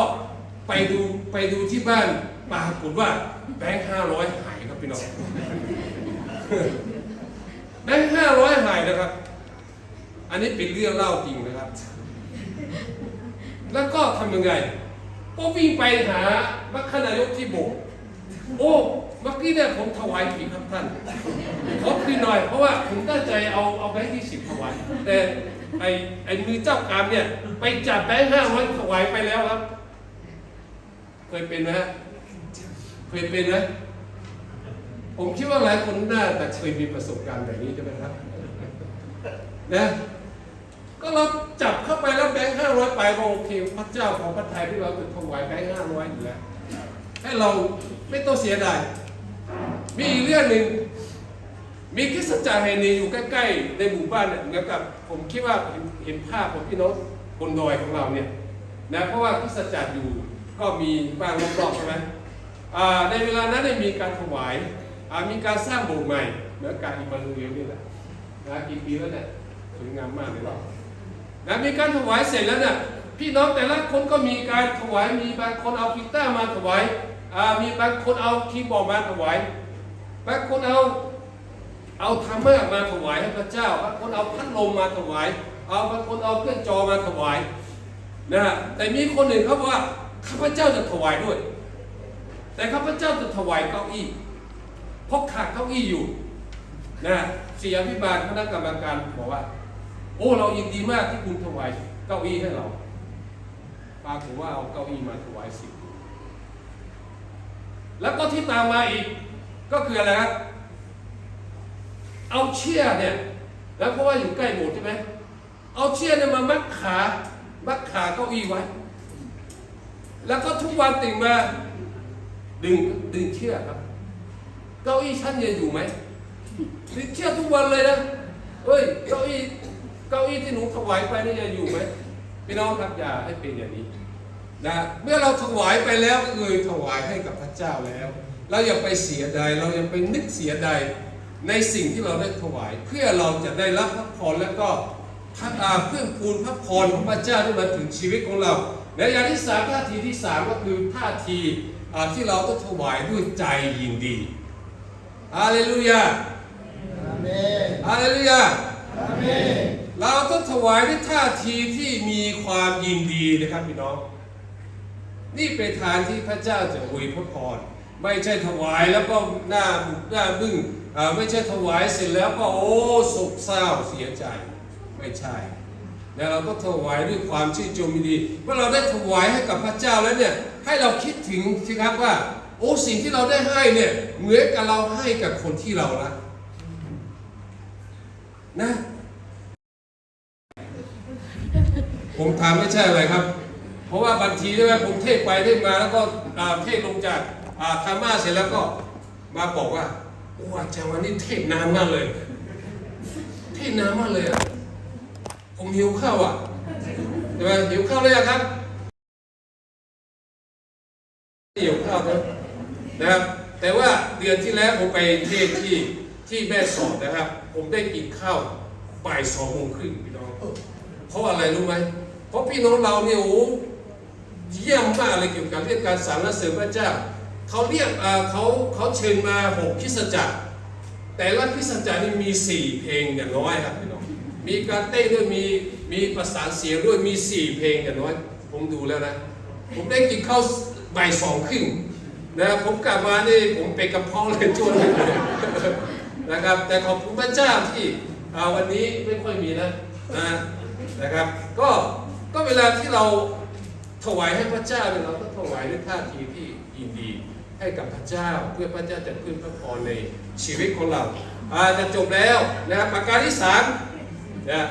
ไปดูไปดูที่บ้าน ปรากฏว่าแบงค์ห้าร้อยหายครับพี่น้อง แบงค์ห้าร้อยหายนะครับ อันนี้เป็นเรื่องเล่าจริงนะครับ แล้วก็ทำยังไง ก็วิ่งไปหามัคคณายกที่โบสถ์ โอ้ เมื่อกี้เนี่ยผมถวายผิดครับท่าน ขอคืนหน่อย เพราะว่าผมตั้งใจเอาเอาแบงค์ยี่สิบถวาย แต่ไอ้ไอ้มือเจ้ากรรมเนี่ย ไปจับแบงค์ห้าร้อยถวายไปแล้วครับ เคยเป็นไหมฮะ เคยเป็นไหม ผมคิดว่าหลายคนน่าจะเคยมีประสบการณ์แบบนี้ใช่ไหมครับ นะ ก็เราจับเข้าไปแล้วแบงค์ห้าร้อยไปก็โอเค พระเจ้าขอพระทัยที่เราจะถวายแบงค์ห้าร้อยอยู่แล้ว ให้เราไม่ต้องเสียดาย มีอีกเรื่องหนึ่ง มีคริสตจักรแห่งหนึ่งอยู่ใกล้ๆในหมู่บ้านเนี่ย เหมือนกับผมคิดว่าเห็นเห็นภาพของพี่น้องบนดอยของเราเนี่ยนะ เพราะว่าคริสตจักรอยู่ก็มีบ้านรอบๆใช่ไหม อ่า ในเวลานั้นได้มีการถวาย อ่า มีการสร้างโบสถ์ใหม่ เหมือนกับอิมมานูเอลนี่แหละนะ กี่ปีแล้วเนี่ย สวยงามมากเลยเนาะนะ มีการถวายเสร็จแล้วเนี่ย พี่น้องแต่ละคนก็มีการถวาย มีบางคนเอากีตาร์มาถวาย อ่า มีบางคนเอาคีย์บอร์ดมาถวาย บางคนเอา เอาธรรมะมาถวายให้พระเจ้า บางคนเอาพัดลมมาถวาย เอา บางคนเอาเครื่องจอมาถวาย นะฮะ แต่มีคนหนึ่งเขาบอกว่า ข้าพเจ้าจะถวายด้วย แต่ข้าพเจ้าจะถวายเก้าอี้ เพราะขาดเก้าอี้อยู่ นะฮะ ศิษยาภิบาลคณะกรรมการบอกว่า โอ้ เรายินดีมากที่คุณถวายเก้าอี้ให้เรา ปรากฏว่าเอาเก้าอี้มาถวายสิบ แล้วก็ที่ตามมาอีก ก็คืออะไรครับ เอาเชือกเนี่ย แล้วเพราะว่าอยู่ใกล้โบสถ์ใช่ไหม เอาเชือกเนี่ยมามัดขา มัดขาเก้าอี้ไว้ แล้วก็ทุกวันตื่นมา ดึง ดึงเชือกครับ เก้าอี้ฉันยังอยู่ไหม ดึงเชือกทุกวันเลยนะ เฮ้ย เก้าอี้ เก้าอี้ที่หนูถวายไปนี่ยังอยู่ไหม พี่น้องครับ อย่าให้เป็นอย่างนี้นะ เมื่อเราถวายไปแล้ว คือถวายให้กับพระเจ้าแล้ว เราอย่าไปเสียดาย เราอย่าไปนึกเสียดายในสิ่งที่เราได้ถวาย เพื่อเราจะได้รับพระพร และก็พระอาเพิ่มพูนพระพรของพระเจ้าที่มาถึงชีวิตของเรา และอย่างที่สาม ท่าทีที่สามก็คือท่าทีอ่าที่เราต้องถวายด้วยใจยินดี ฮาเลลูยา อาเมน ฮาเลลูยา อาเมน เราต้องถวายด้วยท่าทีที่มีความยินดีนะครับพี่น้อง นี่เป็นทางที่พระเจ้าจะอวยพระพร ไม่ใช่ถวายแล้วก็หน้าบุกหน้าบึ้งอ่าไม่ใช่ถวายเสร็จแล้วก็โอ้โศกเศร้าเสียใจ ไม่ใช่นะ เราต้องถวายด้วยความชื่นชมยินดี เมื่อเราได้ถวายให้กับพระเจ้าแล้วเนี่ย ให้เราคิดถึงสิครับว่า โอ้สิ่งที่เราได้ให้เนี่ย เหมือนกับเราให้กับคนที่เรารักนะ ผมถามไม่ใช่อะไรครับ เพราะว่าบางทีใช่ไหม ผมเทศน์ไปเทศน์มาแล้วก็อ่าเทศน์ลงจากอ่าธรรมะเสร็จแล้วก็มาบอกว่า โอ้อาจารย์วันนี้เทศน์นานมากเลย เทศน์นานมากเลยอ่ะ ผมหิวข้าวอ่ะ ใช่ไหม หิวข้าวหรือยังครับ หิวข้าวครับ นะครับ แต่ว่าเดือนที่แล้วผมไปเทศน์ที่ที่แม่สอดนะครับ ผมได้กินข้าวบ่ายสองโมงครึ่งพี่น้อง เพราะอะไรรู้ไหม เพราะพี่น้องเราเนี่ยโอ้เยี่ยมมากเลยเกี่ยวกับเรื่องการสรรเสริญพระเจ้า เขาเรียกอ่าเขาเขาเชิญมาหกคริสตจักร แต่ละคริสตจักรนี่มีสี่เพลงอย่างน้อยครับพี่น้อง มีการเต้นด้วย มีมีประสานเสียงด้วย มีสี่เพลงอย่างน้อย ผมดูแล้วนะ ผมได้กินข้าวบ่ายสองครึ่งนะ ผมกลับมานี่ผมเป็นกระเพาะเลยจ้วนเลยนะครับ แต่ขอบคุณพระเจ้าที่อ่าวันนี้ไม่ค่อยมีนะนะนะครับ ก็ก็เวลาที่เราถวายให้พระเจ้าเนี่ย เราต้องถวายด้วยท่าทีที่ยินดีให้กับพระเจ้า เพื่อพระเจ้าจะเพิ่มพระพรในชีวิตของเรา อาจจะจบแล้วนะครับ ประการที่สามนะ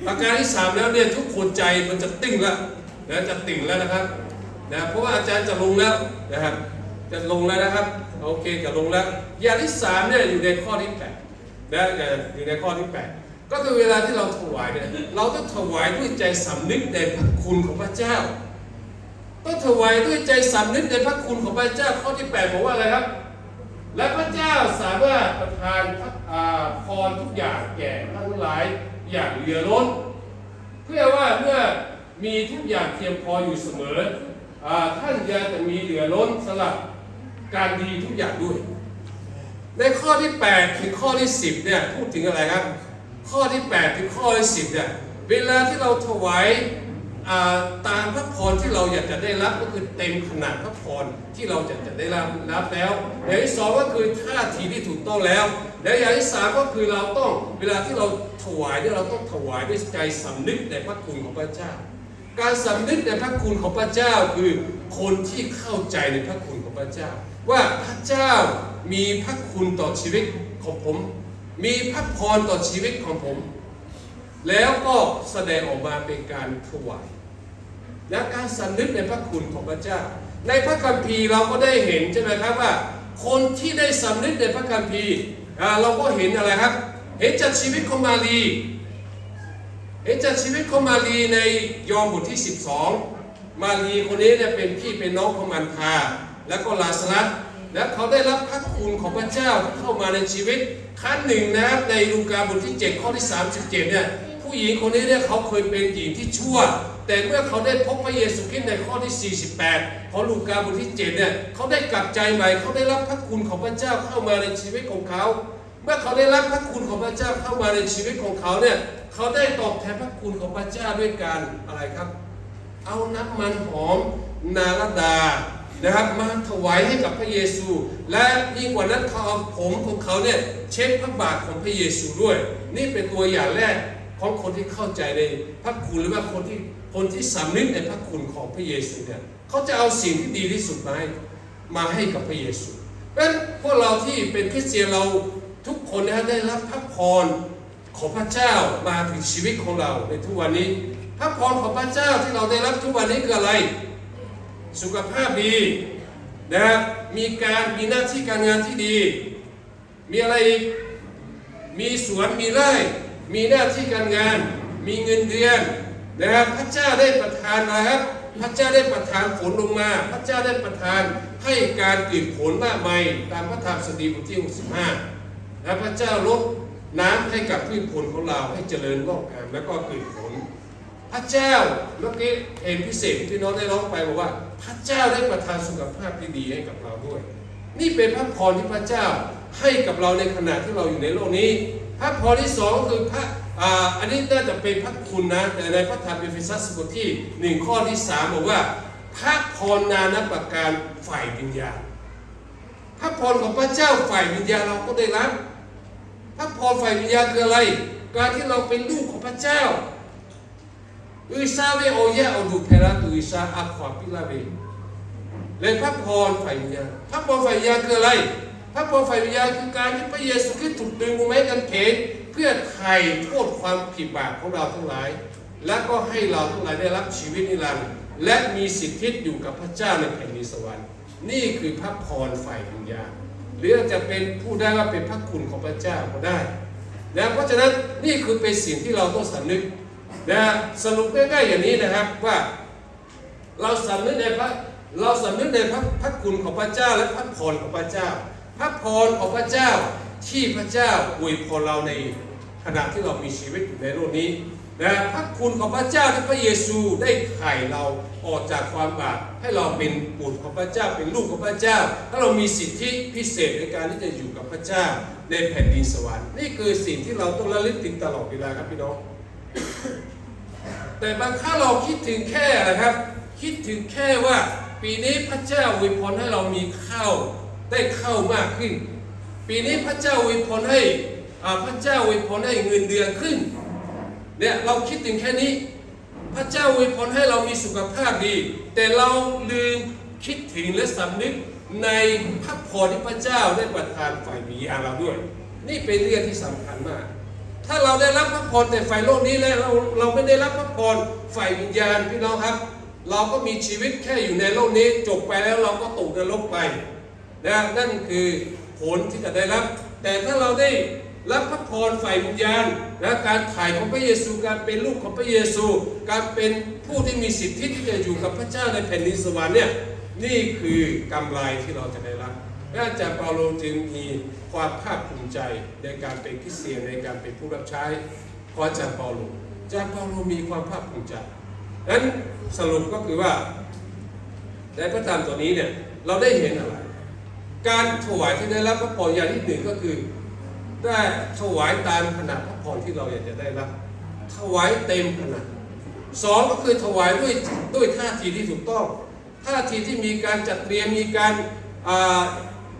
ประการที่สามแล้วเนี่ย ทุกคนใจมันจะตึงแล้วนะ จะตึงแล้วนะครับนะ เพราะว่าอาจารย์จะลงแล้วนะครับ จะลงแล้วนะครับ โอเค จะลงแล้ว อย่างที่สามเนี่ยอยู่ในข้อที่แปดนะ อยู่ในข้อที่แปด ก็คือเวลาที่เราถวายเนี่ย เราต้องถวายด้วยใจสำนึกในพระคุณของพระเจ้า ต้องถวายด้วยใจสำนึกในพระคุณของพระเจ้า ข้อที่แปดบอกว่าอะไรครับ และพระเจ้าสามารถประทานอ่าพรทุกอย่างแก่ท่านทั้งหลายอย่างเหลือล้น เพื่อว่าเมื่อมีทุกอย่างเพียงพออยู่เสมออ่าท่านยังจะมีเหลือล้นสำหรับการดีทุกอย่างด้วย ในข้อที่แปดถึงข้อที่สิบเนี่ยพูดถึงอะไรครับ ข้อที่แปดถึงข้อที่สิบเนี่ย เวลาที่เราถวายอ่าตามพระพรที่เราอยากจะได้รับก็คือเต็มขนาดพระพรที่เราอยากจะได้รับรับแล้ว อย่างที่สองก็คือท่าทีที่ถูกต้องแล้ว และอย่างที่สามก็คือเราต้องเวลาที่เราถวายเนี่ยเราต้องถวายด้วยใจสำนึกในพระคุณของพระเจ้า การสำนึกในพระคุณของพระเจ้าคือคนที่เข้าใจในพระคุณของพระเจ้า ว่าพระเจ้ามีพระคุณต่อชีวิตของผม มีพระพรต่อชีวิตของผม แล้วก็แสดงออกมาเป็นการถวาย และการสำนึกในพระคุณของพระเจ้า ในพระคัมภีร์เราก็ได้เห็นใช่ไหมครับว่า คนที่ได้สำนึกในพระคัมภีร์อ่าเราก็เห็นอะไรครับ เห็นจากชีวิตของมารี เห็นจากชีวิตของมารีในยอห์นบทที่สิบสอง มารีคนนี้เนี่ยเป็นพี่เป็นน้องของมารธา แล้วก็ลาซารัส และเขาได้รับพระคุณของพระเจ้าเข้ามาในชีวิต ครั้งหนึ่งนะครับ ในลูกาบทที่เจ็ดข้อที่สามสิบเจ็ดเนี่ย ผู้หญิงคนนี้เนี่ยเขาเคยเป็นหญิงที่ชั่ว แต่เมื่อเขาได้พบพระเยซูคริสต์ในข้อที่สี่สิบแปดของลูกาบทที่เจ็ดเนี่ย เขาได้กลับใจใหม่ เขาได้รับพระคุณของพระเจ้าเข้ามาในชีวิตของเขา เมื่อเขาได้รับพระคุณของพระเจ้าเข้ามาในชีวิตของเขาเนี่ย เขาได้ตอบแทนพระคุณของพระเจ้าด้วยการอะไรครับ เอาน้ำมันหอมนาลดานะครับมาถวายให้กับพระเยซู และยิ่งกว่านั้นเขาเอาผมของเขาเนี่ยเช็ดพระบาทของพระเยซูด้วย นี่เป็นตัวอย่างแรกของคนที่เข้าใจในพระคุณ หรือว่าคนที่คนที่สำนึกในพระคุณของพระเยซูเนี่ย เขาจะเอาสิ่งที่ดีที่สุดมาให้มาให้กับพระเยซู เพราะฉะนั้นพวกเราที่เป็นคริสเตียนเราทุกคนนะฮะได้รับพระพรของพระเจ้ามาถึงชีวิตของเราในทุกวันนี้ พระพรของพระเจ้าที่เราได้รับทุกวันนี้คืออะไร สุขภาพดีนะครับ มีการมีหน้าที่การงานที่ดี มีอะไรอีก มีสวนมีไร่ มีหน้าที่การงาน มีเงินเดือน นะครับ พระเจ้าได้ประทานอะไรครับ พระเจ้าได้ประทานฝนลงมา พระเจ้าได้ประทานให้การเกิดผลมากมาย ตามพระธรรมสดุดีบทที่หกสิบห้า และพระเจ้าลดน้ำให้กับพืชผลของเราให้เจริญงอกงามแล้วก็เกิดผล พระเจ้า เมื่อกี้เห็นพิเศษที่พี่น้องได้ร้องไปบอกว่า พระเจ้าได้ประทานสุขภาพที่ดีให้กับเราด้วย นี่เป็นพระพรที่พระเจ้าให้กับเราในขณะที่เราอยู่ในโลกนี้ พระพรที่สองก็คือพระ อ่า อันนี้น่าจะเป็นพระคุณนะ แต่ในพระธรรมเอเฟซัสบทที่หนึ่งข้อที่สามบอกว่า พระพรนานาประการฝ่ายวิญญาณ พระพรของพระเจ้าฝ่ายวิญญาณเราก็ได้รับ พระพรฝ่ายวิญญาณคืออะไร การที่เราเป็นลูกของพระเจ้า G'uiˬsha ve awˬ yaˇ awˬ duˬ hpehꞈ la tuˬ G'uiˬsha a hkaw-anˬ piˇ laˇ ve leh พระพรฝ่ายวิญญาณ พระพรฝ่ายวิญญาณคืออะไร พระพรฝ่ายวิญญาณคือการที่พระเยซูคริสต์ถูกตรึงบนไม้กางเขน เพื่อไถ่โทษความผิดบาปของเราทั้งหลาย และก็ให้เราทั้งหลายได้รับชีวิตนิรันดร์ และมีสิทธิอยู่กับพระเจ้าในแผ่นดินสวรรค์ นี่คือพระพรฝ่ายวิญญาณ หรืออาจจะเป็นพูดได้ว่าเป็นพระคุณของพระเจ้าก็ได้นะ เพราะฉะนั้นนี่คือเป็นสิ่งที่เราต้องสำนึกนะ สรุปง่ายๆอย่างนี้นะครับว่า เราสำนึกในพระ เราสำนึกในพระ พระคุณของพระเจ้าและพระพรของพระเจ้า พระพรของพระเจ้าที่พระเจ้าอวยพรเราในขณะที่เรามีชีวิตอยู่ในโลกนี้นะ พระคุณของพระเจ้าที่พระเยซูได้ไถ่เราออกจากความบาป ให้เราเป็นบุตรของพระเจ้า เป็นลูกของพระเจ้า ให้เรามีสิทธิพิเศษในการที่จะอยู่กับพระเจ้าในแผ่นดินสวรรค์ นี่คือสิ่งที่เราต้องระลึกถึงตลอดเวลาครับพี่น้อง แต่บางครั้งเราคิดถึงแค่นะครับ คิดถึงแค่ว่าปีนี้พระเจ้าอวยพรให้เรามีข้าว ได้ข้าวมากขึ้น ปีนี้พระเจ้าอวยพรให้ อ่า พระเจ้าอวยพรให้เงินเดือนขึ้น เนี่ย เราคิดถึงแค่นี้ พระเจ้าอวยพรให้เรามีสุขภาพดี แต่เราลืมคิดถึงและสำนึกในพระพรที่พระเจ้าได้ประทานฝ่ายวิญญาณเราด้วย นี่เป็นเรื่องที่สำคัญมาก ถ้าเราได้รับพระพรแต่ฝ่ายโลกนี้แล้วเรา เราไม่ได้รับพระพรฝ่ายวิญญาณ พี่น้องครับ เราก็มีชีวิตแค่อยู่ในโลกนี้ จบไปแล้วเราก็ตกนรกไป นะ นั่นคือผลที่จะได้รับ แต่ถ้าเราได้รับพระพรฝ่ายวิญญาณนะ การไถ่ของพระเยซู การเป็นลูกของพระเยซู การเป็นผู้ที่มีสิทธิที่จะอยู่กับพระเจ้าในแผ่นดินสวรรค์เนี่ย นี่คือกำไรที่เราจะได้รับ และอาจารย์เปาโลจึงมีความภาคภูมิใจในการเป็นคริสเตียน ในการเป็นผู้รับใช้ ของอาจารย์เปาโล อาจารย์เปาโลมีความภาคภูมิใจ นั้นสรุปก็คือว่า ในพระธรรมตัวนี้เนี่ย เราได้เห็นอะไร การถวายที่ได้รับพระพรอย่างที่หนึ่งก็คือ ได้ถวายตามขนาดพระพรที่เราอยากจะได้รับ ถวายเต็มขนาด สองก็คือถวายด้วย ด้วยท่าทีที่ถูกต้อง ท่าทีที่มีการจัดเตรียม มีการ อ่า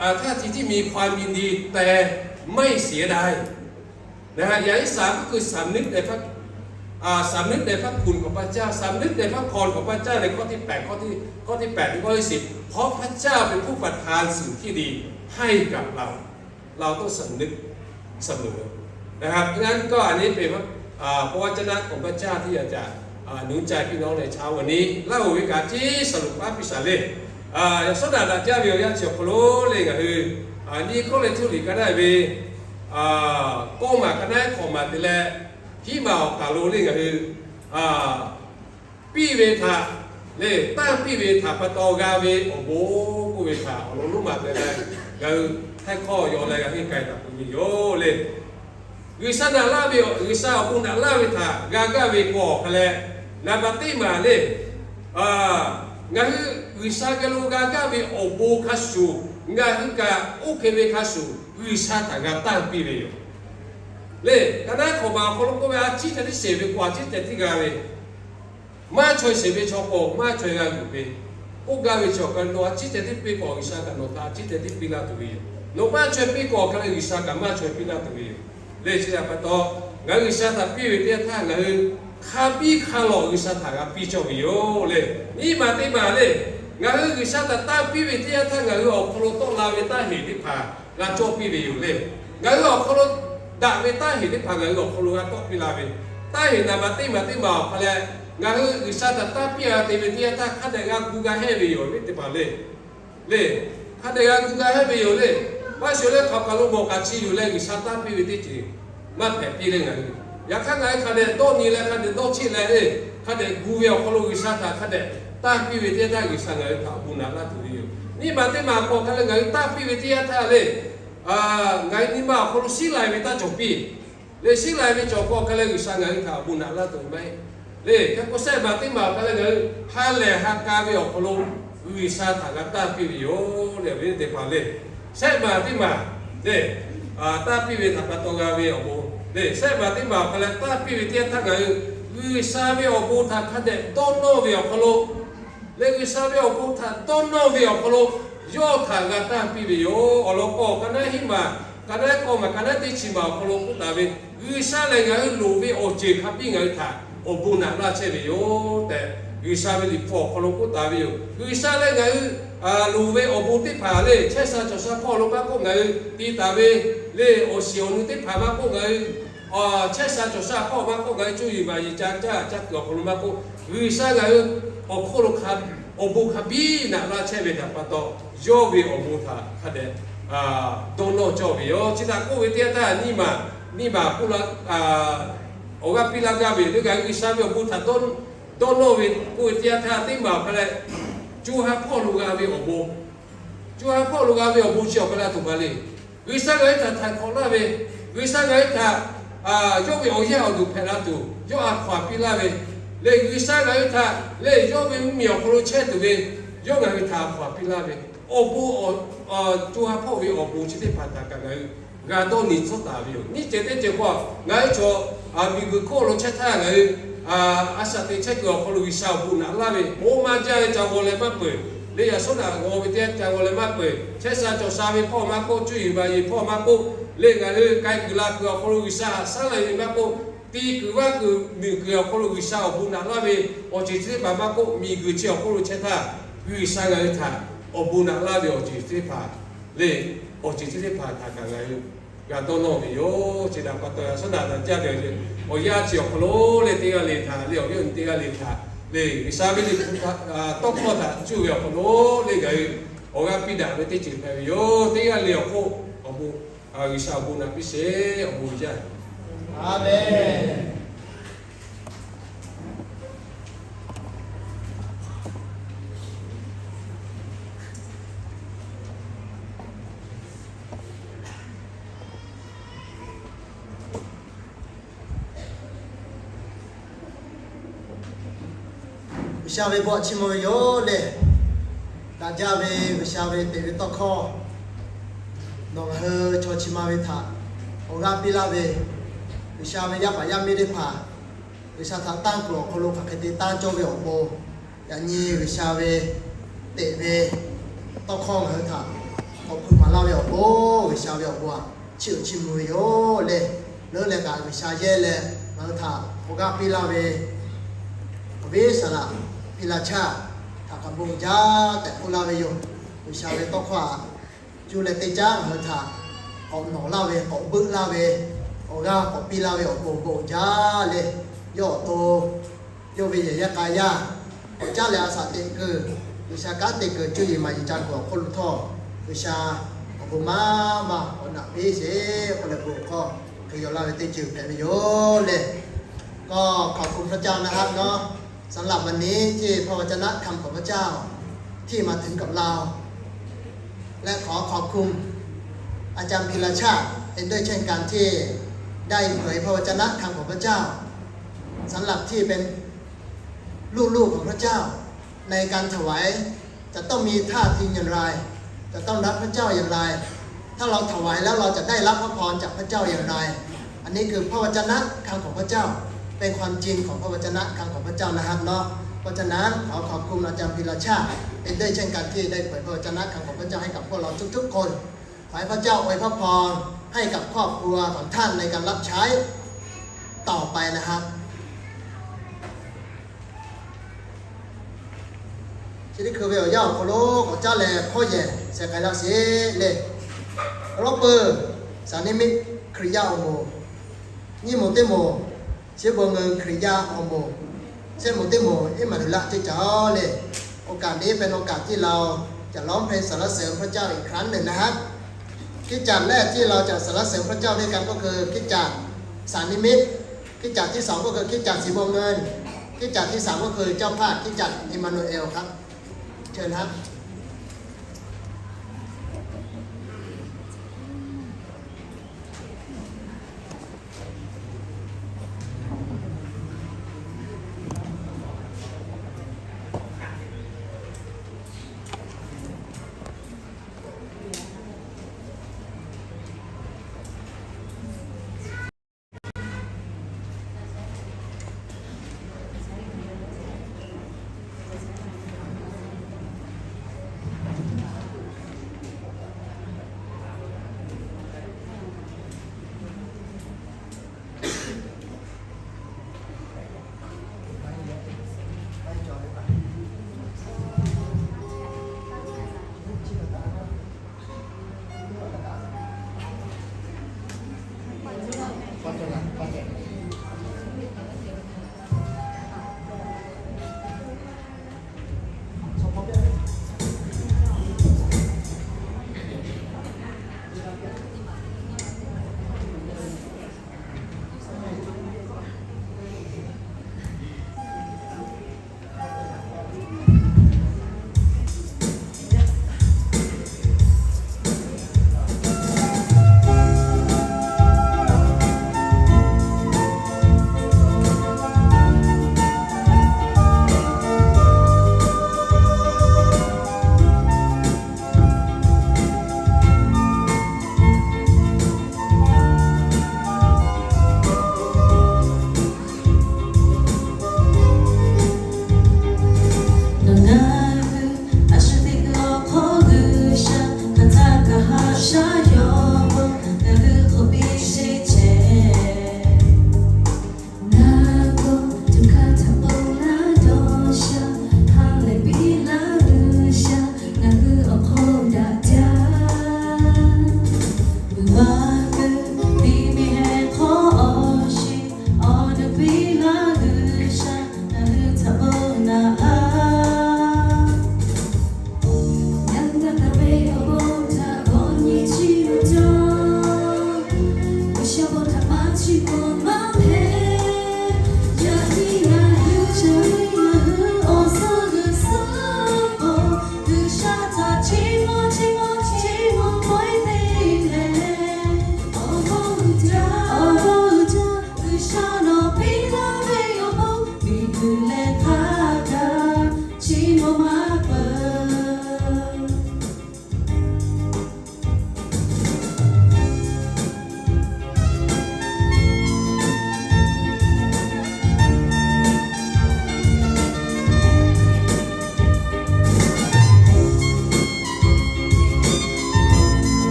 อ่า ท่าทีที่มีความยินดี แต่ไม่เสียดาย นะฮะ อย่างที่สามก็คือสำนึกในพระ อ่า สำนึกในพระคุณของพระเจ้า สำนึกในพระพรของพระเจ้าในข้อที่แปด ข้อที่ ข้อที่แปดถึงข้อที่สิบ เพราะพระเจ้าเป็นผู้ประทานสิ่งที่ดีให้กับเรา เราต้องสำนึกเสมอนะครับ เพราะฉะนั้นก็อันนี้เป็นพระ อ่า พระวจนะของพระเจ้าที่อยากจะ อ่า หนุนใจพี่น้องในเช้าวันนี้ เล่าโดยการที่สรุปพระพิสารเลย อ่า สดาดาเจ้าเรียลยะเฉียวโคลเลยกะคือ อ่า นี่ก็เลยทุลีก็ได้เว อ่า ก็มาก็ได้ขอมาแต่แล ที่มาออกกาโลเลยกะคือ อ่า ပိဝေထ လႄႈ တၢ်ပိဝေထ ပတီႇဂၤဝေ အိၣ်ဘိ ပိဝေထ အီၣ်လိူဝ်လူမး တဲလႄႈ ဂၤ ဟဲခီၣ်ယီၤလၢဂၤဟ့ၣ်ကၢႆတၢ်ပူၤမံယိၤလႄၢ ဂုၢ်သၢၣ်နၢ်လၢဝေ ဂုၢ်သၢၣ်အပူၤနၢ်လၢဝေထၢၣ် ဂၤဂၤဝေကွီၢ်ဖဲလဲၣ် နဘၣ်တ့ၢ်မးလၢ ငါဟု ဂုၢ်သၢၣ်ကဲလိဂၤဂၤဝေအိၣ်ဘိခါဆူၣ် ငါဟုကအိၣ်က့ၤဝေခါဆူၣ် ဂုၢ်သၢၣ်တၢ်ဂၤတၢ်ပ့ၤဝဲယိၤ လၢ ကနၢ်ခိၣ်မၤအဖီလီၤကိးဝဲအထံၣ်တထံၣ်စ့ၢ်ဝဲကွၢ်ထံၣ်တထံၣ်ဂၤဝဲ မၤဆွဲစ့ၢ်ဝဲဆီကိာ် မၤဆွဲဂၤဂုၢ်ပ့ၤ အိၣ်ဂၤဝဲဆီကနီၤအထံၣ်တထံၣ်ပ့ၤကီၢ် ဂုၢ်သၢၣ်ကနီၤသးအထံၣ်တထံၣ်ပ့ၤလၢတဝံၤ နီၤမၤဆွဲပ့ၤကီၢ်ကလဲၣ် ဂုၢ်သၢၣ်ကမၤဆွဲပ့ၤလၢတဝံၤ လၢဆံးဒၣ်ပတီၢ် ငါဟုဂုၢ်သၢၣ်တၢ်ပ့ၤဝဲတ့ၢ်အထါ ငါဟု ခါပံခါလီၤ ဂုၢ်သၢၣ်တၢ်ဂၤပ့ၤကၠီၣ်ဝဲယိၤလၢ မ့ၢ်မၤတ့ၢ်မးလၢ ငါဟုဂုၢ်သၢၣ်တၢ်တၢ်ပ့ၤဝဲတ့ၢ်အထါ ငါဟုအီၣ်ခိၣ်လိၤတီၢ်လၢဝဲတၢ်ဟ့ၣ်သ့ၣ်တဖၣ် ဂၤကၠီၣ်ပ့ၤဝဲယိၤလၢ ငါဟုအီၣ်ခိၣ်လိၤဒၣ်ဝဲတၢ်ဟ့ၣ်သ့ၣ်တဖၣ် ငါဟုအီၣ်ခိၣ်လိၤဂၤတီၢ်ပ့ၤလၢဝဲ တၢ်ဟ့ၣ်နၤမၤတ့ၢ်မၤတ့ၢ်မၤအီၤဖဲလဲၣ် ငါဟုဂုၢ်သၢၣ်တၢ်တၢ်ပ့ၤဝဲတ့ၢ်အထါ ခါဒဲးဂၤကူဂၤဟဲဝဲယိၤ မ့ၢ်တ့ၢ်ပှၤလၢ လၢ ခါဒဲးဂၤကူဂၤဟဲဝဲယိၤလၢ ဘၣ်ဆၣ်လၢခီၣ်ကးလိမီၢ်ကးဆံယိၤလၢ ဂုၢ်သၢၣ်တၢ်ပ့ၤဝဲတ့ၢ်က့ၤ မၤဖဲးပ့ၤလၢငါဟု Yaꞈ hk'aˇ ngaˬ hui hk'a dehꞈ dawˇ nyi leh, hk'a dehꞈ dawˇ cheˆ leh le, hk'a dehꞈ gu ve awˬ hk'aw lo G'uiˬsha htaꞈ hk'a dehꞈ tanˇ piˇ ve teˇ yanˇ htaˇ, G'uiˬsha ngaˬ hui htaꞈ awˬ bon naꞈ laˇ tuˬ ve yoˬ. Nyiˇ maˬ teˇ maˬ k'awꞈ hk'a leh ngaˬ hui tanˇ piˇ ve teˇ yanˇ htaˇ le, ngaˬ hui nyi ma awˬ hk'aw lo shiˉ lai ve taˇ cawˬ piˇ. Le shiˉ lai ve cawˬ k'awꞈ hk'a leh G'uiˬsha ngaˬ hui htaꞈ awˬ bon naꞈ laˇ tuˬ maˇ heˆ. Le hk'e k'o, sehˆ maˬ teˇ maˬ awˬ hk'a leh ngaˬ hui ha lehˬ ha k'a ve awˬ hk'aw lo G'uiˬsha htaꞈ g'a tanˇ piˇ ve yoˬ le, awˬ viˉ teˇ hpaˍ le. Sehˆ maˬ teˇ maˬ le, tanˇ piˇ ve htaꞈ pa taw g'a ve awˬ bon le, sehˆ maˬ teˇ maˬ awˬ hk'a leh tanˇ piˇ ve teˇ yanˇ htaˇ ngaˬ hui G'uiˬsha ve awˬ bon htaꞈ hk'a dehꞈ dawˇ nawˇ ve awˬ hk'aw lo, le G'uiˬsha ve awˬ bon htaꞈ dawˇ nawˇ ve awˬ hk'aw lo yawˇ htaꞈ g'a tanˇ piˇ ve yoˬ. Awˬ lawn k'o, ka naˉ hiˉ maˬ, ka naˉ k'awˇ maˬ, ka naˉ teˇ chi maˬ awˬ hk'aw lo k'oˆ taˍ ve, G'uiˬsha lehˬ ngaˬ hui loˍ ve awˬ ceuˬ hk'a biˇ ngaˬ hui htaꞈ awˬ bon naꞈ laˇ chehˇ ve yoˬ tehꞈ, G'uiˬsha ve Liꞈ hpu awˬ hk'aw lo k'oˆ taˍ ve yoˬ. G'uiˬsha lehˬ ngaˬ hui loˍ ve awˬ bon teˇ hpaˍ le, chehˇ sha cawˬ sha hpawˇ lo maˇ k'oˆ, ngaˬ hui te taˍ ve le awˬ shiˍ awˬ nu teˇ hpaˍ maˇ k'oˆ, ngaˬ hui chehˇ sha cawˬ sha hpawˇ maˇ k'oˆ, ngaˬ hui cuˇ yiˍ maˍ yiˍ ca caˇ ca kuiˬ awˬ hk'aw lo maˇ k'oˆ, G'uiˬsha ngaˬ hui awˬ hk'oˆ lo hk'a awˬ bon hk'a biˇ naꞈ laˇ chehˇ ve htaꞈ pa taw, yawˇ ve awˬ bon htaꞈ hk'a dehꞈ dawˇ nawˇ cawˇ ve yoˬ. Chi htaꞈ k'oˆ ve teˇ yanˇ htaˇ, nyiˇ maˬ, nyiˇ maˬ k'oˆ la, awˬ g'aˇ piˇ laˇ gaˇ ve le, ngaˬ hui G'uiˬsha ve awˬ bon htaꞈ dawˇ nawˇ ve k'oˆ ve teˇ yanˇ htaˇ, teˇ maˬ awˬ hk'a leh co ha hpawˇ lo g'a ve awˬ bon, co ha hpawˇ lo g'a ve awˬ bon chi awˬ hk'a leh a htoꞈ ma le. G'uiˬsha ngaˬ hui htaꞈ htaiˍ hk'awꞈ laˇ ve, G'uiˬsha ngaˬ hui htaꞈ yawˇ ve awˬ yanˇ awˬ duˬ hpehꞈ la tuˬ yawˇ a hkaw aˬ piˇ laˇ ve, le G'uiˬsha ngaˬ hui htaꞈ le yawˇ ve mvuhˇmiˬ awˬ hk'aw lo chehˇ tuˬ ve yawˇ ngaˬ hui htaꞈ a hkaw aˬ piˇ laˇ ve, awˬ bon co ha hpawˇ ve awˬ bon chi teˇ hpaˍ htaꞈ kaꞈ ngaˬ hui g'a dawˇ nyi tcuhˉ taˍ ve yoˬ. Nyiˇ ceuˬ teˇ ceuˬ k'o, ngaˬ hui chaw miˬguiˬ hk'oˆ lo chehˇ htaˇ ngaˬ hui a shaꞈ teꞈ chehˇ kuiˬ awˬ hk'aw lo G'uiˬsha awˬ bon naꞈ laˇ ve, oˇ maˇ jaˇ ve ca g'aw leh maˇ peuˬ, le yaꞈ shawˉ naꞈ g'aw ve teˇ yanˇ ca g'aw leh maˇ peuˬ, chehˇ sha cawˬ sha ve hpawˇ maˇ k'oˆ, cuˇ yiˍ maˍ yiˍ hpawˇ maˇ k'oˆ, le ngaˬ hui k'ai kuiˬ la kuiˬ awˬ hk'aw lo G'uiˬsha haꞈ shaˉ la ve maˇ k'oˆ, ti kuiˬ vaˇ kuiˬ miˬguiˬ awˬ hk'aw lo G'uiˬsha awˬ bon naꞈ laˇ ve awˬ ceuˬ chi teˇ hpaˍ maˇ k'oˆ, miˬguiˬ chi awˬ hk'oˆ lo chehˇ htaˇ G'uiˬsha ngaˬ hui htaꞈ awˬ bon naꞈ laˇ ve awˬ ceuˬ chi teˇ hpaˍ le, awˬ ceuˬ chi teˇ hpaˍ htaꞈ kaꞈ ngaˬ hui g'a dawˇ nawˇ ve yoˬ. Chi htaꞈ pa taw, yaꞈ shawˉ naꞈ htaꞈ jaˇ ve awˬ yanˇ chi awˬ hk'aw lo le teˇ g'aˇ le htaꞈ le awˬ viˉ awˬ nyi teˇ g'aˇ le htaꞈ le G'uiˬsha ve Liꞈ hpu tawˇ hkawˇ htaꞈ cuˇ ve awˬ hk'aw lo le ngaˬ hui awˬ g'aˇ piˇ daꞈ ve teˇ ceuˬ hpehꞈ ve yoˬ. Teˇ g'aˇ le awˬ hk'oˆ awˬ bon G'uiˬsha awˬ bon naꞈ piˇ sheˍ. Awˬ bon jaˇ. Aˍmenˍ. G'uiˬsha ve bon chiˇ mvuh ve yoˬ le. Daꞈ jaˇ ve G'uiˬsha ve teꞈ ve tawˇ hkawˇ, nawˬ ngaˬ hui chaw chi ma ve htaꞈ awˬ g'aˇ piˇ laˇ ve, G'uiˬsha ve yaˇ paˍ yaˇ miˇ teˇ hpaˍ G'uiˬsha htaꞈ tanˇ kuiˬ awˬ hk'aw lo hk'aˬ hk'e te tanˇ cawˇ ve awˬ pon, yaꞈ nyi G'uiˬsha ve teꞈ ve tawˇ hkawˇ ngaˬ hui htaꞈ k'awꞈ hpui maˍ laˇ ve awˬ pon, G'uiˬsha ve awˬ bon aꞈ chiˇ uiˍ chiˇ mvuh ve yoˬ le. Leuˉ leh kaꞈ G'uiˬsha yehˇ leh ngaˬ hui htaꞈ awˬ g'aˇ piˇ laˇ ve awˬ viˉ saˍ laꞈ piˇ laˇ chaˇ htaꞈ kaꞈ bon jaˇ tehꞈ k'oˆ laˇ ve yoˬ. G'uiˬsha ve tawˇ hkawˇ aꞈ cuˇ leh teˇ caˉ ngaˬ hui htaꞈ k'awꞈ nawˬ laˇ ve, k'awꞈ beuˆ laˇ ve, awˬ g'aˇ k'awꞈ piˇ laˇ ve awˬ pon bon jaˇ le. Yawˇ awˬ to yawˇ ve yehˬ yaˇ k'a yaˇ k'awꞈ caˉ leh a shaꞈ teꞈ kuiˬ, G'uiˬsha kanˉ te kuiˬ cuˇ yiˍ maˍ yiˍ ca kuiˬ awˬ hk'oˆ lo htawˇ, G'uiˬsha awˬ bon maˇ maˇ k'awꞈ naꞈ piˇ sheˍ k'oˆ leh bon hkawˇ hk'e yaw laˇ ve teˇ ceuˬ hpehꞈ ve yoˬ le. ก็ขอบคุณพระเจ้านะครับเนาะ สำหรับวันนี้ที่พระวจนะคำของพระเจ้าที่มาถึงกับเรา และขอขอบคุณอาจารย์พีรชาติเป็นด้วยเช่นกันที่ได้เผยพระวจนะคำของพระเจ้า สำหรับที่เป็นลูกๆของพระเจ้า ในการถวายจะต้องมีท่าทีอย่างไร จะต้องรักพระเจ้าอย่างไร ถ้าเราถวายแล้วเราจะได้รับพระพรจากพระเจ้าอย่างไร อันนี้คือพระวจนะคำของพระเจ้า เป็นความจริงของพระวจนะคำของพระเจ้านะครับเนาะ เพราะฉะนั้นขอขอบคุณอาจารย์พีรชาติเป็นด้วยเช่นกันที่ได้เผยพระวจนะคำของพระเจ้าให้กับพวกเราทุกๆคน ขอให้พระเจ้าอวยพระพรให้กับครอบครัวของท่านในการรับใช้ต่อไปนะครับ Chi teˇ hkui ve awˬ yanˇ awˬ hk'aw lo k'awꞈ caˉ leh hpawˇ yehˬ shehˍ k'ai laˇ sheˍ le. Awˬ lawn peuˬ, Saˍniˇmiˆ Hkriꞈ yaˇ awˬ moˍ, nyiˇ moˍ teˇ moˍ, Chi bon ngeu Hkriꞈ yaˇ awˬ moˍ, shehˆ moˍ teˇ moˍ Iˉmaˍnuˍlaˆ teˇ caꞈ le. โอกาสนี้เป็นโอกาสที่เราจะร้องเพลงสรรเสริญพระเจ้าอีกครั้งหนึ่งนะครับ คริสตจักรแรกที่เราจะสรรเสริญพระเจ้าด้วยกันก็คือคริสตจักรสานิมิต คริสตจักรที่สองก็คือคริสตจักรสีม่วงเงิน คริสตจักรที่สามก็คือเจ้าภาพคริสตจักรเอมมานูเอลครับ เชิญครับ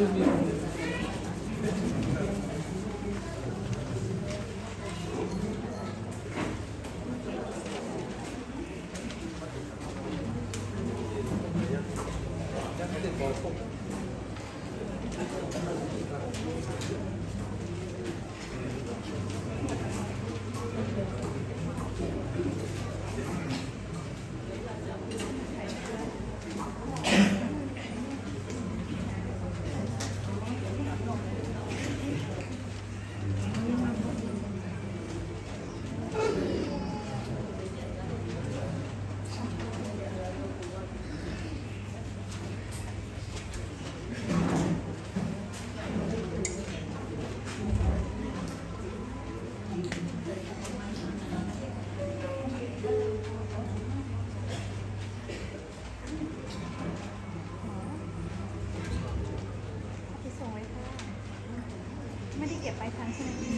เอาไปส่งเลยค่ะ ไม่ได้เก็บปลายทางใช่ไหมพี่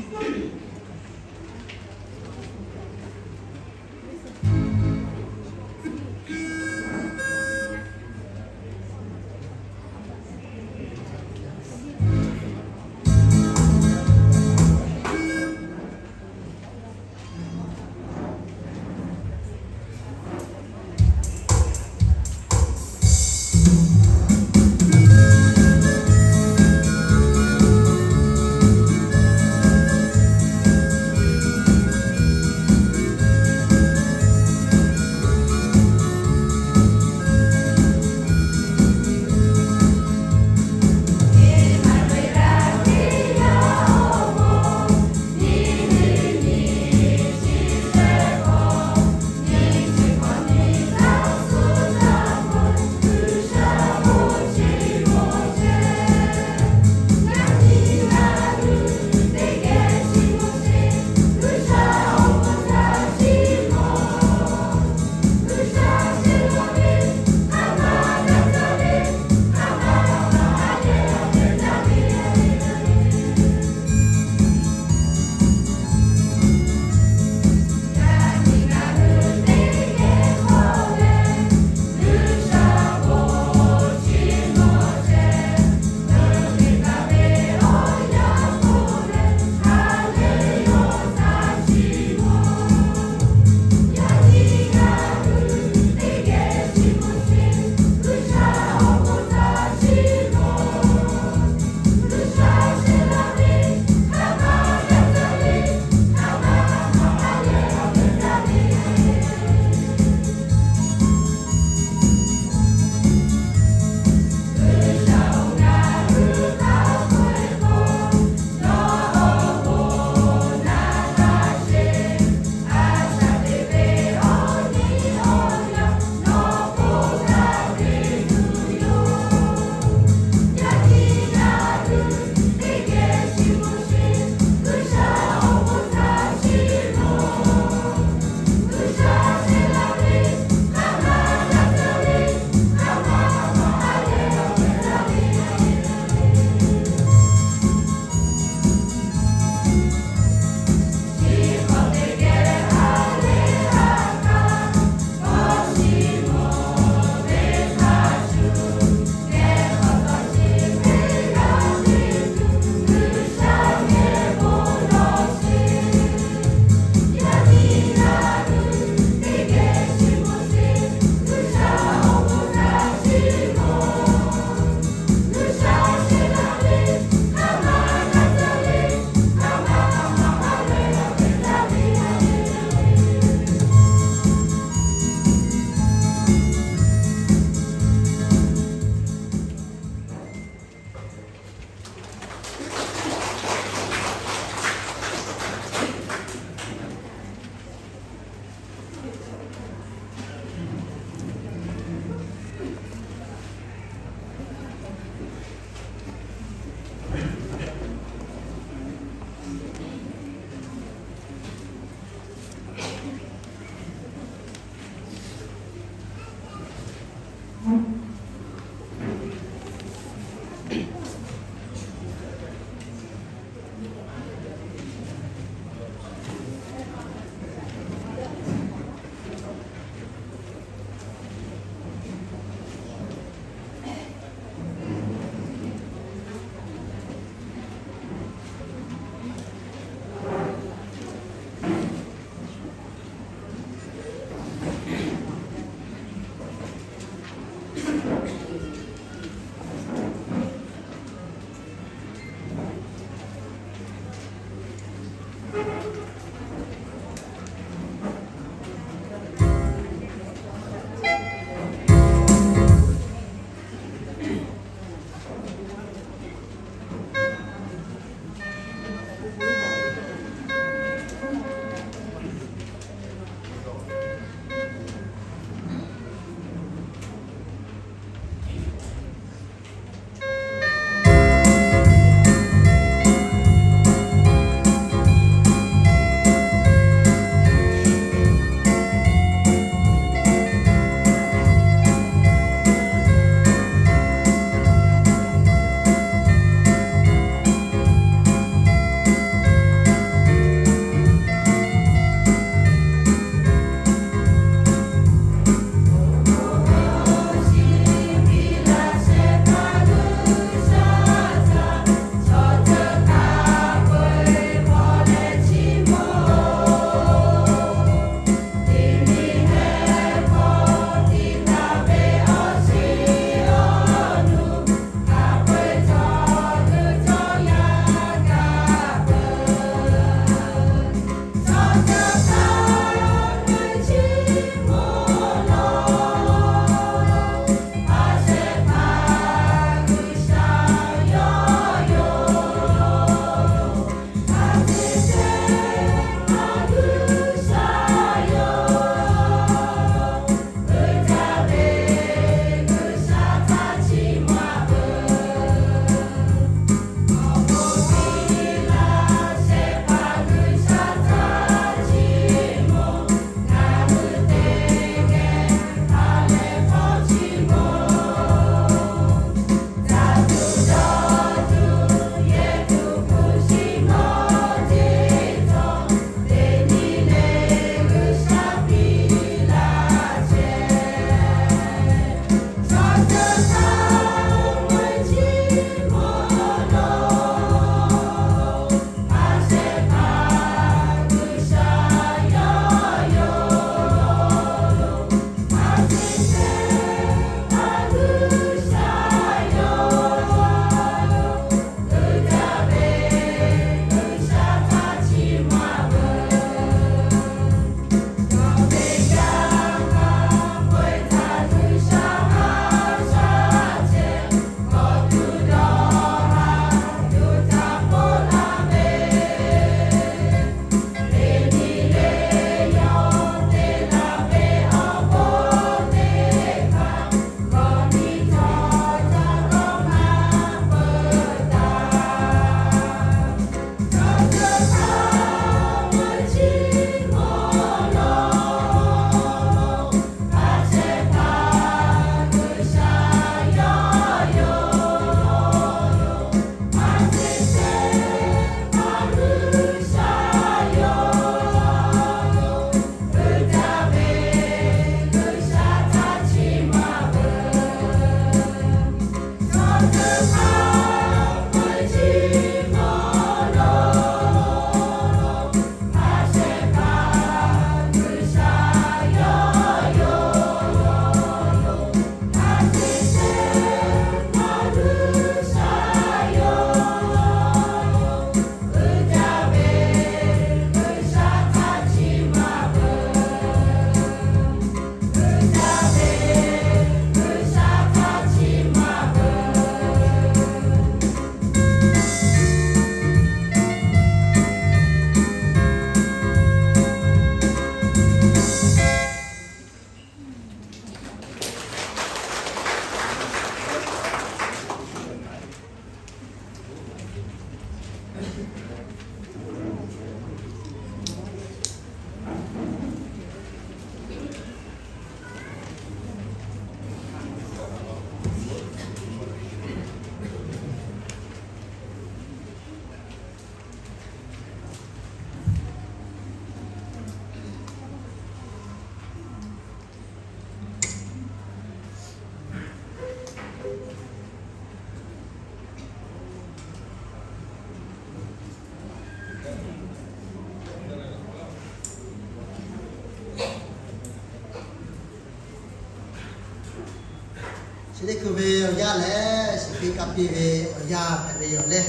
Chi teˇ hkui ve awˬ yanˇ lehˬ, shiˍ piˇ kaˇ piˇ ve awˬ yanˇ hpehꞈ ve yoˬ leh,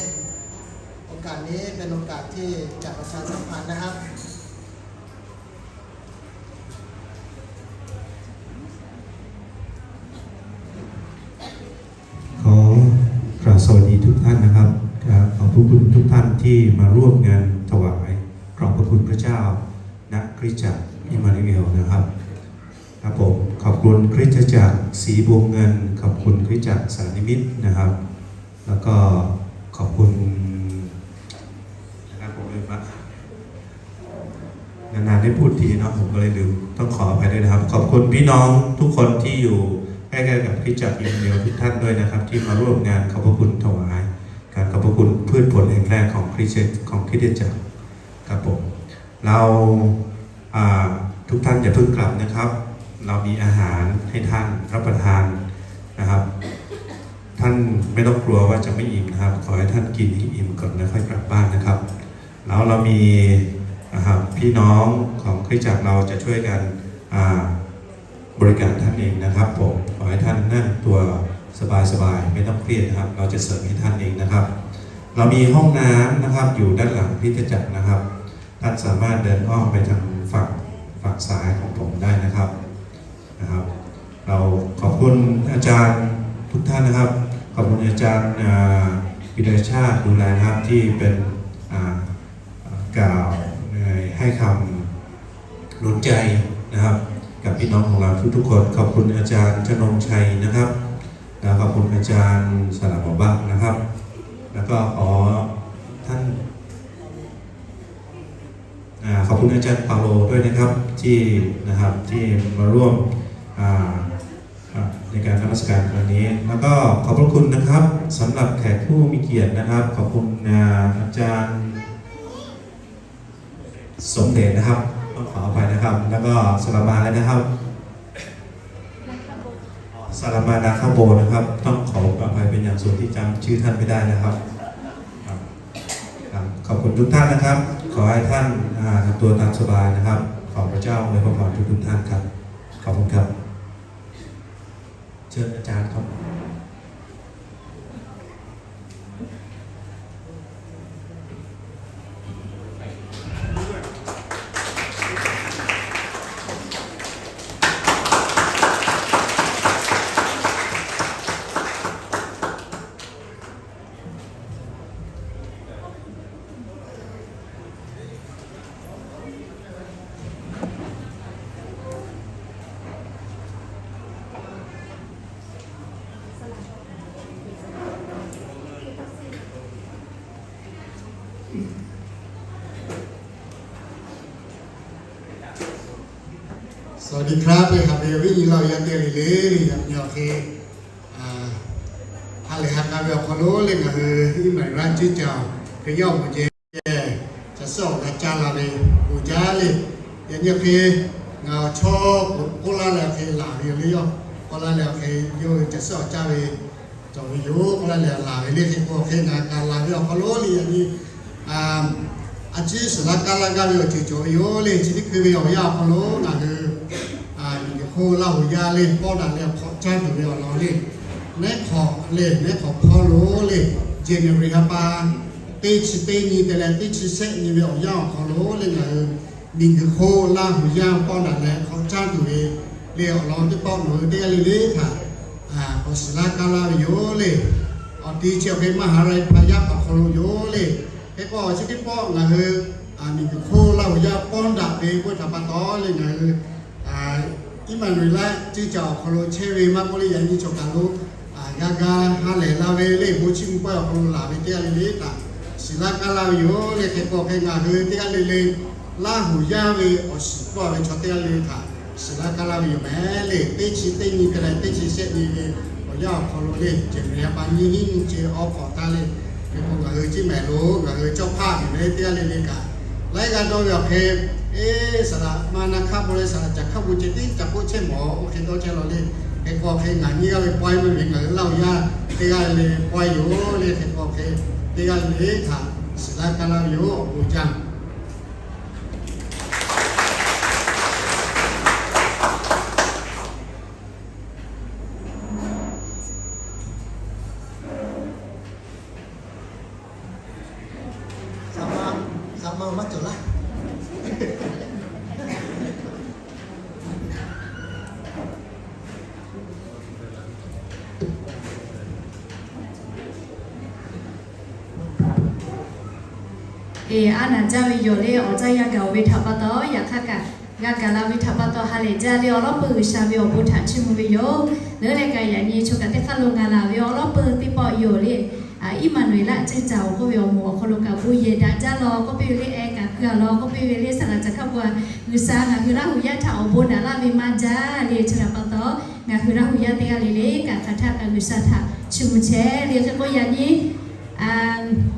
โอกาสนี้เป็นโอกาสที่จะประชาสัมพันธ์นะครับ ขอกราบสวัสดีทุกท่านนะครับ ขอบพระคุณทุกท่านที่มาร่วมงานถวายขอบพระคุณพระเจ้า ณ คริสตจักรอิมมานูเอลนะครับ ครับผม ขอบคุณคริสตจักรสีบวงเงิน ขอบคุณคริสตจักรสารนิมิตนะครับ แล้วก็ขอบคุณนะครับ ผมลืมละ นานๆได้พูดทีเนาะ ผมก็เลยลืม ต้องขออภัยด้วยนะครับ ขอบคุณพี่น้องทุกคนที่อยู่ใกล้ๆกับคริสตจักรอิมมานูเอลทุกท่านด้วยนะครับ ที่มาร่วมงานขอบพระคุณถวาย การขอบพระคุณพืชผลแห่งแรกของคริสตจักร ของคริสตจักรครับผม เรา อ่า ทุกท่านอย่าเพิ่งกลับนะครับ เรามีอาหารให้ท่านรับประทานนะครับ ท่านไม่ต้องกลัวว่าจะไม่อิ่มนะครับ ขอให้ท่านกินให้อิ่มก่อนแล้วค่อยกลับบ้านนะครับ แล้วเรามี นะครับ พี่น้องของคริสตจักรเราจะช่วยกัน อ่า บริการท่านเองนะครับผม ขอให้ท่านนั่งตัวสบายๆ ไม่ต้องเครียดนะครับ เราจะเสิร์ฟให้ท่านเองนะครับ เรามีห้องน้ำนะครับ อยู่ด้านหลังคริสตจักรนะครับ ท่านสามารถเดินอ้อมไปทางฝั่ง ฝั่งซ้ายของผมได้นะครับ นะครับ เราขอบคุณอาจารย์ทุกท่านนะครับ ขอบคุณอาจารย์ อ่า วิทยาชาติดูแลนะครับ ที่เป็น อ่า กล่าวในให้คำหนุนใจนะครับ กับพี่น้องของเราทุกๆคน ขอบคุณอาจารย์ชนงชัยนะครับ แล้วขอบคุณอาจารย์สลาหมอบักนะครับ แล้วก็ขอท่าน อ่า ขอบคุณอาจารย์เปาโลด้วยนะครับ ที่ นะครับ ที่มาร่วม อ่า อ่า ในการนมัสการครั้งนี้ แล้วก็ขอบพระคุณนะครับ สำหรับแขกผู้มีเกียรตินะครับ ขอบคุณ อ่า อาจารย์สมเด็จนะครับ ต้องขออภัยนะครับ แล้วก็สลามาแล้วนะครับ สลามานาคาโบนะครับ ต้องขออภัยเป็นอย่างสูงที่จำชื่อท่านไม่ได้นะครับ ครับ ครับ ขอบคุณทุกท่านนะครับ ขอให้ท่าน อ่า ทำตัวตามสบายนะครับ ขอพระเจ้าอวยพรทุกๆท่านครับ ขอบคุณครับ เชิญอาจารย์ครับ สวัสดีครับ le hk'aˬ ve viˉ nyi laˇ yaˇ teˇ g'aˇ le le, le yaꞈ nyi awˬ hk'e, ha lehˬ ha k'a ve awˬ hk'aw lo le ngaˬ hui Iˉmaˍreˍlaˆ cuˇ caˍ hk'e yawˇ awˬ moˍ ceh, caˬ suhˉ awˬ g'a caˇ la ve bon jaˇ le. Yaꞈ nyi awˬ hk'e ngaˬ awˬ chawˇ k'oˆ laˇ leh awˬ hk'e laˬ ve yoˬ le, yawˇ k'oˆ laˇ leh awˬ hk'e yawˇ hui caˬ suhˉ awˬ caˇ ve cawˬ ve yoˬ k'oˆ laˇ leh laˬ ve le. Hk'e k'o awˬ hk'e ngaˬ kaꞈ laˬ ve awˬ hk'aw lo le yaꞈ nyi a ciˉ suhˍ laˇ kaˇ laˇ gaˇ ve awˬ ceuˬ cawˬ ve yoˬ le. Chi teˇ hkui ve awˬ yanˇ awˬ hk'aw lo ngaˬ hui miˬguiˬ hk'oˆ Laˇ huˍ yaˇ le pawˇ daꞈ leh awˬ hk'awꞈ caˇ tuˬ ve awˬ lawn le, neˉ hk'awꞈ le neˉ hk'awꞈ hpawˇ lo le, January ha pa teˇ chi teˇ nyi te leh teˇ chi shehˆ nyi ve awˬ yanˇ awˬ hk'aw lo le ngaˬ hui miˬguiˬ hk'oˆ Laˇ huˍ yaˇ pawˇ daꞈ leh hk'awꞈ caˇ tuˬ ve le awˬ lawn teˇ pawˆ nawˬ hui teˇ g'aˇ le le htaꞈ k'awꞈ shiˍ laˇ kaˇ laˇ ve yoˬ le. Awˬ ti chi awˬ hk'e maˇ ha ra e hpa yaˇ paˍ hk'aw lo yoˬ le. Hk'e k'o chi teˇ pawˆ ngaˬ hui miˬguiˬ hk'oˆ Laˇ huˍ yaˇ pawˇ daꞈ ve k'oˆ ve htaꞈ pa taw le ngaˬ hui Iˉmaˍreˍlaˆ cuˇ caˍ awˬ hk'aw lo chehˇ ve maˇ k'oˆ le, yaꞈ nyi cawˬ kaˬ lo g'a ga ha lehˬ la ve le, bon chiˇ mvuh pawehˇ awˬ hk'aw lo laˬ ve teˇ g'aˇ le le htaꞈ shiˍ laˇ kaˇ laˇ ve yoˬ le. Hk'e k'o hk'e ngaˬ hui teˇ g'aˇ le le Laˇ huˍ yaˇ ve awˬ shiˍ pawˇ ve chaw teˇ g'aˇ le le htaꞈ shiˍ laˇ kaˇ laˇ ve yoˬ meh le. Teˇ chi teˇ nyi te leh teˇ chi shehˆ nyi ve awˬ yanˇ awˬ hk'aw lo le, January ha pa nyiˇ hinˉ nyiˇ chi awˬ hk'awꞈ htaˇ le, hk'e k'o ngaˬ hui Ciˇ mehˍ lo ngaˬ hui cawˇ hpaˇ miˬ ve teˇ g'aˇ le le kaꞈ laiˉ g'aˇ dawˇ ve awˬ hk'e, eˬ, saˍ laꞈ ma na hk'aˇ bon leh saˍ laꞈ caˬ hk'aˇ bon ceh tiˉ ca k'oˆ chehˇ mawˬ. Oˇ hk'e dawˇ chehˇ law le. Hk'e k'o hk'e ngaˬ nyiˇ g'aˇ ve pawehˇ meuˇ ve ngaˬ hui Laˇ huˍ yaˇ teˇ g'aˇ le pawehˇ yoˬ le. Hk'e k'o hk'e teˇ g'aˇ le htaꞈ shiˍ laˇ kaˇ laˇ ve yoˬ. Awˬ bon jaˇ. Saꞈ ma maˇ cawˬ laˇ. Eˬ, a naˍ jaˇ ve yoˬ le. Awˬ caˇ yaˇ gaˬ-oˬ ve htaꞈ pa taw, yaꞈ hk'aˇ kaꞈ g'a gaˬ la ve htaꞈ pa taw ha lehˬ jaˇ le. Awˬ lawˉ peuˬ G'uiˬsha ve awˬ bon htaꞈ chiˇ mvuh ve yoˬ. Leuˉ leh kaꞈ yaꞈ nyi choˬ kaꞈ teˇ hk'aˇ lo ngaˬ laˬ ve awˬ lawˉ peuˬ teˇ pawˆ yoˬ le. Iˉmaˍnuˍeˍlaˆ ceˇ caˍ-oˬ k'oˆ ve awˬ moˍ awˬ hk'aw lo kaꞈ bon yehˬ daꞈ jaˇ law k'oˆ piˇ ve le. Ehˉ kaꞈ keu-a law k'oˆ piˇ ve le. Saˍ laꞈ caˬ hk'aˇ bon-a, G'uiˬsha ngaˬ hui Laˇ huˍ yaˇ htaꞈ awˬ bon naꞈ laˇ ve maˇ jaˇ le. Chi htaꞈ pa taw, ngaˬ hui Laˇ huˍ yaˇ teˇ g'aˇ le le kaꞈ hk'aˬ htaˇ kaꞈ G'uiˬsha htaꞈ chiˇ mvuh chehˇ le. Hk'e k'o yaꞈ nyi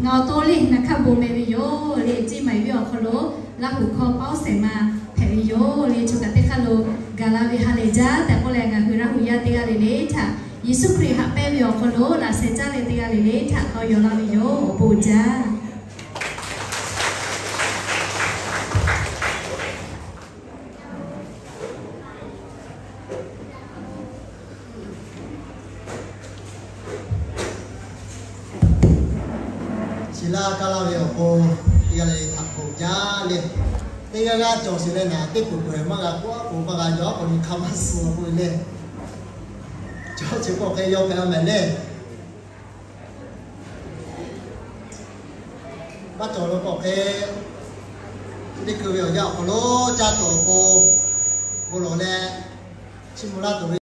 ngaˬ awˬ to le na hk'aˇ bon meh ve yoˬ le. Ciˇ mehˍ ve awˬ hk'aw lo Laˇ huˍ hkawˇ pawˇ shehˍ ma hpehꞈ ve yoˬ le. Choˬ kaꞈ teˇ hk'aˇ lo gaˬ la ve ha lehˬ jaˇ tehꞈ k'oˆ leh, ngaˬ hui Laˇ huˍ yaˇ teˇ g'aˇ le le htaꞈ Yeˍsuˆ Hkriꞈ haꞈ pehnˇ ve awˬ hk'aw lo laꞈ sheh caˇ leh teˇ g'aˇ le le htaꞈ tawˇ yaw laˇ ve yoˬ. Awˬ bon jaˇ. Shiˍ laˇ kaˇ laˇ ve awˬ pon teˇ g'aˇ le le htaꞈ bon jaˇ le. Teˇ g'aˇ g'aˇ cawˬ sheˍ leh naˍ teˇ peuˬ peuˬ maˇ g'a k'oˆ a, maˇ g'a yaw a, k'awꞈ nyi hk'a maˇ suh k'oˆ ve le. Chaw chi k'awꞈ hk'e yaw hpehꞈ a mehˍ le. Maˇ cawˬ lo k'awꞈ hk'e, teˇ hkui ve awˬ yanˇ awˬ hk'aw lo caˇ tuˬ awˬ pon bon lawˬ leh chiˇ mvuh laˇ tuˬ ve